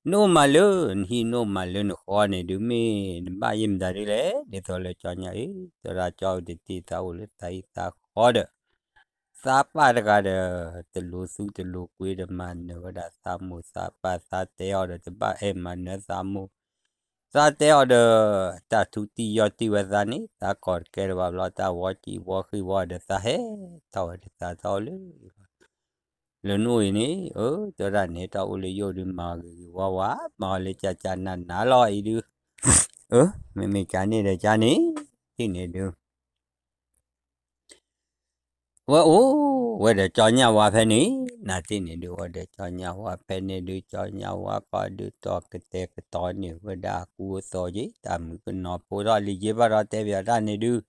နအိၣ်မးလၢနဟံၣ် နအိၣ်မးလၢနဃီန့ၣ်ဒုး မ့ၢ်နဘၣ်ယဲၢ်မတၤဒ်လဲၣ် ဒ်သိးလၢကၠီညၣ်ဧၢ, တဲဝဲဒၣ် ကၠီတထံၣ် သးအိၣ်လၢသးဟံၣ်သးဃီဒီး သးပၢ်တဂၤဒီး တလိၤသူတလိၤကွံဒီး မၤနၢၤဝဲဒၣ်သးမိၢ်သးပၢ် သးတဲအီၤဒီး တဘၣ်အဲၣ်မၤနၢၤသးမိၢ်, သးတဲအီၤဒီး တၢ်ထူတံၢ်ယီၢ်တံၢ်ဝဲသးန့ၣ် သးကိးတကဲလၢၤဘၣ်ဘျီ တၢ်ဝီကံၢ်ဝီဃံဝီဒီး သးဟဲထီၣ်ဝဲဒီးသးထီၣ်အိၣ်လၢ လၢနအိၣ်အံၤန့ၣ် အၢ တဲဝဲဒၣ် နဟဲထီၣ်အိၣ်လၢယအိၣ်ဒုး မၤဂ့ၤဂ့ၤဝါဝါ မၤအီၤလၢကၠၢ်ကၠၢ်နးနးလီၤအံၤဒုး, အၢ မ့မ့ၢ်ကၠၢ်န့ၣ်ဒီးကၠၢ်န့ၣ် တထံၣ်န့ၣ်ဒုး ဝဲအိၣ်ဝဲဒီးကၠီညၣ်ဝါဖဲန့ၣ်, နၤတထံၣ်န့ၣ်ဒုး ဝဲဒီးကၠီညၣ်ဝါဖဲန့ၣ်ဒုး ကၠီညၣ်ဝါကီဒုး တီၢ်ကတဲာ်ကတီၤန့ၢ်ဝဲဒၣ်အကူအသိးက့ၤ တၢ်မုာ်ကနီၤဖိထီၣ်လံ ယ့ၢ်ဘၣ်ဒီးတဲပၠးတၢ်န့ၣ်ဒုး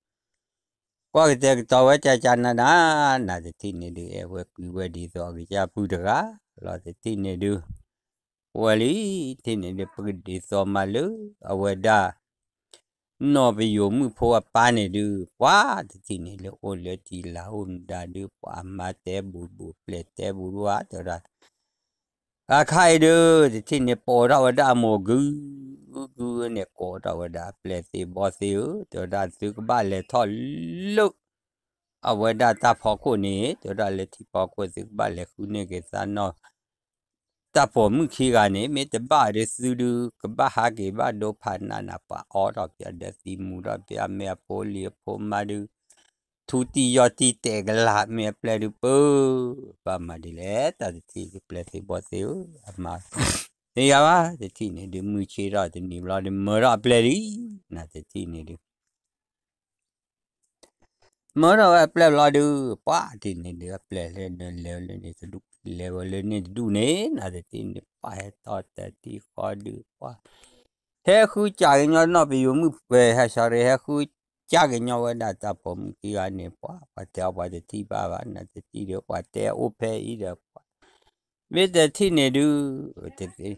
ကွၢ်ကတဲာ်ကတီၤဝဲကၠၢ်ကၠၢ်နးနး, နၤတထံၣ်န့ၣ်ဒုး အဲၣ်ဝဲကွံဝဲဒ်သိးအကစၢ်ပုၢ်တဂၤလီၤ တထံၣ်န့ၣ်ဒုး ဝဲလံ တထံၣ်န့ၣ်ဒုး ပကဒ်သိးမးလၢ အဝဲဒၣ် နီၢ်ပယိၤမုၣ်ဖိအပၢ်န့ၣ်ဒုး ပှၤတထံၣ်န့ၣ်လၢအိၣ်လၢတံၢ်လၢအိၣ်မတၤဒုး ပှၤမၤတဲဘူးဘူး ပျဲၢ်တဲဘူးဘူးဧါ တဲဝဲဒၣ် အခါအံၤဒုး တထံၣ်န့ၣ် ပိာ်ထီၣ်ဝဲဒၣ်အမိၢ်ဂုၤဂုၤန့ၣ် ကိးထီၣ်ဝဲဒၣ်အပျဲၢ်သ့ၣ်ဘီသ့ၣ်ဧၢ တဲဝဲဒၣ် သုကဘၣ်လဲၤထီၣ်လၢ အဝဲဒၣ်တၢ်ဖီခိၣ်န့ၣ် တဲဝဲဒၣ်လၢထံဖီခိၣ် သုကဘၣ်လဲၤဃုန့ၢ်က့ၤသးနီၢ် တၢ်ပိာ်မုၣ်ခံဂၤန့ၣ် မ့ၢ်တဘၣ်ဒီးသုဒုး ကဘၣ်ဟးက့ၤဘၣ်ဒိဖးနးနး ပှၤအိးထီၣ်ပၠးဒီးသံမူၤထီၣ်ပၠး မ့ၢ်အဖိလံၤအဖိမါဒုး ထူတံၢ်ယီၢ်တံၢ်တဲာ်ကလာ် မ့ၢ်အပျဲၢ်ဒုးပၢ ဘၣ်မၤဒ်လဲၣ် တၢ်တထံၣ်ဒုး ပျဲၢ်သ့ၣ်ဘီသ့ၣ်ဧၢ အမၤ သ့ၣ်ညါဘၣ် တထံၣ်န့ၣ်ဒုး မုၢ်ဆ့ထီၣ်တနံၤဘျီဒုး မၢထီၣ်အပျဲၢ်လံ နၤတထံၣ်န့ၣ်ဒုး မၢထီၣ်ဝဲအပျဲၢ်ဘျီဒုး ပှၤတထံၣ်န့ၣ်ဒုး အပျဲၢ်လဲၤလဲၤဝဲလၢန့ၣ်တဒူၣ် လဲၤဝဲလၢန့ၣ်တဒူၣ်န့ၣ် နၤတထံၣ်န့ၣ် ပှၤဟဲထီၣ်တထံၣ်ဃီဒုး ပှၤ ဟဲဃုစၢ်ကညီနီၢ်ပယိၤမုၣ်ပှဲၤ ဟဲ sorry ဟဲဃုစၢ်ကညီဝဲဒၣ်တၢ်ပိာ်မုၣ်ခံဂၤန့ၣ် ပှၤ ပှၤတဲအီၤပှၤတထံၣ်ဘၣ်ဘၣ် နၤတထံၣ်ဒုး ပှၤတဲအိၣ်ဖဲအံၤဒီး ပှၤ မ့ၢ်တထံၣ်န့ၣ်ဒုး တသ့ၣ်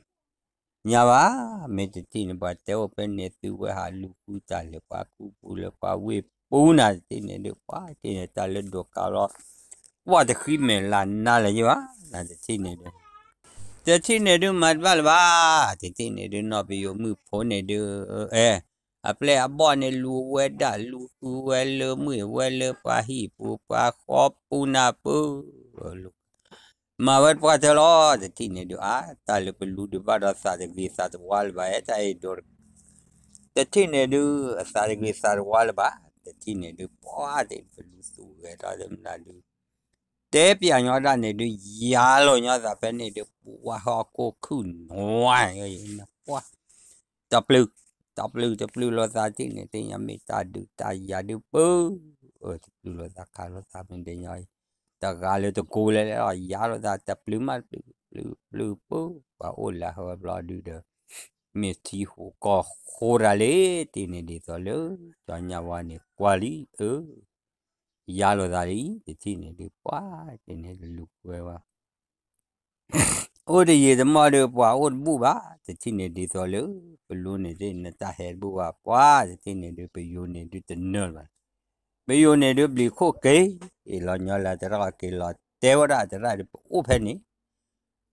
ညါဘၣ် မ့ၢ်တထံၣ်န့ၣ် ပှၤတဲအိၣ်ဖဲန့ၣ် သုဝဲဟးလူၤဃုတၢ်လၢပှၤကူပူၤလၢပှၤဝ့ၢ်ပူၤ နၤတထံၣ်န့ၣ်ဒုး ပှၤတထံၣ်န့ၣ် တၢ်လၢဒိးကါလီၤ ပှၤတဃံမဲာ်လၢနါလၢၤယဘၣ် နၤတထံၣ်န့ၣ်ဒုး တထံၣ်န့ၣ်ဒုး မၤတဘၣ်လၢၤဘၣ် တထံၣ်န့ၣ်ဒုး နီၢ်ပယိၤမုၣ်ဖိန့ၣ်ဒုး အဲ အပျဲၢ်အဘီၣ်န့ၣ် လူၤဝဲဒၣ် လူၤဃုဝဲလၢမုၢ်ဝဲလၢပှၤဟံၣ်ပူၤ ပှၤဃီပူၤနၢ်ပၢၢ် မၤဝဲပှၤတၢၢ်လီၤ တထံၣ်န့ၣ်ဒုး အါ တၢ်လၢပလူၤဒုးဘၣ်ဒီးသးတဂ့ၤသးတဝါလၢၤဘၣ် အဲ တၢ်အဲၣ်ဒိး တထံၣ်န့ၣ်ဒုး အသးတဂ့ၤသးတဝါလၢၤဘၣ် တထံၣ်န့ၣ်ဒုး ပှၤတထံၣ်ပလူၤသူၣ်ဂဲၤထီၣ်တမနုၤဒုး တဲပၠးညီဒၣ်န့ၣ်ဒုး ယါလိာ်ညီသးဖဲန့ၣ်ဒုး ပှၤဟီၣ်ခိၣ်ခုၣ်နွါ ပှၤ တပျုၤ တပျုၤ တပျုၤလိာ်သးတထံၣ်န့ၣ် သ့ၣ်ညါမ့ၢ်တၢ်ဒုးတၢ်ယၤဒုးပၢ တပျုၤလိာ်သးခးလိာ်သးမ့ၢ်ဒ်ညီအံၤ တဂၤလၢတကိးလဲၣ်လဲၣ်လီၤ ယါလိာ်သး တပျုၤမး တပျုၤ ပျုၤပၢ ပှၤအိၣ်လၢဟဲဘျီဒုးဒီး မ့ၢ်ထံဟူးကီၢ်ဃိတၢ်လံ တထံၣ်န့ၣ်ဒ်သိးလၢ ကၠီညါဝါန့ၣ် ကွၢ်လံ အၢ ယါလိာ်သးလံ တထံၣ်န့ၣ်ဒုး ပှၤ တထံၣ်န့ၣ်တလူၤကွဲဝဲ အိၣ်တယံာ်တမီၢ်ဒီး ပှၤအိၣ်တဘူၣ်ဘၣ် တထံၣ်န့ၣ်ဒ်သိးလၢ ပလူန့ၣ်သ့ၣ် နတၢ်ဟဲတဘူၣ်ဘၣ် ပှၤ တထံၣ်န့ၣ်ဒုး ပယိၤန့ၣ်ဒုးတနၢၤလၢၤဘၣ် ပယိၤန့ၣ်ဒုး ဘျံးခိၣ်က့ၤ အ့ၣ်လီၤညီလၢတရၣ်က့ၤလီၤ တဲဝဲဒၣ်တရၣ်ဒုး ပအိၣ်ဖဲန့ၣ်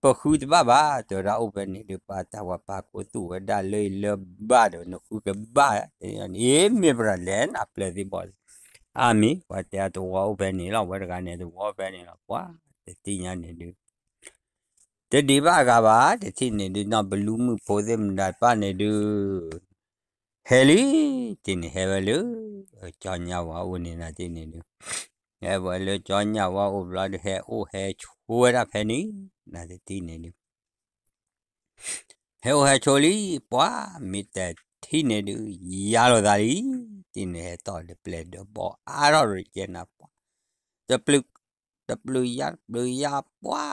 ပဃုတဘၣ်ဘၣ် တဲဝဲဒၣ်အိၣ်ဖဲန့ၣ်ဒုး ပှၤတၢ်ဝဲပာ်ကိးသူၣ်ဝဲဒၣ်လၢအံၤလၢဘၣ်ဒီး နဃုကဘၣ် အ့ မ့ၢ်ပရၤလဲၣ် နပျဲၢ်သ့ၣ်ဘီၣ် အါမံၤ ပှၤတဲအတဝီအိၣ်ဖဲန့ၣ်လီၤ ဝဲတဂၤန့ၣ် တဝီအိၣ်ဖဲန့ၣ်လီၤ ပှၤ တထံၣ်ညါန့ၣ်ဒုး တဒံးဘၣ်အဂၤဘၣ် တထံၣ်န့ၣ်ဒုး နီၢ်ပလူမုၣ်ဖိသ့ၣ်မတၤတဖၣ်န့ၣ်ဒုး ဟဲလံ, တထံၣ်န့ၣ် ဟဲဝဲလၢ ကၠီညၣ်ဝါအိၣ်န့ၣ် နတထံၣ်န့ၣ်ဒုး, ဟဲဝဲလၢကၠီညၣ်ဝါအိၣ်ဘျီဒုး ဟဲအိၣ်ဟဲဆိးဝဲဒၣ်ဖဲန့ၣ် နတထံၣ်န့ၣ်ဒုး ဟဲအိၣ်ဟဲဆိးလံ, ပှၤမ့ၢ်တထံၣ်န့ၣ်ဒုး ယါလိာ်သးလံ, တထံၣ်န့ၣ် ဟဲထီၣ်ဒီးပျဲၢ်ဒီးဘီအါထီၣ်ရကဲနၤ ပှၤ, တပျုၤ, တပျုၤယါ တပျုၤယါ ပှၤ,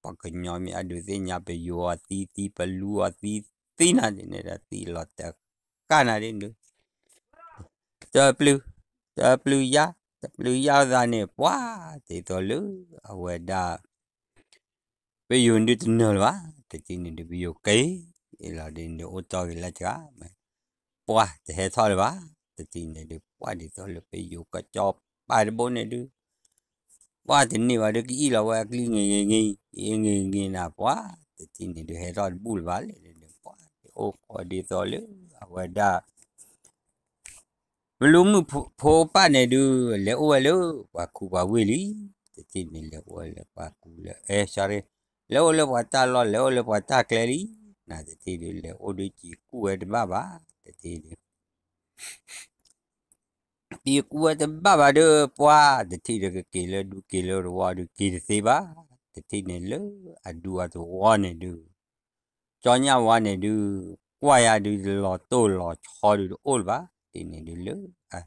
ပှၤကညီမ့ၢ်အဒုးသ့ၣ်ညါ ပယိၤအီၤသံသံ ပလူအီၤသံသံ နတထံၣ်န့ၣ်ဒီး သံလီၤတဃၣ်နၤဒ်န့ၣ်ဒုး တပျုၤ, တပျုၤယါ, တပျုၤယါလိာ်သးန့ၣ် ပှၤ, ဒ်သိးလၢ အဝဲဒၣ် ပယိၤဒုးတနၢၤလၢၤဘၣ်, တထံၣ်န့ၣ်ဒုး ပယိၤက့ၤလီၤဒ်န့ၣ်ဒုး အိၣ်တီၢ်က့ၤလၢစှၤ, ပှၤတဟဲထီၣ်လၢၤဘၣ်, တထံၣ်န့ၣ်ဒုး ပှၤဒ်သိးလၢပယိၤကစီၤပၤတဘိန့ၣ်ဒုး ပှၤတန့ၢ်ဘၣ်ဒုး ကအံၣ်လီၤဝဲအကျံဂ့ၤဂ့ၤဂ့ၤ, အံၤဂ့ၤဂ့ၤနၤ ပှၤ, တထံၣ်န့ၣ်ဒုး ဟဲထီၣ်တဘူၣ်လၢၤဘၣ်လဲၣ်န့ၣ်ဒုး ပှၤ, အိၣ်ဃီဒ်သိးလၢအဝဲဒၣ် ပလူမုၣ်ဖိပၢ်န့ၣ်ဒုး လဲၤအိၣ်ဝဲလၢပှၤခူပှၤဝ့ၢ်လံ, တထံၣ်န့ၣ် လဲၤအိၣ်ဝဲလၢပှၤခူလၢ အဲ sorry, လဲၤအိၣ်လၢပှၤတၢ်လီၢ် လဲၤအိၣ်လၢပှၤတၢ်ကျဲလံ, နတထံၣ်ဒုး လဲၤအိၣ်ဒုး စံးကူၣ်ဝဲတဘၣ်ဘၣ်, တထံၣ်ဒုး စံးကူၣ်ဝဲတဘၣ်ဘၣ်ဒီး ပှၤ, တထံၣ်ဒုး ကက့ၤလၢဒူက့ၤလၢသဝီဒုး က့ၤတသ့ဘၣ်, တထံၣ်န့ၣ်လၢအဒူအသဝီန့ၣ်ဒုး ကၠီညၣ်ဝါန့ၣ်ဒုး ကွၢ်ယၤဒုး လီၤတိၢ်လီၤဆီဒုးတအိၣ်လၢၤဘၣ်, တထံၣ်န့ၣ်ဒုးလၢ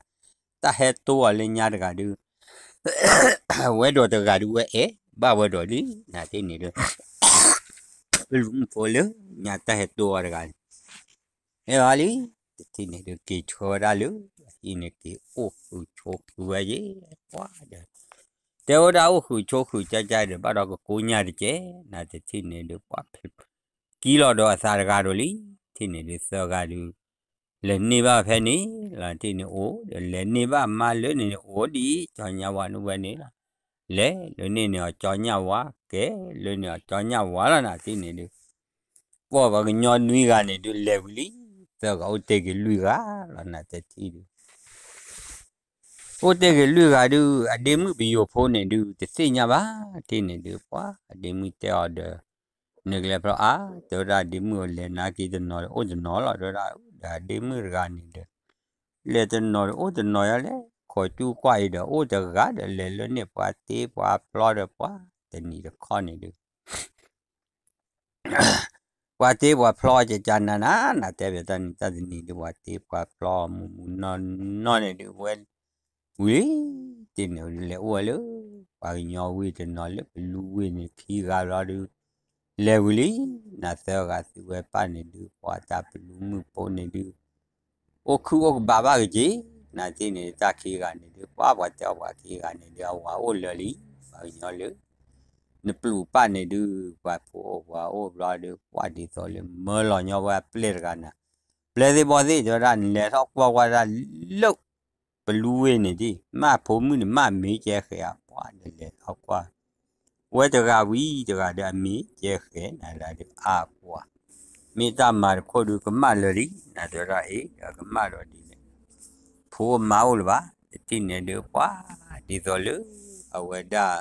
တၢ်ဟဲတိၢ်အီၤလၢညါတဂၤဒုး ဝဲဒိးတဂၤဒုး ဝဲအဲၣ်ဘၣ်ဝဲဒိးလံ, နတထံၣ်န့ၣ်ဒုး ပလူမုၣ်ဖိလၢညါတၢ်ဟဲတိၢ်အီၤတဂၤန့ၣ် အဲၣ်ဘၣ်လံ, တထံၣ်န့ၣ်ဒုး က့ၤဆှၢဝဲဒၣ်လၢ အဟံၣ်န့ၣ် က့ၤအိၣ်ဃုာ်ဆိးဃုာ်ဝဲယဲ ပှၤဒီး တဲဝဲဒၣ်အိၣ်ဃုာ်ဆိးဃုာ်ကကဒီး ဘၣ်ဒီးကကိးညၣ်တကဲ, နတထံၣ်န့ၣ်ဒုး ပှၤ ကံလီၤဒီးအသးတဂၤဒီးလံ, တထံၣ်န့ၣ်ဒုး သၢဂၤဒုး လဲၤန့ၢ်ဘၣ်ဖဲန့ၣ်လီၤ, တထံၣ်န့ၣ်အိၣ်ဒီး လဲၤန့ၢ်ဘၣ်မါလၢန့ၣ်န့ၣ် အိၣ်ဒ်ကၠီညၣ်ဝါန့ၣ်ဝဲန့ၣ်လီၤ, လဲၤလၢန့ၢ်န့ၣ်အီၤကၠီညၣ်ဝါ ကဲလၢန့ၢ်အီၤကၠီညၣ်ဝါလီၤ, နတထံၣ်န့ၣ်ဒုး ပှၤပှၤကညီနွံဂၤန့ၣ်ဒုး လဲၤဝံၤလံ, သၢဂၤအိၣ်တ့ၢ်က့ၤလွံၢ်ဂၤလီၤ, နတထံၣ်ဒုး အိၣ်တ့ၢ်က့ၤလွံၢ်ဂၤဒုး အဒ့မုၣ်ပယိၤဖိန့ၣ်ဒုး တသ့ၣ်ညါဘၣ်, တထံၣ်န့ၣ်ဒုး ပှၤအဒ့မုၣ်တဲအီၤဒီး နကလဲၤဖျီအါ, တဲဝဲဒၣ်အဒ့မုၣ်အိၣ်လဲၤနာ်က့ၤတနီၤ အိၣ်တနီၤလီၤ, တဲဝဲဒၣ် ဒီးအဒ့မုၣ်တဂၤန့ၣ်ဒီး လဲၤတနီၤဒီး အိၣ်တနီၤယါလဲၣ်, ခိးကၠူကွၢ်အံၤဒီး အိၣ်တဂၤဒီး လဲၤလၢန့ၣ် ပှၤတ့ပှၤဖျီဒီး ပှၤတနံၤတခီန့ၣ်ဒုး ပှၤတ့ပှၤဖျီကကနၤနၤ, နတဲဘၣ်တၢ်န့ၣ် တၢ်တနံၤဒုး ပှၤတ့ပှၤဖျီ မူးမူးနီၢ်နီၢ်န့ၣ်ဒုး ဝဲ ဝံၤလံ, တထံၣ်န့ၣ်ဒုး လဲၤအိၣ်ဝဲလၢ ပှၤကညီဝ့ၢ်တနီၤလၢပလူဝ့ၢ်န့ၣ် ခံဂၤဘျီဒုး လဲၤဝံၤလံ, နသၢဂၤသုဝဲပၢ်န့ၣ်ဒုး ပှၤတၢ်ပလူမုၣ်ဖိန့ၣ်ဒုး အိၣ်ခုၣ်အိၣ်ကဘၣ်ဘၣ်က့ၤ, နတထံၣ်န့ၣ် တၢ်ခံဂၤန့ၣ်ဒုး ပှၤပှၤတဲအီၤပှၤခံဂၤန့ၣ်ဒုး အဝၤအိၣ်လၢာ်လံ, ပှၤကညီလၢ နပျုၤပၢ်န့ၣ်ဒုး ပှၤဖိအိၣ်ပှၤအိၣ်ဘျီဒုး ပှၤဒ်သိးလၢမၢလီၤညီဝဲအပျဲၢ်တဂၤနၤ, ပျဲၢ်သ့ၣ်ဘီၣ်သ့ၣ် တဲဝဲဒၣ် နလဲၤထီၣ်ကွၢ်ကွၢ်ဒၣ်လၢ ပလူဝ့ၢ်န့ၣ်ဒံး မ့ၢ်ဖိမုၣ်န့ၣ် မ့ၢ်အမ့ၢ်ကဲဃဲၤဧါ, ပှၤဒီးလဲၤထီၣ်ကွၢ် ဝဲတဂၤဝံၤတဂၤဒီး အမ့ၢ်ကဲဃဲၤနၤဒၣ်ဒုး အါပှၤ မ့ၢ်တၢ်မၤတခိၣ်ဒုး ကမၣ်လၢာ်လံ, နတဲဒၣ်အ့ၣ် အကမၣ်ဒီးဒ်လဲၣ်, ဖိမါအိၣ်လၢၤဘၣ်, တထံၣ်န့ၣ်ဒုး ပှၤဒ်သိးလၢ အဝဲဒၣ်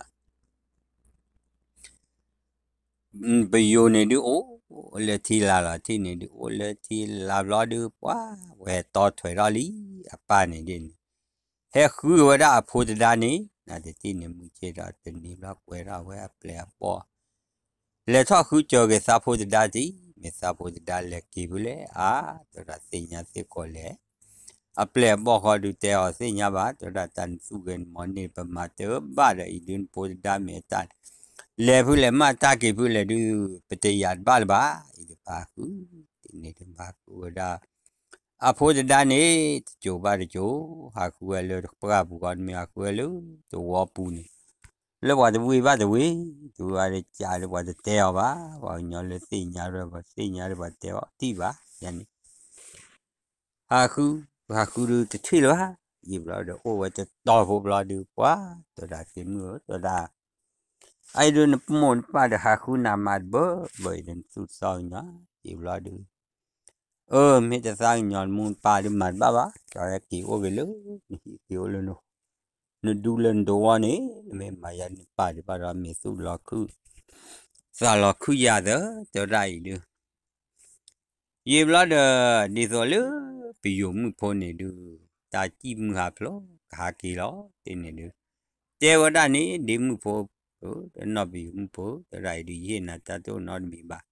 ပယိၤန့ၣ်ဒုး အိၣ်လၢထံလာ်လီၤ, ထံၣ်န့ၣ်ဒုး အိၣ်လၢထံလာ်ဘျီဒုး ပှၤဝဲတီထွဲးထီၣ်လံ, အပၢ်န့ၣ်ဒ်န့ၣ် ဟဲဃုဝဲဒၣ်အဖိတဒါန့ၣ် နတထံၣ်န့ၣ် မုၢ်ဆ့ၣ်ဒီးတနံၤဘျီ ကွဲထီၣ်ဝဲအပျဲၢ်အဘီၣ် လဲၤထီၣ်ဃုစၢၤက့ၤသးဖိတဒါတံၢ်, မ့ၢ်သးဖိတဒါလဲၤက့ၤဖုလဲၣ်, အါ တဲဝဲဒၣ်သ့ၣ်ညါသ့ၣ်ကီးလဲၣ်, အပျဲၢ်အဘီၣ်ဃီဒုးတဲအီၤသ့ၣ်ညါဘၣ်, တဲဝဲဒၣ်တၢ်နသူၣ်ဂဲၤနမီၤန့ၣ် ပမၤတဘၣ်ဒီးအံၤဒုး နဖိတဒါမ့ၢ်အတၢ် လဲၤဖုလဲၣ် မ့ၢ်တၢ်က့ၤဖုလဲၣ်ဒုး ပတယာ်တဘၣ်လၢၤဘၣ်, အံၤဒုးပဟးဃု, တထံၣ်န့ၣ်ဒုး ပဟးဃုဝဲဒၣ် အဖိတဒါန့ၣ် တစိၤဘၣ်တစိၤ ဟးဃုဝဲလၢပှၢ်ပူၤဃီ မ့ၢ်ဟးဃုဝဲလၢသဝီပူၤန့ၣ်, လၢပှၤတဝ့ၢ်ဘၣ်တဝ့ၢ်, တဝ့ၢ်ဘၣ်တကးလၢပှၤတတဲအီၤဘၣ်, ပှၤကညီလၢသ့ၣ်ညါဒီး ပှၤသ့ၣ်ညါဒီးပှၤတဲအီၤတံၢ်ဘၣ်, ယန့ၣ် ဟးဃု, ဟးဃုဒုးတထံၣ်လၢၤဘၣ်, ယံာ်ဘျီဒီးအိၣ်ဝဲတတီၤဖိဘျီဒုး ပှၤ တဲဝဲဒၣ်သ့ၣ်မုၣ်ဧၢ တဲဝဲဒၣ် အအံၤဒုးနမိၢ်နပၢ်ဒီးဟးဃုနၤမၤတဘၢဘၢအံၤဒီးနသူၣ်တသီကညီၤ, ယံာ်ဘျီဒုး အၢ မ့ၢ်တသးကညီၤ နမိၢ်နပၢ်ဒုးမၤတဘၣ်ဘၣ်, ကၠီက့ၤအိၣ်က့ၤလၢ နဟံၣ်က့ၤအိၣ်လၢ နဒူလၢနသဝီန့ၣ် နမ့ၢ်မၤယၤနပၢ်ဒံးဘၣ်ဒီး မ့ၢ်သူၣ်လီၤခုၣ် သးလီၤခုၣ်ယၤသၢ တဲဝဲဒၣ်အံၤဒုး ယံာ်ဘျီဒီး ဒ်သိးလၢ ပယိၤမုၣ်ဖိန့ၣ်ဒုး တၢ်စံၣ်မုၢ်ဟါဖျိ ကဟးက့ၤလီၤ တထံၣ်န့ၣ်ဒုး တဲဝဲဒၣ်န့ၣ် ဒ့မုၣ်ဖိ နီၢ်ပယိၤမုၣ်ဖိ တဲဝဲဒၣ်အံၤဒုး ယဟ့ၣ်နၤတၢ်တအိၣ်နီတမံၤဘၣ်.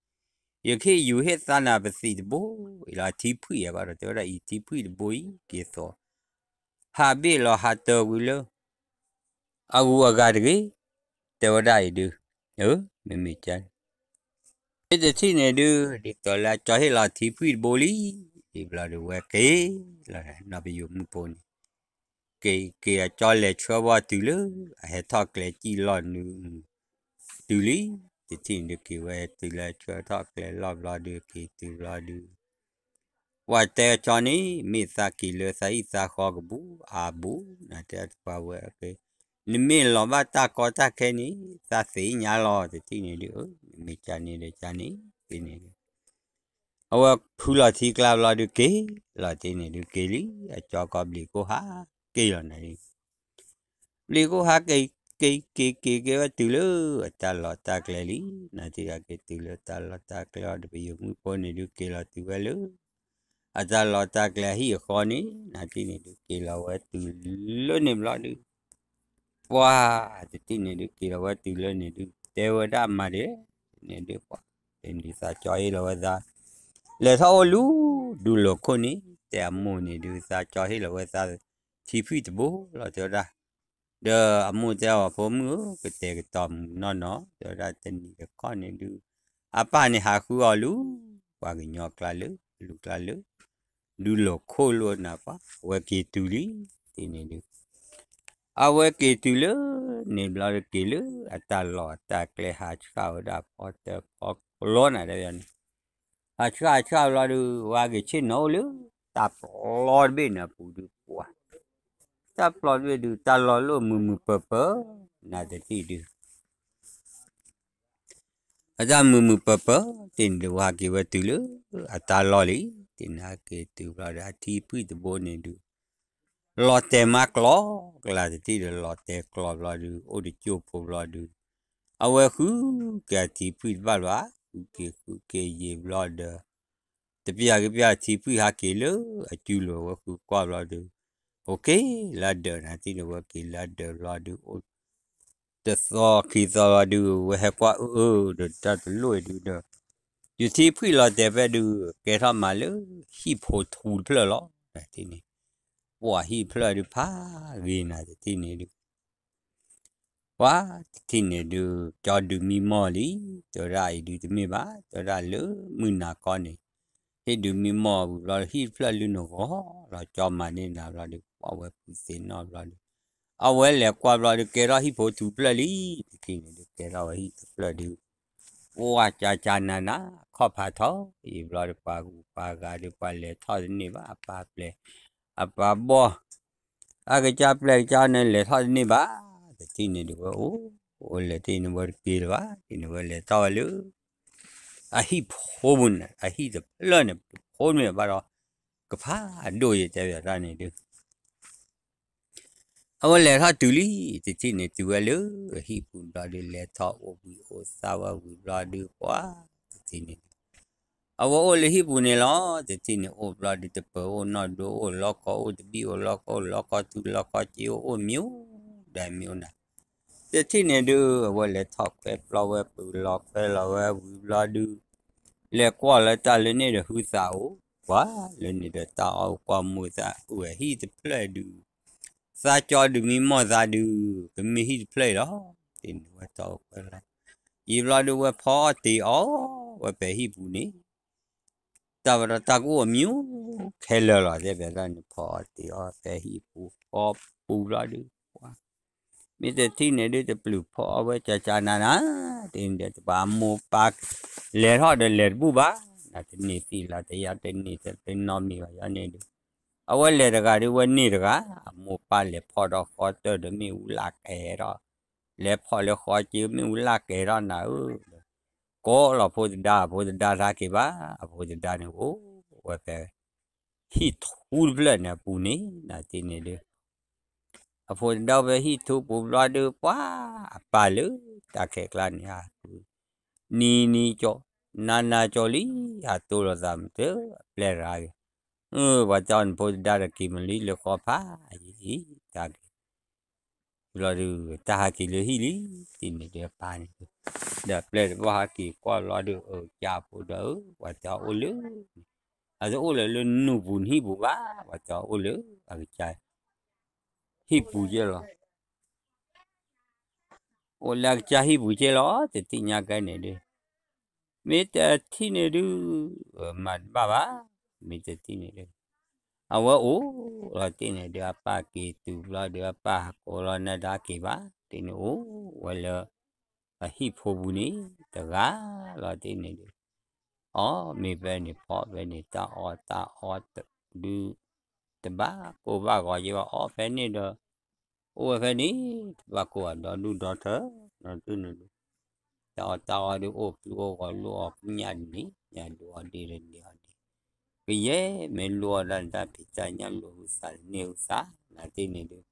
ယကဟ့ၣ်ယူၤဟ့ၣ်သါနၤပသံးတဘိအံၤလီၤ အထံဖှံၣ်အဘၣ်ဒီး တဲဝဲဒၣ်အံၤထံဖှံၣ်တဘိအံၤ က့ၤသိး ဟးဘ့ၣ်လီၤဟးတၢၤကွံာ်လၢ အဂုၤအဂၤတဂ့ၤ, တဲဝဲဒၣ်အံၤဒုး, မ့မ့ၢ်ကန့ၣ်, မ့ၢ်တထံၣ်န့ၣ်ဒုး ဒ်သိးလၢအကၠီဟ့ၣ်လီၤထံဖှံၣ်တဘိလံ, ဒ်ဘျီဒုးဝဲက့ၤလီၤ, နီၢ်ပယိၤမုၣ်ဖိန့ၣ်, က့ၤက့ၤအကၠီလဲၤဆှၢဝဲတုၤလၢ အဟဲထီၣ်ကျဲစံၣ်လီၢ်နုၤ တုၤလံ, တထံၣ်န့ၣ်ဒုး က့ၤဝဲတုၤလၢဆှၢထီၣ်ကျဲလီၢ်ဘျီဒုး က့ၤတုၤဘျီဒုး ပှၤတဲအကၠီန့ၣ် မ့ၢ်သးက့ၤလၢသးဟံၣ်သးဃီကဘူးအါဘူး နတဲတပှၤဝဲ, နမ့ၢ်လီၤဘၣ်တၢ်ကီတၢ်ခဲန့ၣ် သးသ့ၣ်ညါလီၤ တထံၣ်န့ၣ်ဒုး, မ့မ့ၢ်ကန့ၣ်ဒီးကန့ၣ်, တထံၣ်န့ၣ်ဒုး, အဝဲဖုလီၤထံကျါဘျီဒုးက့ၤလီၤ, တထံၣ်န့ၣ်ဒုးက့ၤလံ, အကၠီကီဘျံးကိၢ်ဟးက့ၤလီၤနၤလံ ဘျံးကိၢ်ဟးက့ၤ က့ၤက့ၤက့ၤက့ၤဝဲတုၤလၢ အတၢ်လီၢ်တၢ်ကျဲလံ, နထံၣ်ဒုးက့ၤတုၤလၢတၢ်လီၢ်တၢ်ကျဲအီၤဒီး ပယိၤမုၣ်ဖိန့ၣ်ဒုးက့ၤလီၤတုၤဝဲလၢ အတၢ်လီၢ်တၢ်ကျဲအဟံၣ်အဃီန့ၣ်, နထံၣ်န့ၣ်ဒုးက့ၤလီၤဝဲတုၤလၢန့ၣ်ဘျီဒုး, ပှၤတထံၣ်န့ၣ်ဒုးက့ၤလီၤဝဲတုၤလၢန့ၣ်ဒုး တဲဝဲဒၣ်မၤဒဲး, န့ၣ်ဒုးပှၤ, န့ၣ်ဒုးသးကၠီဟ့ၣ်လီၤဝဲသး, လဲၤထီၣ်အိၣ်လူၤ ဒူလိာ်ခိၣ်န့ၣ် တဲအမိၢ်န့ၣ်ဒုး သးကၠီဟ့ၣ်လီၤဝဲသး ထံဖှံၣ်တဘိလီၤ တဲဝဲဒၣ်, ဒီးအမိၢ်တဲအီၤ ဖိမုၣ်ဧၢ ကတဲာ်ကတီၤမုာ်နီၢ်နီၢ် တဲဝဲဒၣ် တနံၤတခီန့ၣ်ဒုး, အပၢ်န့ၣ်ဟးဃုအီၤလူၤ, ပှၤကညီကျါလၢ လူၤကျါလၢ ဒူလိာ်ခိၣ်လိာ်နၤပှၤ အဝဲက့ၤတုၤလံ, တထံၣ်န့ၣ်ဒုး, အဝဲက့ၤတုၤလၢန့ၣ်ဘျီဒုးက့ၤလၢ အတၢ်လီၢ်အတၢ်ကျဲဟးဆှၣ်ဝဲဒၣ်ဖီတၢၣ်ဖီကျီနၤတဘျီန့ၣ်, ဟးဆှၣ်ဟးဆှၣ်ဘျီဒုး ဝဲက့ၤဆ့ၣ်နီၤအိၣ်လၢ တၢ်ပျီတဘ့ၣ်န့ၣ်အပူၤဒုးပှၤ, တၢ်ပျီတဘ့ၣ်ဒုး တၢ်လီၢ်လၢမုာ်မုာ်ပၢၤပၢၤ, နတထံၣ်ဒုး အတၢ်မုာ်မုာ်ပၢၤပၢၤ တထံၣ်န့ၣ်ဒုး ဝဲဟးက့ၤဝဲတုၤလၢ အတၢ်လီၢ်လံ, တထံၣ်န့ၣ်ဟးက့ၤတုၤဘျီဒီး အထံဖှံၣ်တဘိန့ၣ်ဒုး, လီၤတဲာ်မးကျီကျါ တထံၣ်ဒုး လီၤတဲာ်ကျီဘျီဒုး အိၣ်တကၠိၢ်ဖိဘျီဒုး, အဝဲဃုက့ၤအထံဖှံၣ်တဘၣ်လၢၤဘၣ်, ဃုက့ၤဃုက့ၤယံာ်ဘျီဒီး တပျၢ်က့ၤပျၢ်ထံဖှံၣ်ဟးက့ၤလၢအစုလိၤ အဝဲဃုကွၢ်ဘျီဒုး, အိၣ်က့ၤလၢဒၢးနၤတထံၣ်န့ၣ် ဝဲက့ၤလၢဒၢးဘျီဒုး အိၣ်တသီခံသီဘျီဒုး ဝဲဟဲကွၢ်အၢၣ်အၢၣ်ဒီး တၢ်တလိၣ်အံၤဒုးဒီး ယထံဖှံၣ်လီၤတဲာ်ဖဲဒုး ကဲထီၣ်မးလၢ ဟံၣ်ဖိထူတဖျၢၣ်လီၤ နတထံၣ်န့ၣ်, ပှၤဟံၣ်တဖျၢၣ်ဒုးဖးဂ့ၤနၤတထံၣ်န့ၣ်ဒုး ပှၤတထံၣ်န့ၣ်ဒုး ကၠီဒုးမံမီၢ်လံ, တဲဝဲဒၣ်အံၤဒုးတမ့ၢ်ဘၣ်, တဲဝဲဒၣ်လၢမုၢ်နၤခီန့ၣ် ဟ့ၣ်ဒုးမံမီၢ်ဝံၤဘျီ ဟံၣ်တဖျၢၣ်လၢနဂီၢ်လီၤ ကၠီမၤန့ၢ်နၤဘျီဒုး ပှၤဝဲဖုသ့ၣ်နီၣ်ဘျီဒုး အဝဲလဲၤကွၢ်ဘျီဒုး ကဲထီၣ်ဟံၣ်ဖိထူတဖျၢၣ်လံ, တထံၣ်န့ၣ်ဒုး ကဲထီၣ်ဝဲဟံၣ်တဖျၢၣ်ဒုး ပှၤကၠၢ်ကၠၢ်နးနး ခီၣ်ဖးထီအံၤဘျီဒုး ပှၤဂုၤပှၤဂၤဒုး ပှၤလဲၤထီၣ်တန့ၢ်ဘၣ် အပၢ်ပျဲၢ် အပၢ်ဘီၣ် အကစၢ်ပျဲၢ်ကစၢ်န့ၣ် လဲၤထီၣ်တန့ၢ်ဘၣ်, တထံၣ်န့ၣ်ဒုးဝဲအိၣ် အိၣ်လဲၤတထံၣ်န့ၣ်ဝဲတက့ၤလၢၤဘၣ်, တထံၣ်န့ၣ်ဝဲလဲၤထီၣ်ဝဲလၢ အဟံၣ်ဖိပူၤန့ၣ် အဟံၣ်တဖျၢၣ်န့ၣ် ဖိမ့ၢ်ဘၣ်ဒီး ကဖးဒိၣ်ယတဲဘၣ်တၢ်န့ၣ်ဒုး အဝဲလဲၤထီၣ်တုၤလံ, တထံၣ်န့ၣ်တုၤဝဲလၢ အဟံၣ်ပူၤဘျီဒုး လဲၤထီၣ်အိၣ်ဘှံးအိၣ်သါဝဲဝံၤဘျီဒုး ပှၤတထံၣ်န့ၣ် အဝဲအိၣ်လၢဟံၣ်ပူၤန့ၣ်လီၤ, တထံၣ်န့ၣ်အိၣ်ဘျီဒုး တပၢၤအိၣ်နီၢ်ဒိအိၣ် လီခီအိၣ်တဘ့ၣ်အိၣ် လီခီအိၣ် လီခီထူ လီခီစ့အိၣ် အိၣ်မံၤအိၣ်ဒၣ်မံၤအိၣ်နၤ, တထံၣ်န့ၣ်ဒုး အဝဲလဲၤထီၣ်ခွဲပျီဝဲပူၤလီၤခွဲလီၤဝဲဝံၤဘျီဒုး လဲၤကွၢ်လၢတၢ်လၢန့ၣ်ဒီးဟုသးအိၣ်, ပှၤလၢန့ၣ်ဒီးတၢ်အီၣ်ကွၢ်မူသးအိၣ်ဝဲဟံၣ်တဖျၢၣ်ဒုး သးကၠီဒုးမံမီၢ်သးဒုး ကမ့ၢ်ဟံၣ်တဖျၢၣ်အံၤလီၤ, တထံၣ်န့ၣ်ဝဲထီၣ်အိၣ်ခွဲလီၤ, ယံာ်ဘျီဒုးဝဲဖီအီၣ်တ့ၤအီၣ်ဝဲဖဲဟံၣ်ပူၤန့ၣ် တၢ်ဝဲဒီးတၢ်ကအိၣ်အမံၤခဲလၢာ်လီၤ, တဲဘၣ်တၢ်န့ၣ် ဖီအီၣ်တ့ၤအီၣ်ဖဲဟံၣ်ပူၤဃီပူၤဘျီဒုး ပှၤ မ့ၢ်တထံၣ်န့ၣ်ဒုး တပျုာ်ဖီအီၣ်ဝဲကၠၢ်ကၠၢ်နးနး, တထံၣ်န့ၣ်ဒီးတပာ်အမိၢ်ပၢ် လဲၤထီၣ်ဒီးလဲၤတဘူၣ်ဘၣ်, နတန့ၢ်သံလီၤ တယၤတန့ၢ်တနီတမံၤဘၣ် ယၤန့ၣ်ဒုး အဝဲလဲၤတဂၤဒုး ဝဲန့ၢ်တဂၤ, အမိၢ်ပၢ်လဲၤဖီၣ်ဒီးဃီတၢၢ်ဒီးမ့ၣ်အူလၢ်ကဲထီၣ်, လဲၤဖီၣ်လၢဃီစ့မ့ၣ်အူလၢ်ကဲထီၣ်နၤဧၢ, ကိးလီၤဖိသဒါ အဖိသဒါတဟဲက့ၤဘၣ်, အဖိသဒါန့ၣ်အိၣ်ဝဲဖဲ ဟံၣ်ထူတဖျၢၣ်န့ၣ်အပူၤန့ၣ် နတထံၣ်န့ၣ်ဒုး အဖိသဒါဖဲဟံၣ်ထူပူၤဘျီဒုး ပှၤအပၢ်လၢတၢ်ခဲကျါန့ၣ် ဟး နံၤနံၤကၠီ နၤနၤကၠီလံ ဟးတိလိာ်သးမုၢ်တၢ်အပျဲၢ်ရၤဂ့ၤ, ပှၤတဲအီၤ နဖိတဒါဒီးက့ၤမ့ၢ်လံလၢဃီဖးယံၤအံၤ, တၢ်က့ၤ ဘျီဒုး တၢ်ဟးက့ၤလၢဟံၣ်လံ, တ့ၢ်န့ၣ်ဒုးအပၢ်န့ၣ်ဒုး, ဒီးပျဲၢ်တဘီၣ်ဟးက့ၤကွၢ်ဘျီဒုး အကစၢ်ဖိဒီးဧၢ, ပှၤတဲအီၤအိၣ်လၢ အတအိၣ်လၢၤလၢနူၢ်ပူၤနဟံၣ်ပူၤဘၣ်, ပှၤတဲအီၤအိၣ်လၢ အကစၢ် ဟံၣ်ပူၤကဲလီၤ. အိၣ်လၢအကစၢ်ဟံၣ်ပူၤကဲလီၤ တထံၣ်ညါကဲန့ၣ်ဒုး, မ့ၢ်တထံၣ်န့ၣ်ဒုး မၤတဘၣ်ဘၣ်, မ့ၢ်တထံၣ်န့ၣ်ဒုး, အဝဲအိၣ်လီၤတ့ၢ်န့ၣ်ဒုး အပၢ်က့ၤတုၤဘျီဒုး အပၢ်ဟးကိးလီၤနဒါက့ၤဘၣ်, တ့ၢ်န့ၣ်အိၣ်ဝဲလၢ အဟံၣ်ဖိပူၤန့ၣ် တဂၤလီၤတ့ၢ်န့ၣ်ဒုး, အီၣ်မ့ၤဖဲန့ၣ် ဖီဖဲန့ၣ် တၢ်အီၣ်တၢ်အီဒုး တဘၣ်ကိၢ်ဘၣ်ဂီၤက့ဘၣ် အီၣ်ဖဲန့ၣ်ဒီး အိၣ်ဝဲဖဲန့ၣ် တဘၣ်ကိၢ်ဘၣ်ဒီဒူၣ်ဒီထၢ ဒီဒူၣ်န့ၣ်ဒုး, တၢ်အီၣ်တၢ်အီဒုး အိၣ်ဖျူအိၣ်ဂီၤ လူၢ်အီၣ်ကူညၣ်ဒ်န့ၣ် ညၣ်ဒုးအီၣ်ဒ့ဒီးန့ၢ်အီၣ်ဒ့, ကယဲၢ်မ့ၢ်လူၢ်အီၣ်ဒၣ်တၢ်ဖံးတၢ်ညၣ် လူၢ်ဟုသးန့ၢ်ဟုသး နၤတ့ၢ်န့ၣ်ဒုး,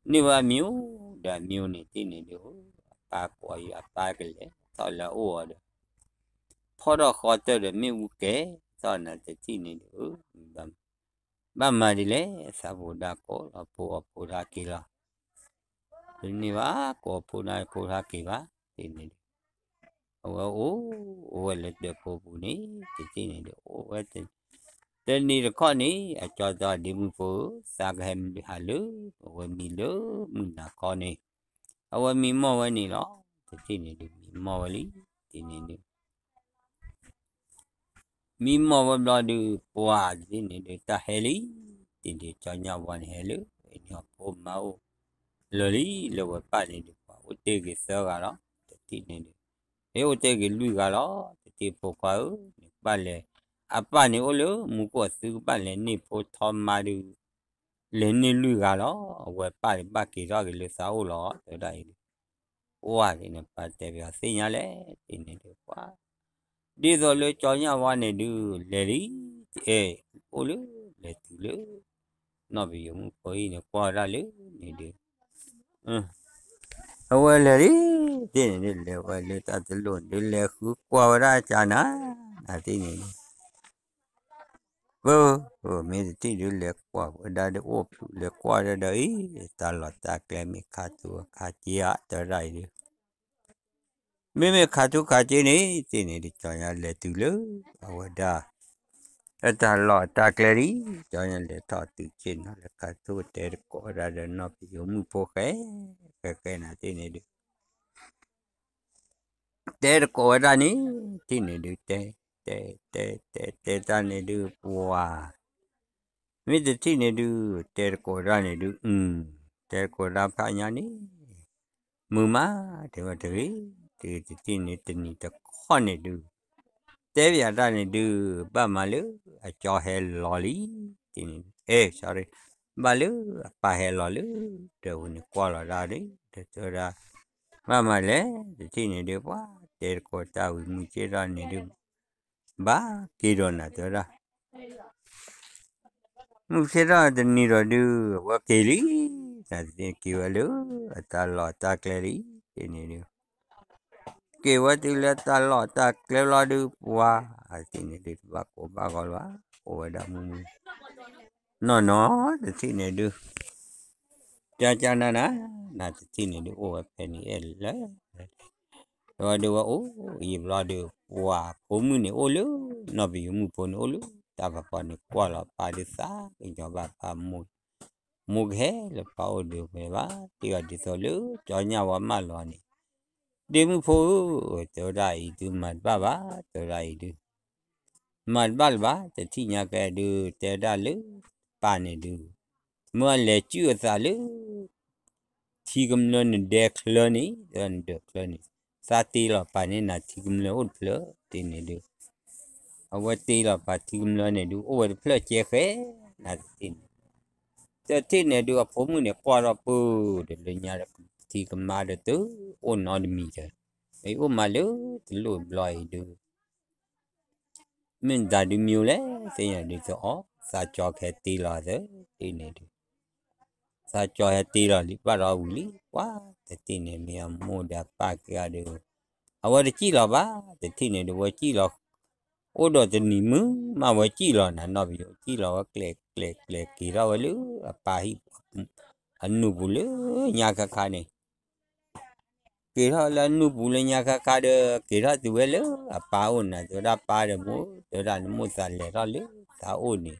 န့ၢ်ဝဲအမံၤအိၣ်ဒီးအမံၤအိၣ်န့ၣ်တ့ၢ်န့ၣ်ဒုး, အပၢ်ကိးအီၤ အပၢ်ကလဲၤထီၣ်လၢအအိၣ်အီၤဒီး ဖီၣ်ထီၣ်ဃီတၢၢ်ဒီးမ့ၣ်အူကဲထီၣ် နၤတထံၣ်န့ၣ်ဒုး, ဘၣ်မၤဒ်လဲၣ် သးဖိဒါကိးလီၤ ဖိအဖိဒါက့ၤလီၤ, တန့ၢ်ဘၣ် ကိးဖိဒါကိးဒါက့ၤဘၣ် တ့ၢ်န့ၣ်ဒုး, အဝဲအိၣ် အိၣ်ဝဲလၢဒၢးဖိပူၤန့ၣ် တထံၣ်န့ၣ်ဒုး အိၣ်ဝဲ တနံၤတခီန့ၣ် အကၠီတဲအီၤ ဒ့မုၣ်ဖိဧၢ သးကဟဲမုၢ်ဟးလၢ အဝဲမံလၢမုၢ်နၤခီန့ၣ်, အဝဲမံမီၢ်ဝဲန့ၣ်လီၤ, တထံၣ်န့ၣ်ဒုး မံမီၢ်ဝဲလံ, တ့ၢ်န့ၣ်ဒုး မံမီၢ်ဝဲဘျီဒုး ပှၤတထံၣ်န့ၣ်ဒုး တၢ်ဟဲလံ, တ့ၢ်ဒုး ကၠီညၣ်ဝါန့ၣ်ဟဲလၢ အန့ၣ်အဖိမါအိၣ်လၢာ်လံ လၢဝဲပၢ်န့ၣ်ဒုး ပှၤအိၣ်တ့ၢ်က့ၤသၢဂၤလီၤ, တထံၣ်န့ၣ်ဒုး ဟဲအိၣ်တ့ၢ်က့ၤလွံၢ်ဂၤလီၤ, တထံၣ်ဖိခွါဧၢ, နကဘၣ်လဲၤ, အပၢ်န့ၣ်အိၣ်လၢမူခိၣ်အသု ကဘၣ်လဲၤန့ၢ်ဖိထီမါဒုး လဲၤန့ၢ်လွံၢ်ဂၤလီၤ, အဝဲပၢ်ဒုးဘၣ်က့ၤထီၣ်က့ၤလၢသးအိၣ်လီၤ တဲဝဲဒၣ်အံၤဒုး, ပှၤတ့ၢ်န့ၣ် ပၢ်တဲပယီၤသ့ၣ်ညါလဲၣ် တ့ၢ်န့ၣ်ဒုး ပှၤ ဒ်သိးလၢကၠီညၣ်ဝါန့ၣ်ဒုး လဲၤလံ, တအဲၣ် အိၣ်လၢ လဲၤတုၤလၢ နီၢ်ပယီၤမုၣ်ဖိအံၤန့ၣ် ကွၢ်ဝဲဒၣ်လၢန့ၣ်ဒုး, အဝဲလဲၤလံ, တ့ၢ်န့ၣ်ဒုး လဲၤဝဲလၢတၢ်တလိၣ်န့ၣ်ဒုး လဲၤဃုကွၢ်ဝဲဒၣ်ကၠီနၤ, နၤတ့ၢ်န့ၣ်ဒုး ပၢ်, မ့ၢ်တထံၣ်ဒုး လဲၤကွၢ်ဝဲဒၣ်ဒီး အိၣ်ဖျူးလဲၤကွၢ်ဒၣ်ဒီးအံၤ တၢ်လီၢ်တၢ်ကျဲမ့ၢ်ခါထူခါက့ဧါ တဲဝဲဒၣ်အံၤဒုး, မ့မ့ၢ်ခါထူခါက့န့ၣ် တ့ၢ်န့ၣ်ဒုး ကၠီညါလဲၤတုၤလၢ အဝဲဒၣ် အတၢ်လီၢ်တၢ်ကျဲလံ, ကၠီညါလဲၤထီၣ်တုၤက့ၤနီၤလၢခါထူ တဲတကိးဝဲဒၣ်ဒီးနီၢ်ပယီၤမုၣ်ဖိဃဲ, ဃဲဃဲနၤတ့ၢ်န့ၣ်ဒုး တဲတကိးဝဲဒၣ်န့ၣ်, တ့ၢ်န့ၣ်ဒုး တဲ, တဲ, တဲ, တဲတၢ်န့ၣ်ဒုး ပှၤ, မ့ၢ်တထံၣ်န့ၣ်ဒုး တဲတကိးဝဲဒၣ်န့ၣ်ဒုး, တဲတကိးဝဲဒၣ်ဖးညါန့ၣ်, မုာ်မး, တဲဝဲတဂ့ၤ, တဂ့ၤတထံၣ်န့ၣ် တနံၤတခီန့ၣ်ဒုး တဲပယၤတၢ်န့ၣ်ဒုး ဘၣ်မၤလၢအကၠီဟဲလီၤလံ, တ့ၢ်န့ၣ်, အဲ, sorry, ဘၣ်လၢအပၢ်ဟဲလီၤလၢ ဒၢးပူၤန့ၣ်ကွၢ်လီၤဒၣ်ဒီး တဲဝဲဒၣ်, ဘၣ်မၤလဲၣ်, တထံၣ်န့ၣ်ဒုး ပှၤတဲတကိးတၢ်ဝံၤမုၢ်က့ၢ်ထီၣ်န့ၣ်ဒုး ဘၣ်က့ၤဒီးနၤတဲဝဲဒၣ် မုၢ်ဆ့ၣ်ထီၣ်တနံၤဒီးဒုး အဝဲက့ၤလံ, နၤတထံၣ်န့ၣ်က့ၤဝဲလၢ အတၢ်လီၢ်တၢ်ကျဲလံ, တ့ၢ်န့ၣ်ဒုး က့ၤဝဲတုၤလၢတၢ်လီၢ်တၢ်ကျဲလီၤဒုး ပှၤ, တထံၣ်န့ၣ်ဒုး တဘၣ်ကိးဘၣ်ဂီၤလၢၤဘၣ်, အိၣ်ဝဲဒၣ်မုၢ်မုၢ် နီၢ်နီၢ်, တထံၣ်န့ၣ်ဒုး ကၠီကၠီနၤနၤ, နၤတထံၣ်န့ၣ်ဒုး အိၣ်ဝဲဖဲန့ၣ်အဲၣ်လၢ ဒီးဒုးဝဲအိၣ်ယံာ်ဘျီဒုး ပှၤဖိမုၣ်န့ၣ်အိၣ်လၢ နီၢ်ပယီၤမုၣ်ဖိန့ၣ်အိၣ်လၢ တၢ်ဖးဖီန့ၣ် ကွၢ်လီၤပၢ်ဒုးသးကညီၤဘၣ်ပၢ်မိၢ်, မိၢ်ကဟဲလၢပၢ်အိၣ်ဒုးဝဲဘၣ်, တ့ၢ်အီၤဒ်သိးလၢ ကၠီညၣ်ဝါမၢလီၤန့ၣ်, ဒ့မုၣ်ဖိဧၢ, တဲဝဲဒၣ်အံၤဒုး မၤတဘၣ်ဘၣ်, တဲဝဲဒၣ်အံၤဒုး မၤတဘၣ်လၢၤဘၣ်, တထံၣ်ညါကဲဒုး တဲဝဲဒၣ်လၢ ပၢ်န့ၣ်ဒုး မ့ၢ်အလဲၤစုၣ်အသးလၢ ထံကမျၢၢ်နဒဲချၢန့ၣ်, နဒဲချၢန့ၣ်, သးတ့လီၤပာ်န့ၢ်နၤထံကမျၢၢ်အိၣ်တဖျၢၣ်, တ့ၢ်န့ၣ်ဒုး အဝဲတ့လီၤပာ်ထံကမျၢၢ်န့ၣ်ဒုး အိၣ်ဝဲတဖျၢၣ်ကဲဃဲ, နၤတထံၣ်န့ၣ်, တထံၣ်န့ၣ်ဒုး အဖိမုၣ်န့ၣ် ကွၢ်ထီၣ်ပၢၢ်ဒီးလၢညါဒီး ထံကမါဒီးတအိၣ်နီတမံၤဒီး, မ့ၢ်အိၣ်မးလၢတလိၣ်ဘျီအံၤဒုး မ့ၢ်တၢ်ဒုးမံၤလဲၣ် သ့ၣ်ညါဒုးတအီၣ်, သးကၠီကဟဲတ့လီၤသၢ, တ့ၢ်န့ၣ်ဒုး သးကၠီဟဲတ့လီၤလံဘၣ်ဒီးဝံၤလံ, ပှၤတထံၣ်န့ၣ်မ့ၢ်အမိၢ်ဒီးအပၢ်က့ၤအီၤဒုး, အဝဲတစံၣ်လီၤဘၣ်, တထံၣ်န့ၣ်ဒုး ဝဲစံၣ်လီၤ အိၣ်ဒီးတနံၤမုၢ်မးဝဲစံၣ်လီၤနၤ နီၢ်ပယိၤစံၣ်လီၤဝဲကျဲၤကျဲၤကျဲၤက့ၤထီၣ်ဝဲလၢအပၢ်ဟံၣ် အနူၢ်ပူၤလၢညါခါခါန့ၣ် က့ၤထီၣ်လၢအနူၢ်ပူၤလၢညါခါခါဒီး က့ၤထီၣ်တုၤဝဲလၢအပၢ်အိၣ်နၤ တဲဝဲဒၣ်ပၢ်ဒီးမိၢ် တဲဝဲဒၣ်နမိၢ်သးလဲၤထီၣ်လၢသးအိၣ်န့ၣ်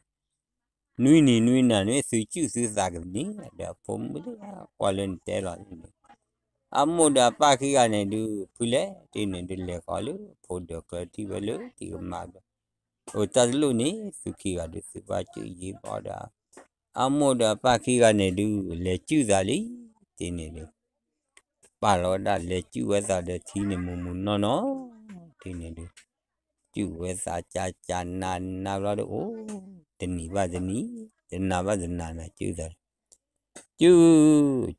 နွံနံၤနွံနၤန့ၣ် သုစုၣ်သုသးကန့ၢ်ဒီးအဖိမုၣ်လၢကွၢ်လၢနတဲလီၤန့ၣ် အမိၢ်ဒီးအပၢ်ခံဂၤန့ၣ်ဒုး ဖုလဲၣ်တ့ၢ်န့ၣ်ဒုး လဲၤဃီၤလၢဖိဒၢးကျၢၤထံၣ်ဝဲလၢထံကမါဒီး အိၣ်တၢ်တလိၣ်န့ၣ် သုခံဂၤဒုးသုဘၣ်စုၣ်ယံၤဘီဒီး အမိၢ်ဒီးအပၢ်ခံဂၤန့ၣ်ဒုး လဲၤစုၣ်သးလံ တ့ၢ်န့ၣ်ဒုး ပာ်လီၤဝဲဒၣ်လဲၤစုၣ်ဝဲသးဒီးထံန့ၣ်မုၢ်မုၢ်နီၢ်နီၢ် တ့ၢ်န့ၣ်ဒုး စုၣ်ဝဲသးကၢ်ကၢ်နးနးဘျီဒီးအိၣ် တနံၤဘၣ်တနံၤ တနၤဘၣ်တနၤနၤစုၣ်သး စုၣ်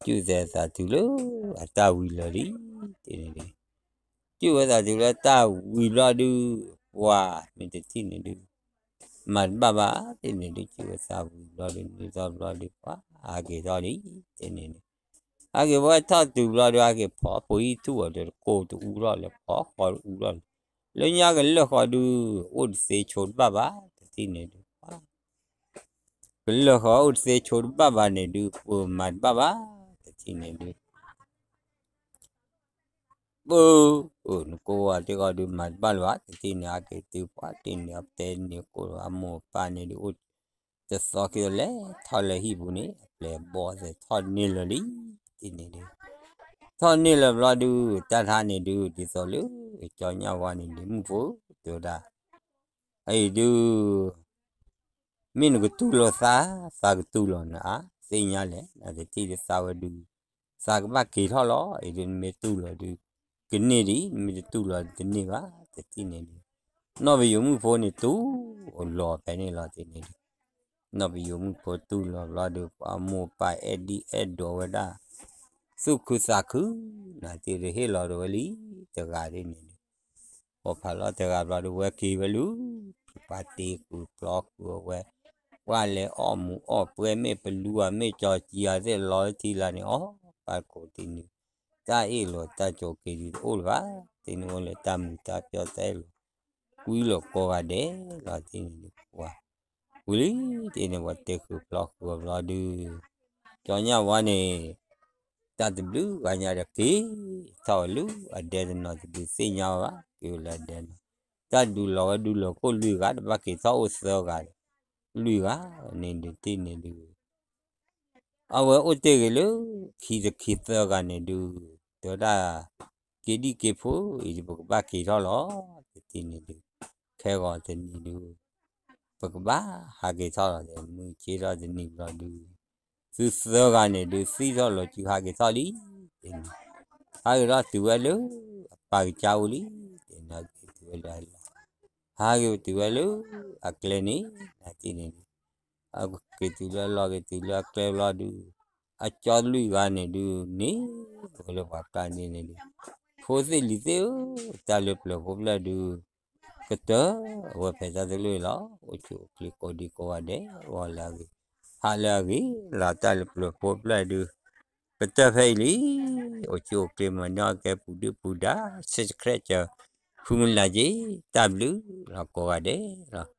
စုၣ်သဲးသးတုၤလၢအတၢ်ဝံၤလီၤလံ တ့ၢ်န့ၣ်ဒုး စုၣ်ဝဲသးတုၤလၢတၢ်ဝံၤဘျီဒုး ပှၤမ့ၢ်တထံၣ်န့ၣ်ဒုး မၤတဘၣ်ဘၣ် တ့ၢ်န့ၣ်ဒုး စုၣ်ဝဲသးဝံၤဘျီဒုး နံၤသီဘျီဒုး ပှၤဟးက့ၤထီၣ်လံ တ့ၢ်န့ၣ်ဒုး ဟးက့ၤဝဲထီၣ်တုၤဘျီဒုး ဟးက့ၤဖီဖိဟံၣ်ထူၣ်အီၤဒီးတကိးတအူထီၣ်လၢ ဖီဃီတအူထီၣ်လၢ လၢညါကလၢာ်ဃီဒုး အိၣ်တသ့ဆိတဘၣ်ဘၣ် တထံၣ်န့ၣ်ဒုး ကလၢာ်ဃီအိၣ်တသ့ဆိတဘၣ်ဘၣ်န့ၣ်ဒုး ပမၤတဘၣ်ဘၣ် တထံၣ်န့ၣ်ဒုး ပ နကိးဝဲတ့ၢ်ဃီဒုးမၤတဘၣ်လၢၤဘၣ် တထံၣ်န့ၣ် ဟးက့ၤတုၤပှၤတ့ၢ်န့ၣ် အတဲန့ၣ်ကိးလီၤ အမိၢ်အပၢ်န့ၣ်ဒုး အိၣ်တသီခံဒီးလဲၤထီၣ်လၢဟံၣ်ပူၤန့ၣ် အပျဲၢ်ဘီၣ်သဲးထီၣ်န့ၢ်လၢၤလံ တ့ၢ်န့ၣ်ဒုး ထီၣ်န့ၢ်လၢၤဘျီဒုး တၢ်ထါန့ၣ်ဒုး ဒ်သိးလၢ ကၠီညၣ်ဝါန့ၣ်ဒုး မုၣ်ဖိ တဲဝဲဒၣ် အအံၤဒုး မ့ၢ်နကတူၢ်လိာ်သး သးကတူၢ်လိာ်နၤဧါ သ့ၣ်ညါလဲၣ် နတထံၣ်လၢသးဝဲဒုး သးကဘၣ်က့ၤထီၣ်လီၤ အံၤဒုး နမ့ၢ်တူၢ်လိာ်ဒုး ကန့ၢ်ဒံး နမ့ၢ်တတူၢ်လိာ်တန့ၢ်ဘၣ် တထံၣ်န့ၣ်ဒုး နီၢ်ပယိၤမုၣ်ဖိန့ၣ်တူၢ်လိာ်ဖဲန့ၣ်လီၤ တ့ၢ်န့ၣ်ဒုး နီၢ်ပယိၤမုၣ်ဖိတူၢ်လိာ်ဘျီဒုး ပှၤမိၢ်ပၢ်အဲၣ်ဒိအဲၣ်ဒိးဝဲဒၣ် သူၣ်ခုသးခု နတ့ၢ်ဒုးဟ့ၣ်လီၤဒိးဝဲလံ တဂၤဒ်န့ၣ်ဒုး ပိာ်ဖးလီၤတဂၤဘျီဒုး ဝဲက့ၤဝဲလၢ ပှၤတ့ဃုာ်ဖျီဃုာ်အဝဲ ပှၤလဲၤအီၣ်မူးအီၣ်ပွဲမ့ၢ်ပလူအမ့ၢ်ကၠီၤကံၤအသ့ၣ်လီၤလၢထံလာ်န့ၣ် အီၣ်ပၢ်ကိးတ့ၢ်န့ၣ် တၢ်အ့ၣ်လိာ်တၢ်ကိးက့ၤဒုးတအိၣ်လၢၤဘၣ် တ့ၢ်န့ၣ်အိၣ်လၢတၢ်မုာ်တၢ်ပျီၣ်တၢ်အ့ၣ်လိာ် ကွံလိာ်ကိးဂၤဒဲးလီၤ တ့ၢ်န့ၣ်ဒုး ပှၤ ဝံၤလံ တ့ၢ်န့ၣ် ပှၤတ့ဃုာ်ဖျီဃုာ်အဘျီဒုး ကၠီညၣ်ဝါန့ၣ် တၢ်တဘျုးဂၤညါဒီးက့ၤထီၣ်ဝဲလၢအဒဲတနီၤ တဒုးသ့ၣ်ညါဝဲဘၣ် က့ၤဝဲလၢအဒဲနီၤ တၢ်ဒုးလီၤဝဲဒုးလီၤကိၣ်လွံၢ်ဂၤ တဘၣ်က့ၤထီၣ်အိၣ်သၢဂၤဒီး လွံၢ်ဂၤန့ၣ်ဒုးတ့ၢ်န့ၣ်ဒုး အဝဲအိၣ်တ့ၢ်ဂ့ၤလၢ ခံတခံသၢဂၤန့ၣ်ဒုး တဲဝဲဒၣ် က့ၤဒံၣ်က့ၤဖိအံၤဒုး ပကဘၣ်က့ၤထီၣ်လီၤ တထံၣ်န့ၣ်ဒုး ခဲဂီၤတနံၤဒုး ပကဘၣ်ဟးက့ၤထီၣ်လီၤ မုၢ်ဆ့ထီၣ်တနံၤဘျီဒုး သုသၢဂၤန့ၣ်ဒုး သံထီၣ်လီၤစုဟးက့ၤထီၣ်လံ တ့ၢ်န့ၣ် ဟးက့ၤထီၣ်တုၤဝဲလၢ အပၢ်ကစၢ်အိၣ်လံ တ့ၢ်န့ၣ် ဟးက့ၤတုၤဝဲလၢအလီၢ် ဟးက့ၤတုၤဝဲလၢအကျဲန့ၣ် တ့ၢ်န့ၣ်ဒုး က့ၤတုၤလၢအလီၢ်က့ၤတုၤလၢအကျဲဘျီဒုး အကၠီလွံၢ်ဂၤန့ၣ်ဒုး န့ၢ်ဝဲလၢပှၤကျါန့ၣ်န့ၣ်ဒုး ဖိသ့ၣ်လံၤသ့ၣ်ဧၢ တၢ်လၢပျၢၤဖိပျၢၤဒုး ကတၢၢ်ဝဲဖဲတၢ်တလိၣ်အံၤလီၤ အိၣ်ဆူၣ်အိၣ်ချ့ကိးဒံကိးဂၤဒဲး ဂီၤလၢအဂ့ၤ ဟါလၢအဂ့ၤ လၢတၢ်လၢပျၢၤဖိပျၢၤဒုး ကတၢၢ်ဖဲအံၤလံ အိၣ်ဆူၣ်အိၣ်ချ့မၤန့ၢ်အီၣ်ကဲပူၤဒုၣ်ပူၤဒါ subscribe ကၢ ဃုမုၢ်လၢ်က့ၤ တၢ်ဘျုးလီၤကိးဂၤဒဲးလီၤ